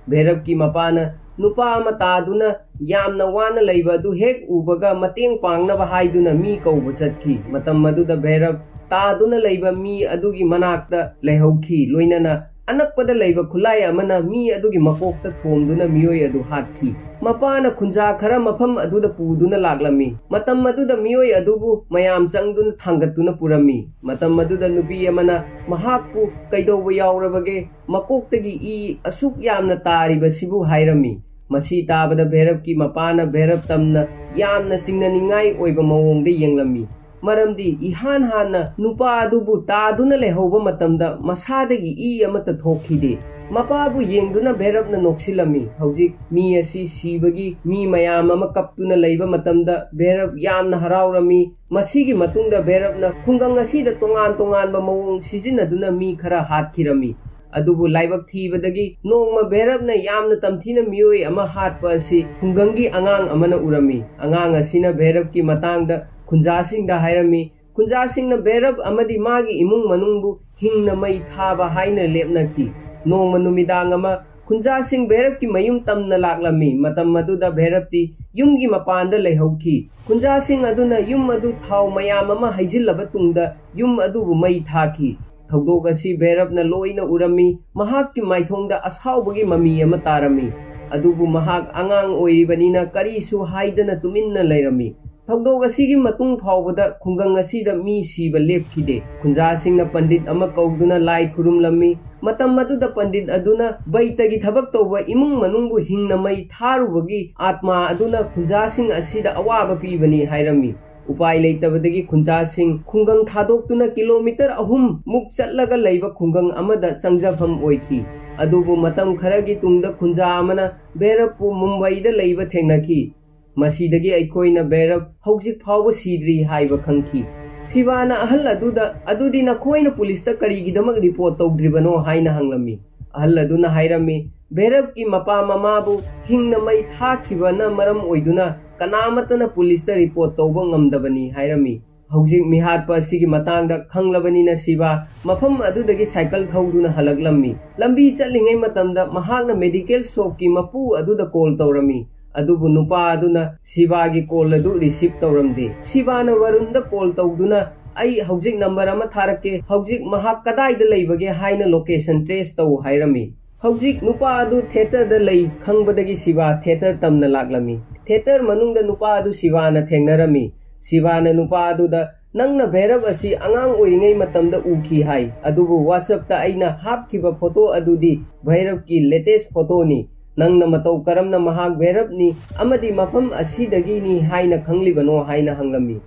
ꯚꯩꯔꯞꯀꯤ ꯃꯄꯥꯅ ꯅꯨꯄꯥ ꯑꯃ ꯇꯥꯗꯨꯅ ꯌꯥꯝꯅ ꯋꯥꯅ ꯂꯩꯕ ꯑꯗꯨ ꯍꯦꯛ ꯎꯕꯒ ꯃꯇꯦꯡ ꯄꯥꯡꯅꯕ ꯍꯥꯏꯗꯨꯅ ꯃꯤ ꯀꯧꯕ ꯆꯠꯈꯤ꯫ ꯃꯇꯝ ꯑꯗꯨꯗ ꯚꯩꯔꯞ ꯇꯥꯗꯨꯅ ꯂꯩꯕ ꯃꯤ ꯑꯗꯨꯒꯤ ꯃꯅꯥꯛꯇ ꯂꯩꯍꯧꯈꯤ꯫ ꯂꯣꯏꯅꯅ ꯑꯅꯛꯄꯗ ꯂꯩꯕ ꯈꯨꯠꯂꯥꯏ ꯑꯃꯅ ꯃꯤ ꯑꯗꯨꯒꯤ ꯃꯀꯣꯛꯇ ꯊꯣꯝꯗꯨꯅ ꯃꯤꯑꯣꯏ ꯑꯗꯨ ꯍꯥꯠꯈꯤ꯫ ꯃꯄꯥꯅ ꯈꯨꯟꯖꯥ ꯈꯔ ꯃꯐꯝ ꯑꯗꯨꯗ ꯄꯨꯗꯨꯅ ꯂꯥꯛꯂꯝꯃꯤ꯫ ꯃꯇꯝ ꯑꯗꯨꯗ ꯃꯤꯑꯣꯏ ꯑꯗꯨꯕꯨ ꯃꯌꯥꯝ ꯆꯪꯗꯨꯅ ꯊꯥꯡꯒꯠꯇꯨꯅ ꯄꯨꯔꯝꯃꯤ꯫ ꯃꯇꯝ ꯑꯗꯨꯗ ꯅꯨꯄꯤ ꯑꯃꯅ ꯃꯍꯥꯛꯄꯨ "ꯀꯩꯗꯧꯕ ꯌꯥꯎꯔꯕꯒꯦ? ꯃꯀꯣꯛꯇꯒꯤ ꯏ ꯑꯁꯨꯛ ꯌꯥꯝꯅ ꯇꯥꯔꯤꯕꯁꯤꯕꯨ?" ꯍꯥꯏꯔꯝꯃꯤ꯫ ꯃꯁꯤ ꯇꯥꯕꯗ ꯚꯩꯔꯞꯀꯤ ꯃꯄꯥꯅ ꯚꯩꯔꯞ ꯇꯝꯅ ꯌꯥꯝꯅ ꯆꯤꯡꯅꯅꯤꯡꯉꯥꯏ ꯑꯣꯏꯕ ꯃꯑꯣꯡꯗ ꯌꯦꯡꯂꯝꯃꯤ꯫ ꯃꯔꯝꯗꯤ ꯏꯍꯥꯟ ꯍꯥꯟꯅ ꯅꯨꯄꯥ ꯑꯗꯨꯕꯨ ꯇꯥꯗꯨꯅ ꯂꯩꯍꯧꯕ ꯃꯇꯝꯗ ꯃꯁꯥꯗꯒꯤ ꯏ ꯑꯃꯠꯇ ꯊꯣꯛꯈꯤꯗꯦ꯫ ꯃꯄꯥꯕꯨ ꯌꯦꯡꯗꯨꯅ ꯚꯩꯔꯞꯅ ꯅꯣꯛꯁꯤꯜꯂꯝꯃꯤ꯫ ꯍꯧꯖꯤꯛ ꯃꯤ ꯑꯁꯤ ꯁꯤꯕꯒꯤ ꯃꯤ ꯃꯌꯥꯝ ꯑꯃ ꯀꯞꯇꯨꯅ ꯂꯩꯕ ꯃꯇꯝꯗ ꯚꯩꯔꯞ ꯌꯥꯝꯅ ꯍꯔꯥꯎꯔꯝꯃꯤ꯫ ꯃꯁꯤꯒꯤ ꯃꯇꯨꯡꯗ ꯚꯩꯔꯞꯅ ꯈꯨꯡꯒꯪ ꯑꯁꯤꯗ ꯇꯣꯉꯥꯟ ꯇꯣꯉꯥꯟꯕ ꯃꯑꯣꯡ ꯁꯤꯖꯤꯟꯅꯗꯨꯅ ꯃꯤ ꯈꯔ ꯍꯥꯠꯈꯤꯔꯝꯃꯤ꯫ ꯑꯗꯨꯕꯨ ꯂꯥꯏꯕꯛ ꯊꯤꯕꯗꯒꯤ ꯅꯣꯡꯃ ꯚꯩꯔꯞꯅ ꯌꯥꯝꯅ ꯇꯝꯊꯤꯅ ꯃꯤꯑꯣꯏ ꯑꯃ ꯍꯥꯠꯄ ꯑꯁꯤ ꯈꯨꯡꯒꯪꯒꯤ ꯑꯉꯥꯡ ꯑꯃꯅ ꯎꯔꯝꯃꯤ꯫ ꯑꯉꯥꯡ ꯑꯁꯤꯅ ꯚꯩꯔꯞꯀꯤ ꯃꯇꯥꯡꯗ ꯈꯨꯟꯖꯥꯁꯤꯡꯗ ꯍꯥꯏꯔꯝꯃꯤ꯫ ꯈꯨꯟꯖꯥꯁꯤꯡꯅ ꯚꯩꯔꯞ ꯑꯃꯗꯤ ꯃꯥꯒꯤ ꯏꯃꯨꯡ ꯃꯅꯨꯡꯕꯨ ꯍꯤꯡꯅ ꯃꯩ ꯊꯥꯕ ꯍꯥꯏꯅ ꯂꯦꯞꯅꯈꯤ꯫ ꯅꯣꯡꯃ ꯅꯨꯃꯤꯗꯥꯡ ꯑꯃ ꯈꯨꯟꯖꯥꯁꯤꯡ ꯚꯩꯔꯞꯀꯤ ꯃꯌꯨꯝ ꯇꯝꯅ ꯂꯥꯛꯂꯝꯃꯤ꯫ ꯃꯇꯝ ꯑꯗꯨꯗ ꯚꯩꯔꯞꯇꯤ ꯌꯨꯝꯒꯤ ꯃꯄꯥꯟꯗ ꯂꯩꯍꯧꯈꯤ꯫ ꯈꯨꯟꯖꯥꯁꯤꯡ ꯑꯗꯨꯅ ꯌꯨꯝ ꯑꯗꯨ ꯊꯥꯎ ꯃꯌꯥꯝ ꯑꯃ ꯍꯩꯖꯤꯜꯂꯕ ꯇꯨꯡꯗ ꯌꯨꯝ ꯑꯗꯨꯕꯨ ꯃꯩ ꯊꯥꯈꯤ꯫ ꯊꯧꯗꯣꯛ ꯑꯁꯤ ꯚꯩꯔꯞꯅ ꯂꯣꯏꯅ ꯎꯔꯝꯃꯤ꯫ ꯃꯍꯥꯛꯀꯤ ꯃꯥꯏꯊꯣꯡꯗ ꯑꯁꯥꯎꯕꯒꯤ ꯃꯃꯤ ꯑꯃ ꯇꯥꯔꯝꯃꯤ꯫ ꯑꯗꯨꯕꯨ ꯃꯍꯥꯛ ꯑꯉꯥꯡ ꯑꯣꯏꯔꯤꯕꯅꯤꯅ ꯀꯔꯤꯁꯨ ꯍꯥꯏꯗꯅ ꯇꯨꯃꯤꯟꯅ ꯂꯩꯔꯝꯃꯤ꯫ ꯊꯧꯗꯣꯛ ꯑꯁꯤꯒꯤ ꯃꯇꯨꯡ ꯐꯥꯎꯕꯗ ꯈꯨꯡꯒꯪ ꯑꯁꯤꯗ ꯃꯤ ꯁꯤꯕ ꯂꯦꯞꯈꯤꯗꯦ꯫ ꯈꯨꯟꯖꯥꯁꯤꯡꯅ ꯄꯟꯗꯤꯠ ꯑꯃ ꯀꯧꯗꯨꯅ ꯂꯥꯏ ꯈꯨꯔꯨꯝꯂꯝꯃꯤ꯫ ꯃꯇꯝ ꯑꯗꯨꯗ ꯄꯟꯗꯤꯠ ꯑꯗꯨꯅ ꯕꯩꯇꯒꯤ ꯊꯕꯛ ꯇꯧꯕ ꯏꯃꯨꯡ ꯃꯅꯨꯡꯕꯨ ꯍꯤꯡꯅ ꯃꯩ ꯊꯥꯔꯨꯕꯒꯤ ꯑꯥꯠꯃꯥ ꯑꯗꯨꯅ ꯈꯨꯟꯖꯥꯁꯤꯡ ꯑꯁꯤꯗ ꯑꯋꯥꯕ ꯄꯤꯕꯅꯤ ꯍꯥꯏꯔꯝꯃꯤ꯫ ꯎꯄꯥꯏ ꯂꯩꯇꯕꯗꯒꯤ ꯈꯨꯟꯖꯥꯁꯤꯡ ꯈꯨꯡꯒꯪ ꯊꯥꯗꯣꯛꯇꯨꯅ ꯀꯤꯂꯣꯃꯤꯇꯔ ꯑꯍꯨꯝ ꯃꯨꯛ ꯆꯠꯂꯒ ꯂꯩꯕ ꯈꯨꯡꯒꯪ ꯑꯃꯗ ꯆꯪꯖꯐꯝ ꯑꯣꯏꯈꯤ꯫ ꯑꯗꯨꯕꯨ ꯃꯇꯝ ꯈꯔꯒꯤ ꯇꯨꯡꯗ ꯈꯨꯟꯖꯥ ꯑꯃꯅ ꯚꯩꯔꯞꯄꯨ ꯃꯨꯝꯕꯥꯏꯗ ꯂꯩꯕ ꯊꯦꯡꯅꯈꯤ꯫ ꯃꯁꯤꯗꯒꯤ ꯑꯩꯈꯣꯏꯅ ꯚꯩꯔꯞ ꯍꯧꯖꯤꯛ ꯐꯥꯎꯕ ꯁꯤꯗ꯭ꯔꯤ ꯍꯥꯏꯕ ꯈꯪꯈꯤ꯫ ꯁꯤꯕꯥꯅ ꯑꯍꯜ ꯑꯗꯨꯗ, "ꯑꯗꯨꯗꯤ ꯅꯈꯣꯏꯅ ꯄꯨꯂꯤꯁꯇ ꯀꯔꯤꯒꯤꯗꯃꯛ ꯔꯤꯄꯣꯔꯠ ꯇꯧꯗ꯭ꯔꯤꯕꯅꯣ?" ꯍꯥꯏꯅ ꯍꯪꯂꯝꯃꯤ꯫ ꯑꯍꯜ ꯑꯗꯨꯅ ꯍꯥꯏꯔꯝꯃꯤ, "ꯚꯩꯔꯞꯀꯤ ꯃꯄꯥ ꯃꯃꯥꯕꯨ ꯍꯤꯡꯅ ꯃꯩ ꯊꯥꯈꯤꯕꯅ ꯃꯔꯝ ꯑꯣꯏꯗꯨꯅ ꯀꯅꯥꯃꯠꯇꯅ ꯄꯨꯂꯤꯁꯇ ꯔꯤꯄꯣꯔꯠ ꯇꯧꯕ ꯉꯝꯗꯕꯅꯤ" ꯍꯥꯏꯔꯝꯃꯤ꯫ ꯍꯧꯖꯤꯛ ꯃꯤꯍꯥꯠꯄ ꯑꯁꯤꯒꯤ ꯃꯇꯥꯡꯗ ꯈꯪꯂꯕꯅꯤꯅ ꯁꯤꯕꯥ ꯃꯐꯝ ꯑꯗꯨꯗꯒꯤ ꯁꯥꯏꯀꯜ ꯊꯧꯗꯨꯅ ꯍꯜꯂꯛꯂꯝꯃꯤ꯫ ꯂꯝꯕꯤ ꯆꯠꯂꯤꯉꯩ ꯃꯇꯝꯗ ꯃꯍꯥꯛꯅ ꯃꯦꯗꯤꯀꯦꯜ ꯁꯣꯞꯀꯤ ꯃꯄꯨ ꯑꯗꯨꯗ ꯀꯣꯜ ꯇꯧꯔꯝꯃꯤ꯫ ꯑꯗꯨꯕꯨ ꯅꯨꯄꯥ ꯑꯗꯨꯅ ꯁꯤꯕꯥꯒꯤ ꯀꯣꯜ ꯑꯗꯨ ꯔꯤꯁꯤꯞ ꯇꯧꯔꯝꯗꯦ꯫ ꯁꯤꯕꯥꯅ ꯋꯥꯔꯨꯟꯗ ꯀꯣꯜ ꯇꯧꯗꯨꯅ, "ꯑꯩ ꯍꯧꯖꯤꯛ ꯅꯝꯕꯔ ꯑꯃ ꯊꯥꯔꯛꯀꯦ, ꯍꯧꯖꯤꯛ ꯃꯍꯥꯛ ꯀꯗꯥꯏꯗ ꯂꯩꯕꯒꯦ ꯍꯥꯏꯅ ꯂꯣꯀꯦꯁꯟ ꯇ꯭ꯔꯦꯁ ꯇꯧ" ꯍꯥꯏꯔꯝꯃꯤ꯫ ꯍꯧꯖꯤꯛ ꯅꯨꯄꯥ ꯑꯗꯨ ꯊꯤꯌꯦꯇꯔꯗ ꯂꯩ ꯈꯪꯕꯗꯒꯤ ꯁꯤꯕꯥ ꯊꯤꯌꯦꯇꯔ ꯇꯝꯅ ꯂꯥꯛꯂꯝꯃꯤ꯫ ꯊꯤꯌꯦꯇꯔ ꯃꯅꯨꯡꯗ ꯅꯨꯄꯥ ꯑꯗꯨ ꯁꯤꯕꯥꯅ ꯊꯦꯡꯅꯔꯝꯃꯤ꯫ ꯁꯤꯕꯥꯅ ꯅꯨꯄꯥ ꯑꯗꯨꯗ, "ꯅꯪꯅ ꯚꯩꯔꯞ ꯑꯁꯤ ꯑꯉꯥꯡ ꯑꯣꯏꯔꯤꯉꯩ ꯃꯇꯝꯗ ꯎꯈꯤ ꯍꯥꯏ, ꯑꯗꯨꯕꯨ WhatsApp-ꯇ ꯑꯩꯅ ꯍꯥꯞꯈꯤꯕ ꯐꯣꯇꯣ ꯑꯗꯨꯗꯤ ꯚꯩꯔꯞꯀꯤ ꯂꯦꯇꯦꯁ ꯐꯣꯇꯣꯅꯤ꯫ ꯅꯪꯅ ꯃꯇꯧ ꯀꯔꯝꯅ ꯃꯍꯥꯛ ꯚꯩꯔꯞꯅꯤ ꯑꯃꯗꯤ ꯃꯐꯝ ꯑꯁꯤꯗꯒꯤꯅꯤ ꯍꯥꯏꯅ ꯈꯪꯂꯤꯕꯅꯣ?" ꯍꯥꯏꯅ ꯍꯪꯂꯝꯃꯤ꯫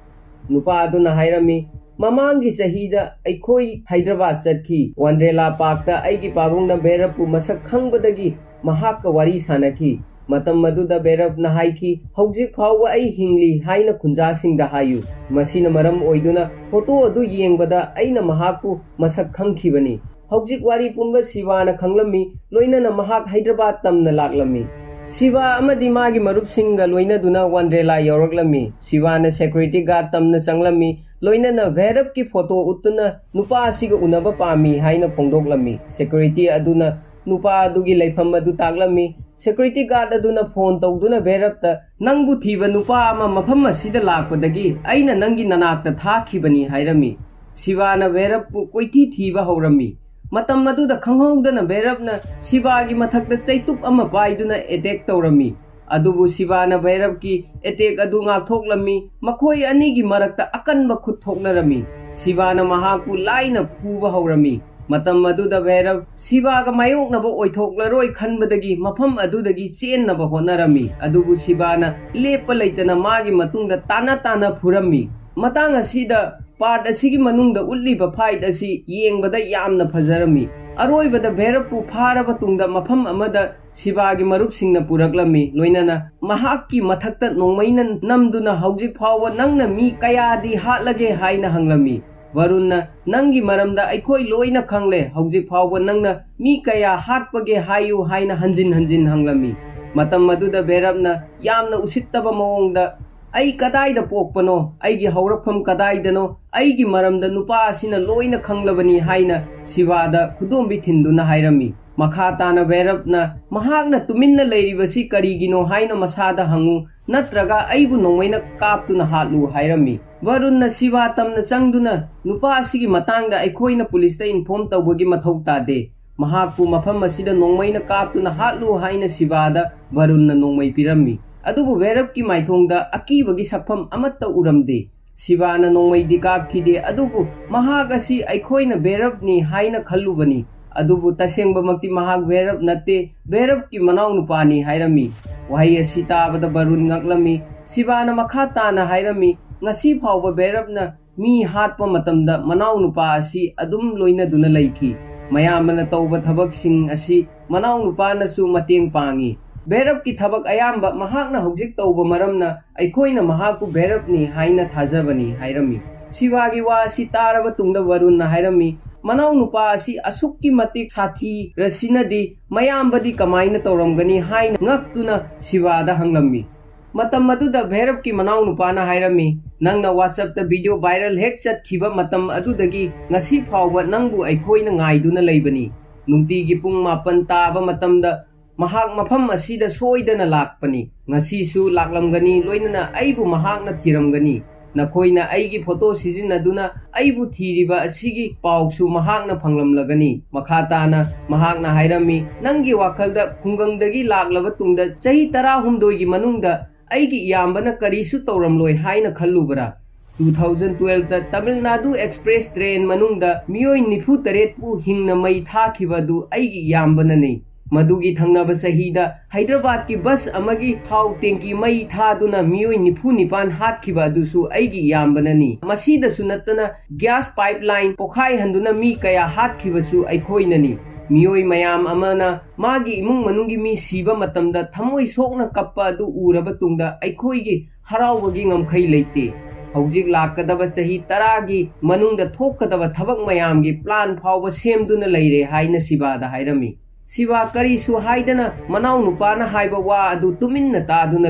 ꯅꯨꯄꯥ ꯑꯗꯨꯅ ꯍꯥꯏꯔꯝꯃꯤ, "ꯃꯃꯥꯡꯒꯤ ꯆꯍꯤꯗ ꯑꯩꯈꯣꯏ ꯍꯥꯏꯗ꯭ꯔꯕꯥꯗ ꯆꯠꯈꯤ꯫ ꯋꯥꯟꯗ꯭ꯔꯦꯂꯥ ꯄꯥꯔꯛꯇ ꯑꯩꯒꯤ ꯄꯥꯕꯨꯡꯅ ꯚꯩꯔꯞꯄꯨ ꯃꯁꯛ ꯈꯪꯕꯗꯒꯤ ꯃꯍꯥꯛꯀ ꯋꯥꯔꯤ ꯁꯥꯅꯈꯤ꯫ ꯃꯇꯝ ꯑꯗꯨꯗ ꯚꯩꯔꯞꯅ ꯍꯥꯏꯈꯤ, 'ꯍꯧꯖꯤꯛ ꯐꯥꯎꯕ ꯑꯩ ꯍꯤꯡꯂꯤ ꯍꯥꯏꯅ ꯈꯨꯟꯖꯥꯁꯤꯡꯗ ꯍꯥꯏꯌꯨ꯫ ꯃꯁꯤꯅ ꯃꯔꯝ ꯑꯣꯏꯗꯨꯅ ꯐꯣꯇꯣ ꯑꯗꯨ ꯌꯦꯡꯕꯗ ꯑꯩꯅ ꯃꯍꯥꯛꯄꯨ ꯃꯁꯛ ꯈꯪꯈꯤꯕꯅꯤ꯫ ꯍꯧꯖꯤꯛ ꯋꯥꯔꯤ ꯄꯨꯝꯕ ꯁꯤꯕꯥꯅ ꯈꯪꯂꯝꯃꯤ, ꯂꯣꯏꯅꯅ ꯃꯍꯥꯛ ꯍꯥꯏꯗ꯭ꯔꯕꯥꯗ ꯇꯝꯅ ꯂꯥꯛꯂꯝꯃꯤ꯫ ꯁꯤꯕꯥ ꯑꯃꯗꯤ ꯃꯥꯒꯤ ꯃꯔꯨꯞꯁꯤꯡꯒ ꯂꯣꯏꯅꯗꯨꯅ ꯋꯥꯟꯗ꯭ꯔꯦꯂꯥ ꯌꯧꯔꯛꯂꯝꯃꯤ꯫ ꯁꯤꯕꯥꯅ ꯁꯦꯀ꯭ꯌꯨꯔꯤꯇꯤ ꯒꯥꯔꯗ ꯇꯝꯅ ꯆꯪꯂꯝꯃꯤ, ꯂꯣꯏꯅꯅ ꯚꯩꯔꯕꯀꯤ ꯐꯣꯇꯣ ꯎꯠꯇꯨꯅ ꯅꯨꯄꯥ ꯑꯁꯤꯒ ꯎꯅꯕ ꯄꯥꯝꯃꯤ ꯍꯥꯏꯅ ꯐꯣꯡꯗꯣꯛꯂꯝꯃꯤ꯫ ꯁꯦꯀ꯭ꯌꯨꯔꯤꯇꯤ ꯑꯗꯨꯅ ꯅꯨꯄꯥ ꯑꯗꯨꯒꯤ ꯂꯩꯐꯝ ꯑꯗꯨ ꯇꯥꯛꯂꯝꯃꯤ꯫ ꯁꯦꯀ꯭ꯌꯨꯔꯤꯇꯤ ꯒꯥꯔꯗ ꯑꯗꯨꯅ ꯐꯣꯟ ꯇꯧꯗꯨꯅ ꯚꯩꯔꯕꯇ, "ꯅꯪꯕꯨ ꯊꯤꯕ ꯅꯨꯄꯥ ꯑꯃ ꯃꯐꯝ ꯑꯁꯤꯗ ꯂꯥꯛꯄꯗꯒꯤ ꯑꯩꯅ ꯅꯪꯒꯤ ꯅꯅꯥꯛꯇ ꯊꯥꯈꯤꯕꯅꯤ" ꯍꯥꯏꯔꯝꯃꯤ꯫ ꯁꯤꯕꯥꯅ ꯚꯩꯔꯕꯄꯨ ꯀꯣꯏꯊꯤ ꯊꯤꯕ ꯍꯧꯔꯝꯃꯤ꯫ ꯃꯇꯝ ꯑꯗꯨꯗ ꯈꯪꯍꯧꯗꯅ ꯚꯩꯔꯕꯅ ꯁꯤꯕꯥꯒꯤ ꯃꯊꯛꯇ ꯆꯩꯇꯨꯞ ꯑꯃ ꯄꯥꯏꯗꯨꯅ ꯑꯦꯇꯦꯛ ꯇꯧꯔꯝꯃꯤ꯫ ꯑꯗꯨꯕꯨ ꯁꯤꯕꯥꯅ ꯚꯩꯔꯕꯀꯤ ꯑꯦꯇꯦꯛ ꯑꯗꯨ ꯉꯥꯛꯊꯣꯛꯂꯝꯃꯤ꯫ ꯃꯈꯣꯏ ꯑꯅꯤꯒꯤ ꯃꯔꯛꯇ ꯑꯀꯟꯕ ꯈꯨꯠ ꯊꯣꯛꯅꯔꯝꯃꯤ꯫ ꯁꯤꯕꯥꯅ ꯃꯍꯥꯛꯄꯨ ꯂꯥꯏꯅ ꯐꯨꯕ ꯍꯧꯔꯝꯃꯤ꯫ ꯃꯇꯝ ꯑꯗꯨꯗ ꯚꯩꯔꯕ ꯁꯤꯕꯥꯒ ꯃꯥꯌꯣꯛꯅꯕ ꯑꯣꯏꯊꯣꯛꯂꯔꯣꯏ ꯈꯟꯕꯗꯒꯤ ꯃꯐꯝ ꯑꯗꯨꯗꯒꯤ ꯆꯦꯟꯅꯕ ꯍꯣꯠꯅꯔꯝꯃꯤ꯫ ꯑꯗꯨꯕꯨ ꯁꯤꯕꯥꯅ ꯂꯦꯞꯄ ꯂꯩꯇꯅ ꯃꯥꯒꯤ ꯃꯇꯨꯡꯗ ꯇꯥꯅ ꯇꯥꯅ ꯐꯨꯔꯝꯃꯤ꯫ ꯃꯇꯥꯡ ꯑꯁꯤꯗ ꯄꯥꯔꯠ ꯑꯁꯤꯒꯤ ꯃꯅꯨꯡꯗ ꯎꯠꯂꯤꯕ ꯐꯥꯏꯠ ꯑꯁꯤ ꯌꯦꯡꯕꯗ ꯌꯥꯝꯅ ꯐꯖꯔꯝꯃꯤ꯫ ꯑꯔꯣꯏꯕꯗ ꯚꯩꯔꯕꯄꯨ ꯐꯥꯔꯕ ꯇꯨꯡꯗ ꯃꯐꯝ ꯑꯃꯗ ꯁꯤꯕꯥꯒꯤ ꯃꯔꯨꯞꯁꯤꯡꯅ ꯄꯨꯔꯛꯂꯝꯃꯤ, ꯂꯣꯏꯅꯅ ꯃꯍꯥꯛꯀꯤ ꯃꯊꯛꯇ ꯅꯣꯡꯃꯩꯅ ꯅꯝꯗꯨꯅ, "ꯍꯧꯖꯤꯛ ꯐꯥꯎꯕ ꯅꯪꯅ ꯃꯤ ꯀꯌꯥꯗꯤ ꯍꯥꯠꯂꯒꯦ?" ꯍꯥꯏꯅ ꯍꯪꯂꯝꯃꯤ꯫ ꯚꯔꯨꯟꯅ, "ꯅꯪꯒꯤ ꯃꯔꯝꯗ ꯑꯩꯈꯣꯏ ꯂꯣꯏꯅ ꯈꯪꯂꯦ, ꯍꯧꯖꯤꯛ ꯐꯥꯎꯕ ꯅꯪꯅ ꯃꯤ ꯀꯌꯥ ꯍꯥꯠꯄꯒꯦ ꯍꯥꯏꯌꯨ?" ꯍꯥꯏꯅ ꯍꯟꯖꯤꯟ ꯍꯟꯖꯤꯟ ꯍꯪꯂꯝꯃꯤ꯫ ꯃꯇꯝ ꯑꯗꯨꯗ ꯚꯩꯔꯕꯅ ꯌꯥꯝꯅ ꯎꯁꯤꯠꯇꯕ ꯃꯑꯣꯡꯗ, "ꯑꯩ ꯀꯗꯥꯏꯗ ꯄꯣꯛꯄꯅꯣ? ꯑꯩꯒꯤ ꯍꯧꯔꯛꯐꯝ ꯀꯗꯥꯏꯗꯅꯣ? ꯑꯩꯒꯤ ꯃꯔꯝꯗ ꯅꯨꯄꯥ ꯑꯁꯤꯅ ꯂꯣꯏꯅ ꯈꯪꯂꯕꯅꯤ" ꯍꯥꯏꯅ ꯁꯤꯕꯥꯗ ꯈꯨꯗꯣꯝꯕꯤ ꯊꯤꯟꯗꯨꯅ ꯍꯥꯏꯔꯝꯃꯤ꯫ ꯃꯈꯥ ꯇꯥꯅ ꯚꯩꯔꯕꯅ, "ꯃꯍꯥꯛꯅ ꯇꯨꯃꯤꯟꯅ ꯂꯩꯔꯤꯕꯁꯤ ꯀꯔꯤꯒꯤꯅꯣ ꯍꯥꯏꯅ ꯃꯁꯥꯗ ꯍꯪꯉꯨ, ꯅꯠꯇ꯭ꯔꯒ ꯑꯩꯕꯨ ꯅꯣꯡꯃꯩꯅ ꯀꯥꯞꯇꯨꯅ ꯍꯥꯠꯂꯨ" ꯍꯥꯏꯔꯝꯃꯤ꯫ ꯚꯔꯨꯟꯅ ꯁꯤꯕꯥ ꯇꯝꯅ ꯆꯪꯗꯨꯅ, "ꯅꯨꯄꯥ ꯑꯁꯤꯒꯤ ꯃꯇꯥꯡꯗ ꯑꯩꯈꯣꯏꯅ ꯄꯨꯂꯤꯁꯇ ꯏꯟꯐꯣꯔꯝ ꯇꯧꯕꯒꯤ ꯃꯊꯧ ꯇꯥꯗꯦ꯫ ꯃꯍꯥꯛꯄꯨ ꯃꯐꯝ ꯑꯁꯤꯗ ꯅꯣꯡꯃꯩꯅ ꯀꯥꯞꯇꯨꯅ ꯍꯥꯠꯂꯨ" ꯍꯥꯏꯅ ꯁꯤꯕꯥꯗ ꯚꯔꯨꯟꯅ ꯅꯣꯡꯃꯩ ꯄꯤꯔꯝꯃꯤ꯫ ꯑꯗꯨꯕꯨ ꯚꯩꯔꯕꯀꯤ ꯃꯥꯏꯊꯣꯡꯗ ꯑꯀꯤꯕꯒꯤ ꯁꯛꯐꯝ ꯑꯃꯠꯇ ꯎꯔꯝꯗꯦ꯫ ꯁꯤꯕꯥꯅ ꯅꯣꯡꯃꯩꯗꯤ ꯀꯥꯞꯈꯤꯗꯦ, ꯑꯗꯨꯕꯨ ꯃꯍꯥꯛ ꯑꯁꯤ ꯑꯩꯈꯣꯏꯅ ꯚꯩꯔꯕꯅꯤ ꯍꯥꯏꯅ ꯈꯜꯂꯨꯕꯅꯤ, ꯑꯗꯨꯕꯨ ꯇꯁꯦꯡꯕꯃꯛꯇꯤ ꯃꯍꯥꯛ ꯚꯩꯔꯕ ꯅꯠꯇꯦ, ꯚꯩꯔꯕꯀꯤ ꯃꯅꯥꯎꯅꯨꯄꯥꯅꯤ ꯍꯥꯏꯔꯝꯃꯤ꯫ ꯋꯥꯍꯩ ꯑꯁꯤ ꯇꯥꯕꯗ ꯚꯔꯨꯟ ꯉꯛꯂꯝꯃꯤ꯫ ꯁꯤꯕꯥꯅ ꯃꯈꯥ ꯇꯥꯅ ꯍꯥꯏꯔꯝꯃꯤ, "ꯉꯁꯤ ꯐꯥꯎꯕ ꯚꯩꯔꯕꯅ ꯃꯤ ꯍꯥꯠꯄ ꯃꯇꯝꯗ ꯃꯅꯥꯎꯅꯨꯄꯥ ꯑꯁꯤ ꯑꯗꯨꯝ ꯂꯣꯏꯅꯗꯨꯅ ꯂꯩꯈꯤ꯫ ꯃꯌꯥꯝꯕꯅ ꯇꯧꯕ ꯊꯕꯛꯁꯤꯡ ꯑꯁꯤ ꯃꯅꯥꯎꯅꯨꯄꯥꯅꯁꯨ ꯃꯇꯦꯡ ꯄꯥꯡꯏ꯫ ꯚꯩꯔꯞꯀꯤ ꯊꯕꯛ ꯑꯌꯥꯝꯕ ꯃꯍꯥꯛꯅ ꯍꯧꯖꯤꯛ ꯇꯧꯕ ꯃꯔꯝꯅ ꯑꯩꯈꯣꯏꯅ ꯃꯍꯥꯛꯄꯨ ꯚꯩꯔꯞꯅꯤ ꯍꯥꯏꯅ ꯊꯥꯖꯕꯅꯤ" ꯍꯥꯏꯔꯝꯃꯤ꯫ ꯁꯤꯕꯥꯒꯤ ꯋꯥ ꯑꯁꯤ ꯇꯥꯔꯕ ꯇꯨꯡꯗ ꯋꯥꯔꯨꯟꯅ ꯍꯥꯏꯔꯝꯃꯤ, "ꯃꯅꯥꯎꯅꯨꯄꯥ ꯑꯁꯤ ꯑꯁꯨꯛꯀꯤ ꯃꯇꯤꯛ ꯁꯥꯊꯤꯔꯁꯤꯅꯗꯤ ꯃꯌꯥꯝꯕꯗꯤ ꯀꯃꯥꯏꯅ ꯇꯧꯔꯝꯒꯅꯤ?" ꯍꯥꯏꯅ ꯉꯛꯇꯨꯅ ꯁꯤꯕꯥꯗ ꯍꯪꯂꯝꯃꯤ꯫ ꯃꯇꯝ ꯑꯗꯨꯗ ꯚꯩꯔꯞꯀꯤ ꯃꯅꯥꯎꯅꯨꯄꯥꯅ ꯍꯥꯏꯔꯝꯃꯤ, "ꯅꯪꯅ WhatsApp-ꯇ video viral ꯍꯦꯛ ꯆꯠꯈꯤꯕ ꯃꯇꯝ ꯑꯗꯨꯗꯒꯤ ꯉꯁꯤ ꯐꯥꯎꯕ ꯅꯪꯕꯨ ꯑꯩꯈꯣꯏꯅ ꯉꯥꯏꯗꯨꯅ ꯂꯩꯕꯅꯤ꯫ ꯅꯨꯡꯇꯤꯒꯤ ꯄꯨꯡ ꯃꯥꯄꯟ ꯇꯥꯕ ꯃꯇꯝꯗ ꯃꯍꯥꯛ ꯃꯐꯝ ꯑꯁꯤꯗ ꯁꯣꯏꯗꯅ ꯂꯥꯛꯄꯅꯤ꯫ ꯉꯁꯤꯁꯨ ꯂꯥꯛꯂꯝꯒꯅꯤ, ꯂꯣꯏꯅꯅ ꯑꯩꯕꯨ ꯃꯍꯥꯛꯅ ꯊꯤꯔꯝꯒꯅꯤ꯫ ꯅꯈꯣꯏꯅ ꯑꯩꯒꯤ photo ꯁꯤꯖꯤꯟꯅꯗꯨꯅ ꯑꯩꯕꯨ ꯊꯤꯔꯤꯕ ꯑꯁꯤꯒꯤ ꯄꯥꯎꯁꯨ ꯃꯍꯥꯛꯅ ꯐꯪꯂꯝꯂꯒꯅꯤ꯫" ꯃꯈꯥ ꯇꯥꯅ ꯃꯍꯥꯛꯅ ꯍꯥꯏꯔꯝꯃꯤ, "ꯅꯪꯒꯤ ꯋꯥꯈꯜꯗ ꯈꯨꯡꯒꯪꯗꯒꯤ ꯂꯥꯛꯂꯕ ꯇꯨꯡꯗ ꯆꯍꯤ ꯇꯔꯥꯍꯨꯝꯗꯣꯏꯒꯤ ꯃꯅꯨꯡꯗ ꯑꯩꯒꯤ ꯏꯌꯥꯝꯕꯅ ꯀꯔꯤꯁꯨ ꯇꯧꯔꯝꯂꯣꯏ ꯍꯥꯏꯅ ꯈꯜꯂꯨꯕ꯭ꯔꯥ? Two thousand twelve-ꯇ ꯇꯥꯃꯤꯜ ꯅꯥꯗꯨ ꯑꯦꯛꯁꯄ꯭ꯔꯦꯁ ꯇ꯭ꯔꯦꯟ ꯃꯅꯨꯡꯗ ꯃꯤꯑꯣꯏ ꯅꯤꯐꯨ ꯇꯔꯦꯠꯄꯨ ꯍꯤꯡꯅ ꯃꯩ ꯊꯥꯈꯤꯕ ꯑꯗꯨ ꯑꯩꯒꯤ ꯏꯌꯥꯝꯕꯅꯅꯤ꯫ ꯃꯗꯨꯒꯤ ꯊꯪꯅꯕ ꯆꯍꯤꯗ ꯍꯩꯗ꯭ꯔꯕꯥꯗꯀꯤ ꯕꯁ ꯑꯃꯒꯤ ꯊꯥꯎ ꯇꯦꯡꯀꯤ ꯃꯩ ꯊꯥꯗꯨꯅ ꯃꯤꯑꯣꯏ ꯅꯤꯐꯨ ꯅꯤꯄꯥꯟ ꯍꯥꯠꯈꯤꯕ ꯑꯗꯨꯁꯨ ꯑꯩꯒꯤ ꯏꯌꯥꯝꯕꯅꯅꯤ꯫ ꯃꯁꯤꯗꯁꯨ ꯅꯠꯇꯅ gas pipeline ꯄꯣꯈꯥꯏꯍꯟꯗꯨꯅ ꯃꯤ ꯀꯌꯥ ꯍꯥꯠꯈꯤꯕꯁꯨ ꯑꯩꯈꯣꯏꯅꯅꯤ꯫ ꯃꯤꯑꯣꯏ ꯃꯌꯥꯝ ꯑꯃꯅ ꯃꯥꯒꯤ ꯏꯃꯨꯡ ꯃꯅꯨꯡꯒꯤ ꯃꯤ ꯁꯤꯕ ꯃꯇꯝꯗ ꯊꯃꯣꯏ ꯁꯣꯛꯅ ꯀꯞꯄ ꯑꯗꯨ ꯎꯔꯕ ꯇꯨꯡꯗ ꯑꯩꯈꯣꯏꯒꯤ ꯍꯔꯥꯎꯕꯒꯤ ꯉꯝꯈꯩ ꯂꯩꯇꯦ꯫ ꯍꯧꯖꯤꯛ ꯂꯥꯛꯀꯗꯕ ꯆꯍꯤ ꯇꯔꯥꯒꯤ ꯃꯅꯨꯡꯗ ꯊꯣꯛꯀꯗꯕ ꯊꯕꯛ ꯃꯌꯥꯝꯒꯤ plan ꯐꯥꯎꯕ ꯁꯦꯝꯗꯨꯅ ꯂꯩꯔꯦ" ꯍꯥꯏꯅ ꯁꯤꯕꯥꯗ ꯍꯥꯏꯔꯝꯃꯤ꯫ ꯁꯤꯕꯥ ꯀꯔꯤꯁꯨ ꯍꯥꯏꯗꯅ ꯃꯅꯥꯎꯅꯨꯄꯥꯅ ꯍꯥꯏꯕ ꯋꯥ ꯑꯗꯨ ꯇꯨꯃꯤꯟꯅ ꯇꯥꯗꯨꯅ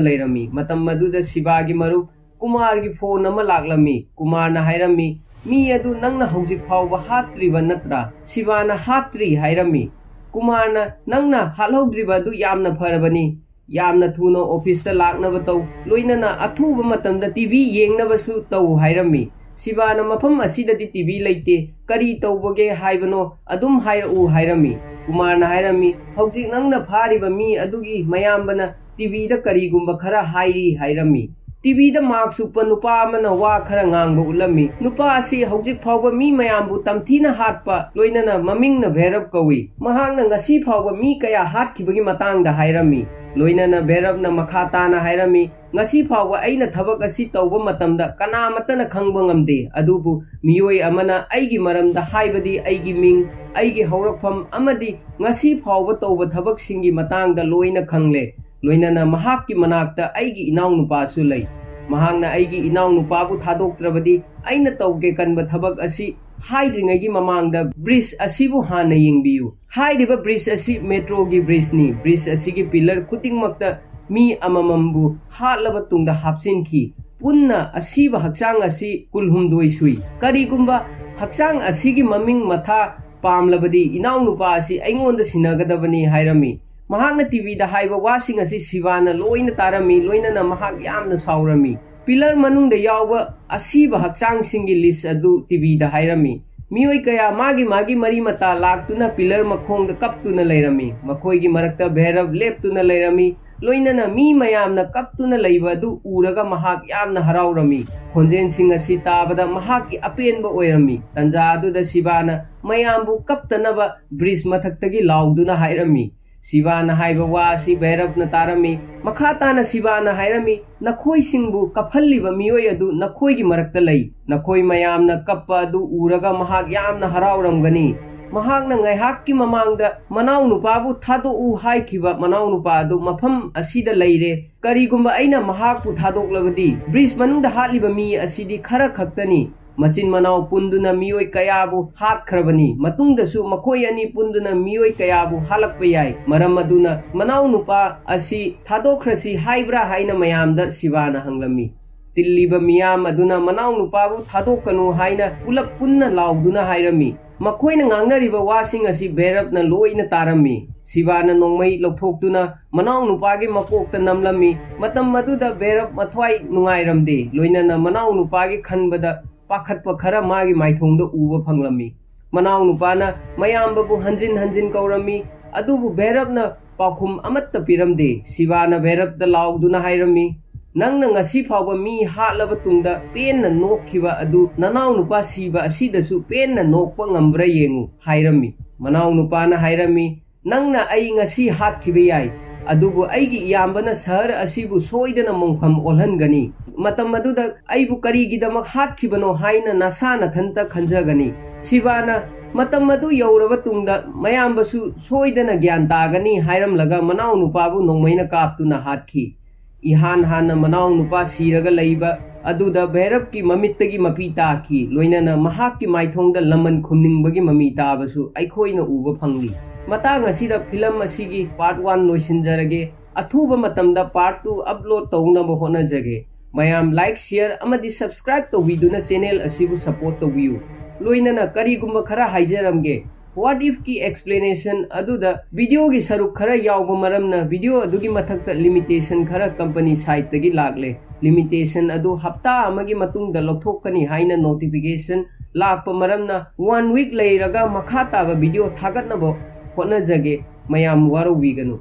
ꯂꯩꯔꯝꯃꯤ꯫ ꯃꯇꯝ ꯑꯗꯨꯗ ꯁꯤꯕꯥꯒꯤ ꯃꯔꯨꯞ ꯀꯨꯃꯥꯔꯒꯤ phone ꯑꯃ ꯂꯥꯛꯂꯝꯃꯤ꯫ ꯀꯨꯃꯥꯔꯅ ꯍꯥꯏꯔꯝꯃꯤ, "ꯃꯤ ꯑꯗꯨ ꯅꯪꯅ ꯍꯧꯖꯤꯛ ꯐꯥꯎꯕ ꯍꯥꯠꯇ꯭ꯔꯤꯕ ꯅꯠꯇ꯭ꯔꯥ?" ꯁꯤꯕꯥꯅ, "ꯍꯥꯠꯇ꯭ꯔꯤ" ꯍꯥꯏꯔꯝꯃꯤ꯫ ꯀꯨꯃꯥꯔꯅ, "ꯅꯪꯅ ꯍꯥꯠꯍꯧꯗ꯭ꯔꯤꯕ ꯑꯗꯨ ꯌꯥꯝꯅ ꯐꯔꯕꯅꯤ꯫ ꯌꯥꯝꯅ ꯊꯨꯅ office-ꯇ ꯂꯥꯛꯅꯕ ꯇꯧ, ꯂꯣꯏꯅꯅ ꯑꯊꯨꯕ ꯃꯇꯝꯗ TV ꯌꯦꯡꯅꯕꯁꯨ ꯇꯧ" ꯍꯥꯏꯔꯝꯃꯤ꯫ ꯁꯤꯕꯥꯅ, "ꯃꯐꯝ ꯑꯁꯤꯗꯗꯤ TV ꯂꯩꯇꯦ, ꯀꯔꯤ ꯇꯧꯕꯒꯦ ꯍꯥꯏꯕꯅꯣ ꯑꯗꯨꯝ ꯍꯥꯏꯔꯛꯎ" ꯍꯥꯏꯔꯝꯃꯤ꯫ ꯀꯨꯃꯥꯔꯅ ꯍꯥꯏꯔꯝꯃꯤ, "ꯍꯧꯖꯤꯛ ꯅꯪꯅ ꯐꯥꯔꯤꯕ ꯃꯤ ꯑꯗꯨꯒꯤ ꯃꯌꯥꯝꯕꯅ TVꯗ ꯀꯔꯤꯒꯨꯝꯕ ꯈꯔ ꯍꯥꯏꯔꯤ" ꯍꯥꯏꯔꯝꯃꯤ꯫ ꯇꯤꯚꯤꯗ ꯃꯥꯛꯁ ꯎꯞꯄ ꯅꯨꯄꯥ ꯑꯃꯅ ꯋꯥ ꯈꯔ ꯉꯥꯡꯕ ꯎꯠꯂꯝꯃꯤ꯫ ꯅꯨꯄꯥ ꯑꯁꯤ ꯍꯧꯖꯤꯛ ꯐꯥꯎꯕ ꯃꯤ ꯃꯌꯥꯝꯕꯨ ꯇꯝꯊꯤꯅ ꯍꯥꯠꯄ, ꯂꯣꯏꯅꯅ ꯃꯃꯤꯡꯅ ꯚꯩꯔꯕ ꯀꯧꯏ꯫ ꯃꯍꯥꯛꯅ ꯉꯁꯤ ꯐꯥꯎꯕ ꯃꯤ ꯀꯌꯥ ꯍꯥꯠꯈꯤꯕꯒꯤ ꯃꯇꯥꯡꯗ ꯍꯥꯏꯔꯝꯃꯤ꯫ ꯂꯣꯏꯅꯅ ꯚꯩꯔꯕꯅ ꯃꯈꯥ ꯇꯥꯅ ꯍꯥꯏꯔꯝꯃꯤ, "ꯉꯁꯤ ꯐꯥꯎꯕ ꯑꯩꯅ ꯊꯕꯛ ꯑꯁꯤ ꯇꯧꯕ ꯃꯇꯝꯗ ꯀꯅꯥꯃꯠꯇꯅ ꯈꯪꯕ ꯉꯝꯗꯦ, ꯑꯗꯨꯕꯨ ꯃꯤꯑꯣꯏ ꯑꯃꯅ ꯑꯩꯒꯤ ꯃꯔꯝꯗ ꯍꯥꯏꯕꯗꯤ ꯑꯩꯒꯤ ꯃꯤꯡ, ꯑꯩꯒꯤ ꯍꯧꯔꯛꯐꯝ ꯑꯃꯗꯤ ꯉꯁꯤ ꯐꯥꯎꯕ ꯇꯧꯕ ꯊꯕꯛꯁꯤꯡꯒꯤ ꯃꯇꯥꯡꯗ ꯂꯣꯏꯅ ꯈꯪꯂꯦ꯫ ꯂꯣꯏꯅꯅ ꯃꯍꯥꯛꯀꯤ ꯃꯅꯥꯛꯇ ꯑꯩꯒꯤ ꯏꯅꯥꯎꯅꯨꯄꯥꯁꯨ ꯂꯩ꯫ ꯃꯍꯥꯛꯅ ꯑꯩꯒꯤ ꯏꯅꯥꯎꯅꯨꯄꯥꯕꯨ ꯊꯥꯗꯣꯛꯇ꯭ꯔꯕꯗꯤ ꯑꯩꯅ ꯇꯧꯒꯦ ꯀꯟꯕ ꯊꯕꯛ ꯑꯁꯤ ꯍꯥꯏꯗ꯭ꯔꯤꯉꯩꯒꯤ ꯃꯃꯥꯡꯗ ꯕ꯭ꯔꯤꯖ ꯑꯁꯤꯕꯨ ꯍꯥꯟꯅ ꯌꯦꯡꯕꯤꯌꯨ꯫ ꯍꯥꯏꯔꯤꯕ ꯕ꯭ꯔꯤꯖ ꯑꯁꯤ ꯃꯦꯇ꯭ꯔꯣꯒꯤ ꯕ꯭ꯔꯤꯖꯅꯤ꯫ ꯕ꯭ꯔꯤꯖ ꯑꯁꯤꯒꯤ ꯄꯤꯂꯔ ꯈꯨꯗꯤꯡꯃꯛꯇ ꯃꯤ ꯑꯃꯃꯝꯕꯨ ꯍꯥꯠꯂꯕ ꯇꯨꯡꯗ ꯍꯥꯞꯆꯤꯟꯈꯤ꯫ ꯄꯨꯟꯅ ꯑꯁꯤꯕ ꯍꯛꯆꯥꯡ ꯑꯁꯤ ꯀꯨꯜꯍꯨꯝꯗꯣꯏ ꯁꯨꯏ꯫ ꯀꯔꯤꯒꯨꯝꯕ ꯍꯛꯆꯥꯡ ꯑꯁꯤꯒꯤ ꯃꯃꯤꯡ ꯃꯊꯥ ꯄꯥꯝꯂꯕꯗꯤ ꯏꯅꯥꯎꯅꯨꯄꯥ ꯑꯁꯤ ꯑꯩꯉꯣꯟꯗ ꯁꯤꯟꯅꯒꯗꯕꯅꯤ" ꯍꯥꯏꯔꯝꯃꯤ꯫ ꯃꯍꯥꯛꯅ ꯇꯤꯚꯤꯗ ꯍꯥꯏꯕ ꯋꯥꯁꯤꯡ ꯑꯁꯤ ꯁꯤꯕꯥꯅ ꯂꯣꯏꯅ ꯇꯥꯔꯝꯃꯤ, ꯂꯣꯏꯅꯅ ꯃꯍꯥꯛ ꯌꯥꯝꯅ ꯁꯥꯎꯔꯝꯃꯤ꯫ ꯄꯤꯂꯔ ꯃꯅꯨꯡꯗ ꯌꯥꯎꯕ ꯑꯁꯤꯕ ꯍꯛꯆꯥꯡꯁꯤꯡꯒꯤ ꯂꯤꯁ ꯑꯗꯨ ꯇꯤꯚꯤꯗ ꯍꯥꯏꯔꯝꯃꯤ꯫ ꯃꯤꯑꯣꯏ ꯀꯌꯥ ꯃꯥꯒꯤ ꯃꯥꯒꯤ ꯃꯔꯤ ꯃꯇꯥ ꯂꯥꯛꯇꯨꯅ ꯄꯤꯂꯔ ꯃꯈꯣꯡꯗ ꯀꯞꯇꯨꯅ ꯂꯩꯔꯝꯃꯤ꯫ ꯃꯈꯣꯏꯒꯤ ꯃꯔꯛꯇ ꯚꯩꯔꯕ ꯂꯦꯞꯇꯨꯅ ꯂꯩꯔꯝꯃꯤ, ꯂꯣꯏꯅꯅ ꯃꯤ ꯃꯌꯥꯝꯅ ꯀꯞꯇꯨꯅ ꯂꯩꯕ ꯑꯗꯨ ꯎꯔꯒ ꯃꯍꯥꯛ ꯌꯥꯝꯅ ꯍꯔꯥꯎꯔꯝꯃꯤ꯫ ꯈꯣꯟꯖꯦꯜꯁꯤꯡ ꯑꯁꯤ ꯇꯥꯕꯗ ꯃꯍꯥꯛꯀꯤ ꯑꯄꯦꯟꯕ ꯑꯣꯏꯔꯝꯃꯤ꯫ ꯇꯟꯖꯥ ꯑꯗꯨꯗ ꯁꯤꯕꯥꯅ ꯃꯌꯥꯝꯕꯨ ꯀꯞꯇꯅꯕ ꯕ꯭ꯔꯤꯖ ꯃꯊꯛꯇꯒꯤ ꯂꯥꯎꯗꯨꯅ ꯍꯥꯏꯔꯝꯃꯤ꯫ ꯁꯤꯕꯥꯅ ꯍꯥꯏꯕ ꯋꯥ ꯑꯁꯤ ꯚꯩꯔꯕꯅ ꯇꯥꯔꯝꯃꯤ꯫ ꯃꯈꯥ ꯇꯥꯅ ꯁꯤꯕꯥꯅ ꯍꯥꯏꯔꯝꯃꯤ, "ꯅꯈꯣꯏꯁꯤꯡꯕꯨ ꯀꯞꯍꯜꯂꯤꯕ ꯃꯤꯑꯣꯏ ꯑꯗꯨ ꯅꯈꯣꯏꯒꯤ ꯃꯔꯛꯇ ꯂꯩ꯫ ꯅꯈꯣꯏ ꯃꯌꯥꯝꯅ ꯀꯞꯄ ꯑꯗꯨ ꯎꯔꯒ ꯃꯍꯥꯛ ꯌꯥꯝꯅ ꯍꯔꯥꯎꯔꯝꯒꯅꯤ꯫ ꯃꯍꯥꯛꯅ ꯉꯥꯏꯍꯥꯛꯀꯤ ꯃꯃꯥꯡꯗ ꯃꯅꯥꯎꯅꯨꯄꯥꯕꯨ ꯊꯥꯗꯣꯛꯎ ꯍꯥꯏꯈꯤꯕ ꯃꯅꯥꯎꯅꯨꯄꯥ ꯑꯗꯨ ꯃꯐꯝ ꯑꯁꯤꯗ ꯂꯩꯔꯦ꯫ ꯀꯔꯤꯒꯨꯝꯕ ꯑꯩꯅ ꯃꯍꯥꯛꯄꯨ ꯊꯥꯗꯣꯛꯂꯕꯗꯤ, ꯕ꯭ꯔꯤꯖ ꯃꯅꯨꯡꯗ ꯍꯥꯠꯂꯤꯕ ꯃꯤ ꯑꯁꯤꯗꯤ ꯈꯔ ꯈꯛꯇꯅꯤ꯫ ꯃꯆꯤꯟ ꯃꯅꯥꯎ ꯄꯨꯟꯗꯨꯅ ꯃꯤꯑꯣꯏ ꯀꯌꯥꯕꯨ ꯍꯥꯠꯈ꯭ꯔꯕꯅꯤ꯫ ꯃꯇꯨꯡꯗꯁꯨ ꯃꯈꯣꯏ ꯑꯅꯤ ꯄꯨꯟꯗꯨꯅ ꯃꯤꯑꯣꯏ ꯀꯌꯥꯕꯨ ꯍꯥꯠꯂꯛꯄ ꯌꯥꯏ꯫ ꯃꯔꯝ ꯑꯗꯨꯅ ꯃꯅꯥꯎꯅꯨꯄꯥ ꯑꯁꯤ ꯊꯥꯗꯣꯛꯈ꯭ꯔꯁꯤ ꯍꯥꯏꯕ꯭ꯔꯥ?" ꯍꯥꯏꯅ ꯃꯌꯥꯝꯗ ꯁꯤꯕꯥꯅ ꯍꯪꯂꯝꯃꯤ꯫ ꯇꯤꯜꯂꯤꯕ ꯃꯤꯌꯥꯝ ꯑꯗꯨꯅ ꯃꯅꯥꯎꯅꯨꯄꯥꯕꯨ ꯊꯥꯗꯣꯛꯀꯅꯨ ꯍꯥꯏꯅ ꯄꯨꯂꯞ ꯄꯨꯟꯅ ꯂꯥꯎꯗꯨꯅ ꯍꯥꯏꯔꯝꯃꯤ꯫ ꯃꯈꯣꯏꯅ ꯉꯥꯡꯅꯔꯤꯕ ꯋꯥꯁꯤꯡ ꯑꯁꯤ ꯚꯩꯔꯕꯅ ꯂꯣꯏꯅ ꯇꯥꯔꯝꯃꯤ꯫ ꯁꯤꯕꯥꯅ ꯅꯣꯡꯃꯩ ꯂꯧꯊꯣꯛꯇꯨꯅ ꯃꯅꯥꯎꯅꯨꯄꯥꯒꯤ ꯃꯀꯣꯛꯇ ꯅꯝꯂꯝꯃꯤ꯫ ꯃꯇꯝ ꯑꯗꯨꯗ ꯚꯩꯔꯕ ꯃꯊ꯭ꯋꯥꯏ ꯅꯨꯡꯉꯥꯏꯔꯝꯗꯦ, ꯂꯣꯏꯅꯅ ꯃꯅꯥꯎꯅꯨꯄꯥꯒꯤ ꯈꯟꯕꯗ ꯄꯥꯈꯠꯄ ꯈꯔ ꯃꯥꯒꯤ ꯃꯥꯏꯊꯣꯡꯗ ꯎꯕ ꯐꯪꯂꯝꯃꯤ꯫ ꯃꯅꯥꯎꯅꯨꯄꯥꯅ ꯃꯌꯥꯝꯕꯕꯨ ꯍꯟꯖꯤꯟ ꯍꯟꯖꯤꯟ ꯀꯧꯔꯝꯃꯤ, ꯑꯗꯨꯕꯨ ꯚꯩꯔꯕꯅ ꯄꯥꯎꯈꯨꯝ ꯑꯃꯠꯇ ꯄꯤꯔꯝꯗꯦ꯫ ꯁꯤꯕꯥꯅ ꯚꯩꯔꯕꯇ ꯂꯥꯎꯗꯨꯅ ꯍꯥꯏꯔꯝꯃꯤ, "ꯅꯪꯅ ꯉꯁꯤ ꯐꯥꯎꯕ ꯃꯤ ꯍꯥꯠꯂꯕ ꯇꯨꯡꯗ ꯄꯦꯟꯅ ꯅꯣꯛꯈꯤꯕ ꯑꯗꯨ ꯅꯅꯥꯎꯅꯨꯄꯥ ꯁꯤꯕ ꯑꯁꯤꯗꯁꯨ ꯄꯦꯟꯅ ꯅꯣꯛꯄ ꯉꯝꯕ꯭ꯔꯥ ꯌꯦꯡꯉꯨ" ꯍꯥꯏꯔꯝꯃꯤ꯫ ꯃꯅꯥꯎꯅꯨꯄꯥꯅ ꯍꯥꯏꯔꯝꯃꯤ, "ꯅꯪꯅ ꯑꯩ ꯉꯁꯤ ꯍꯥꯠꯈꯤꯕ ꯌꯥꯏ, ꯑꯗꯨꯕꯨ ꯑꯩꯒꯤ ꯏꯌꯥꯝꯕꯅ ꯁꯍꯔ ꯑꯁꯤꯕꯨ ꯁꯣꯏꯗꯅ ꯃꯣꯡꯐꯝ ꯑꯣꯜꯍꯟꯒꯅꯤ꯫ ꯃꯇꯝ ꯑꯗꯨꯗ ꯑꯩꯕꯨ ꯀꯔꯤꯒꯤꯗꯃꯛ ꯍꯥꯠꯈꯤꯕꯅꯣ ꯍꯥꯏꯅ ꯅꯁꯥ ꯅꯊꯟꯇ ꯈꯟꯖꯒꯅꯤ꯫" ꯁꯤꯕꯥꯅ, "ꯃꯇꯝ ꯑꯗꯨ ꯌꯧꯔꯕ ꯇꯨꯡꯗ ꯃꯌꯥꯝꯕꯁꯨ ꯁꯣꯏꯗꯅ ꯒ꯭ꯌꯥꯟ ꯇꯥꯒꯅꯤ" ꯍꯥꯏꯔꯝꯂꯒ ꯃꯅꯥꯎꯅꯨꯄꯥꯕꯨ ꯅꯣꯡꯃꯩꯅ ꯀꯥꯞꯇꯨꯅ ꯍꯥꯠꯈꯤ꯫ ꯏꯍꯥꯟ ꯍꯥꯟꯅ ꯃꯅꯥꯎꯅꯨꯄꯥ ꯁꯤꯔꯒ ꯂꯩꯕ ꯑꯗꯨꯗ ꯚꯩꯔꯞꯀꯤ ꯃꯃꯤꯠꯇꯒꯤ ꯃꯄꯤ ꯇꯥꯈꯤ, ꯂꯣꯏꯅꯅ ꯃꯍꯥꯛꯀꯤ ꯃꯥꯏꯊꯣꯡꯗ ꯂꯃꯟ ꯈꯨꯝꯅꯤꯡꯕꯒꯤ ꯃꯃꯤ ꯇꯥꯕꯁꯨ ꯑꯩꯈꯣꯏꯅ ꯎꯕ ꯐꯪꯂꯤ꯫ ꯃꯇꯥꯡ ꯑꯁꯤꯗ ꯐꯤꯂꯝ ꯑꯁꯤꯒꯤ part one ꯂꯣꯏꯁꯤꯟꯖꯔꯒꯦ꯫ ꯑꯊꯨꯕ ꯃꯇꯝꯗ part two upload ꯇꯧꯅꯕ ꯍꯣꯠꯅꯖꯒꯦ꯫ ꯃꯌꯥꯝ like, share ꯑꯃꯗꯤ subscribe ꯇꯧꯕꯤꯗꯨꯅ channel ꯑꯁꯤꯕꯨ support ꯇꯧꯕꯤꯌꯨ꯫ ꯂꯣꯏꯅꯅ ꯀꯔꯤꯒꯨꯝꯕ ꯈꯔ ꯍꯥꯏꯖꯔꯝꯒꯦ꯫ What if ꯀꯤ explanation ꯑꯗꯨꯗ video ꯒꯤ ꯁꯔꯨꯛ ꯈꯔ ꯌꯥꯎꯕ ꯃꯔꯝꯅ video ꯑꯗꯨꯒꯤ ꯃꯊꯛꯇ limitation ꯈꯔ company side ꯇꯒꯤ ꯂꯥꯛꯂꯦ꯫ Limitation ꯑꯗꯨ ꯍꯞꯇꯥ ꯑꯃꯒꯤ ꯃꯇꯨꯡꯗ ꯂꯧꯊꯣꯛꯀꯅꯤ ꯍꯥꯏꯅ notification ꯂꯥꯛꯄ ꯃꯔꯝꯅ one week ꯂꯩꯔꯒ ꯃꯈꯥ ꯇꯥꯕ video ꯊꯥꯒꯠꯅꯕ ꯍꯣꯠꯅꯖꯒꯦ꯫ ꯃꯌꯥꯝ ꯋꯥꯔꯧꯕꯤꯒꯅꯨ꯫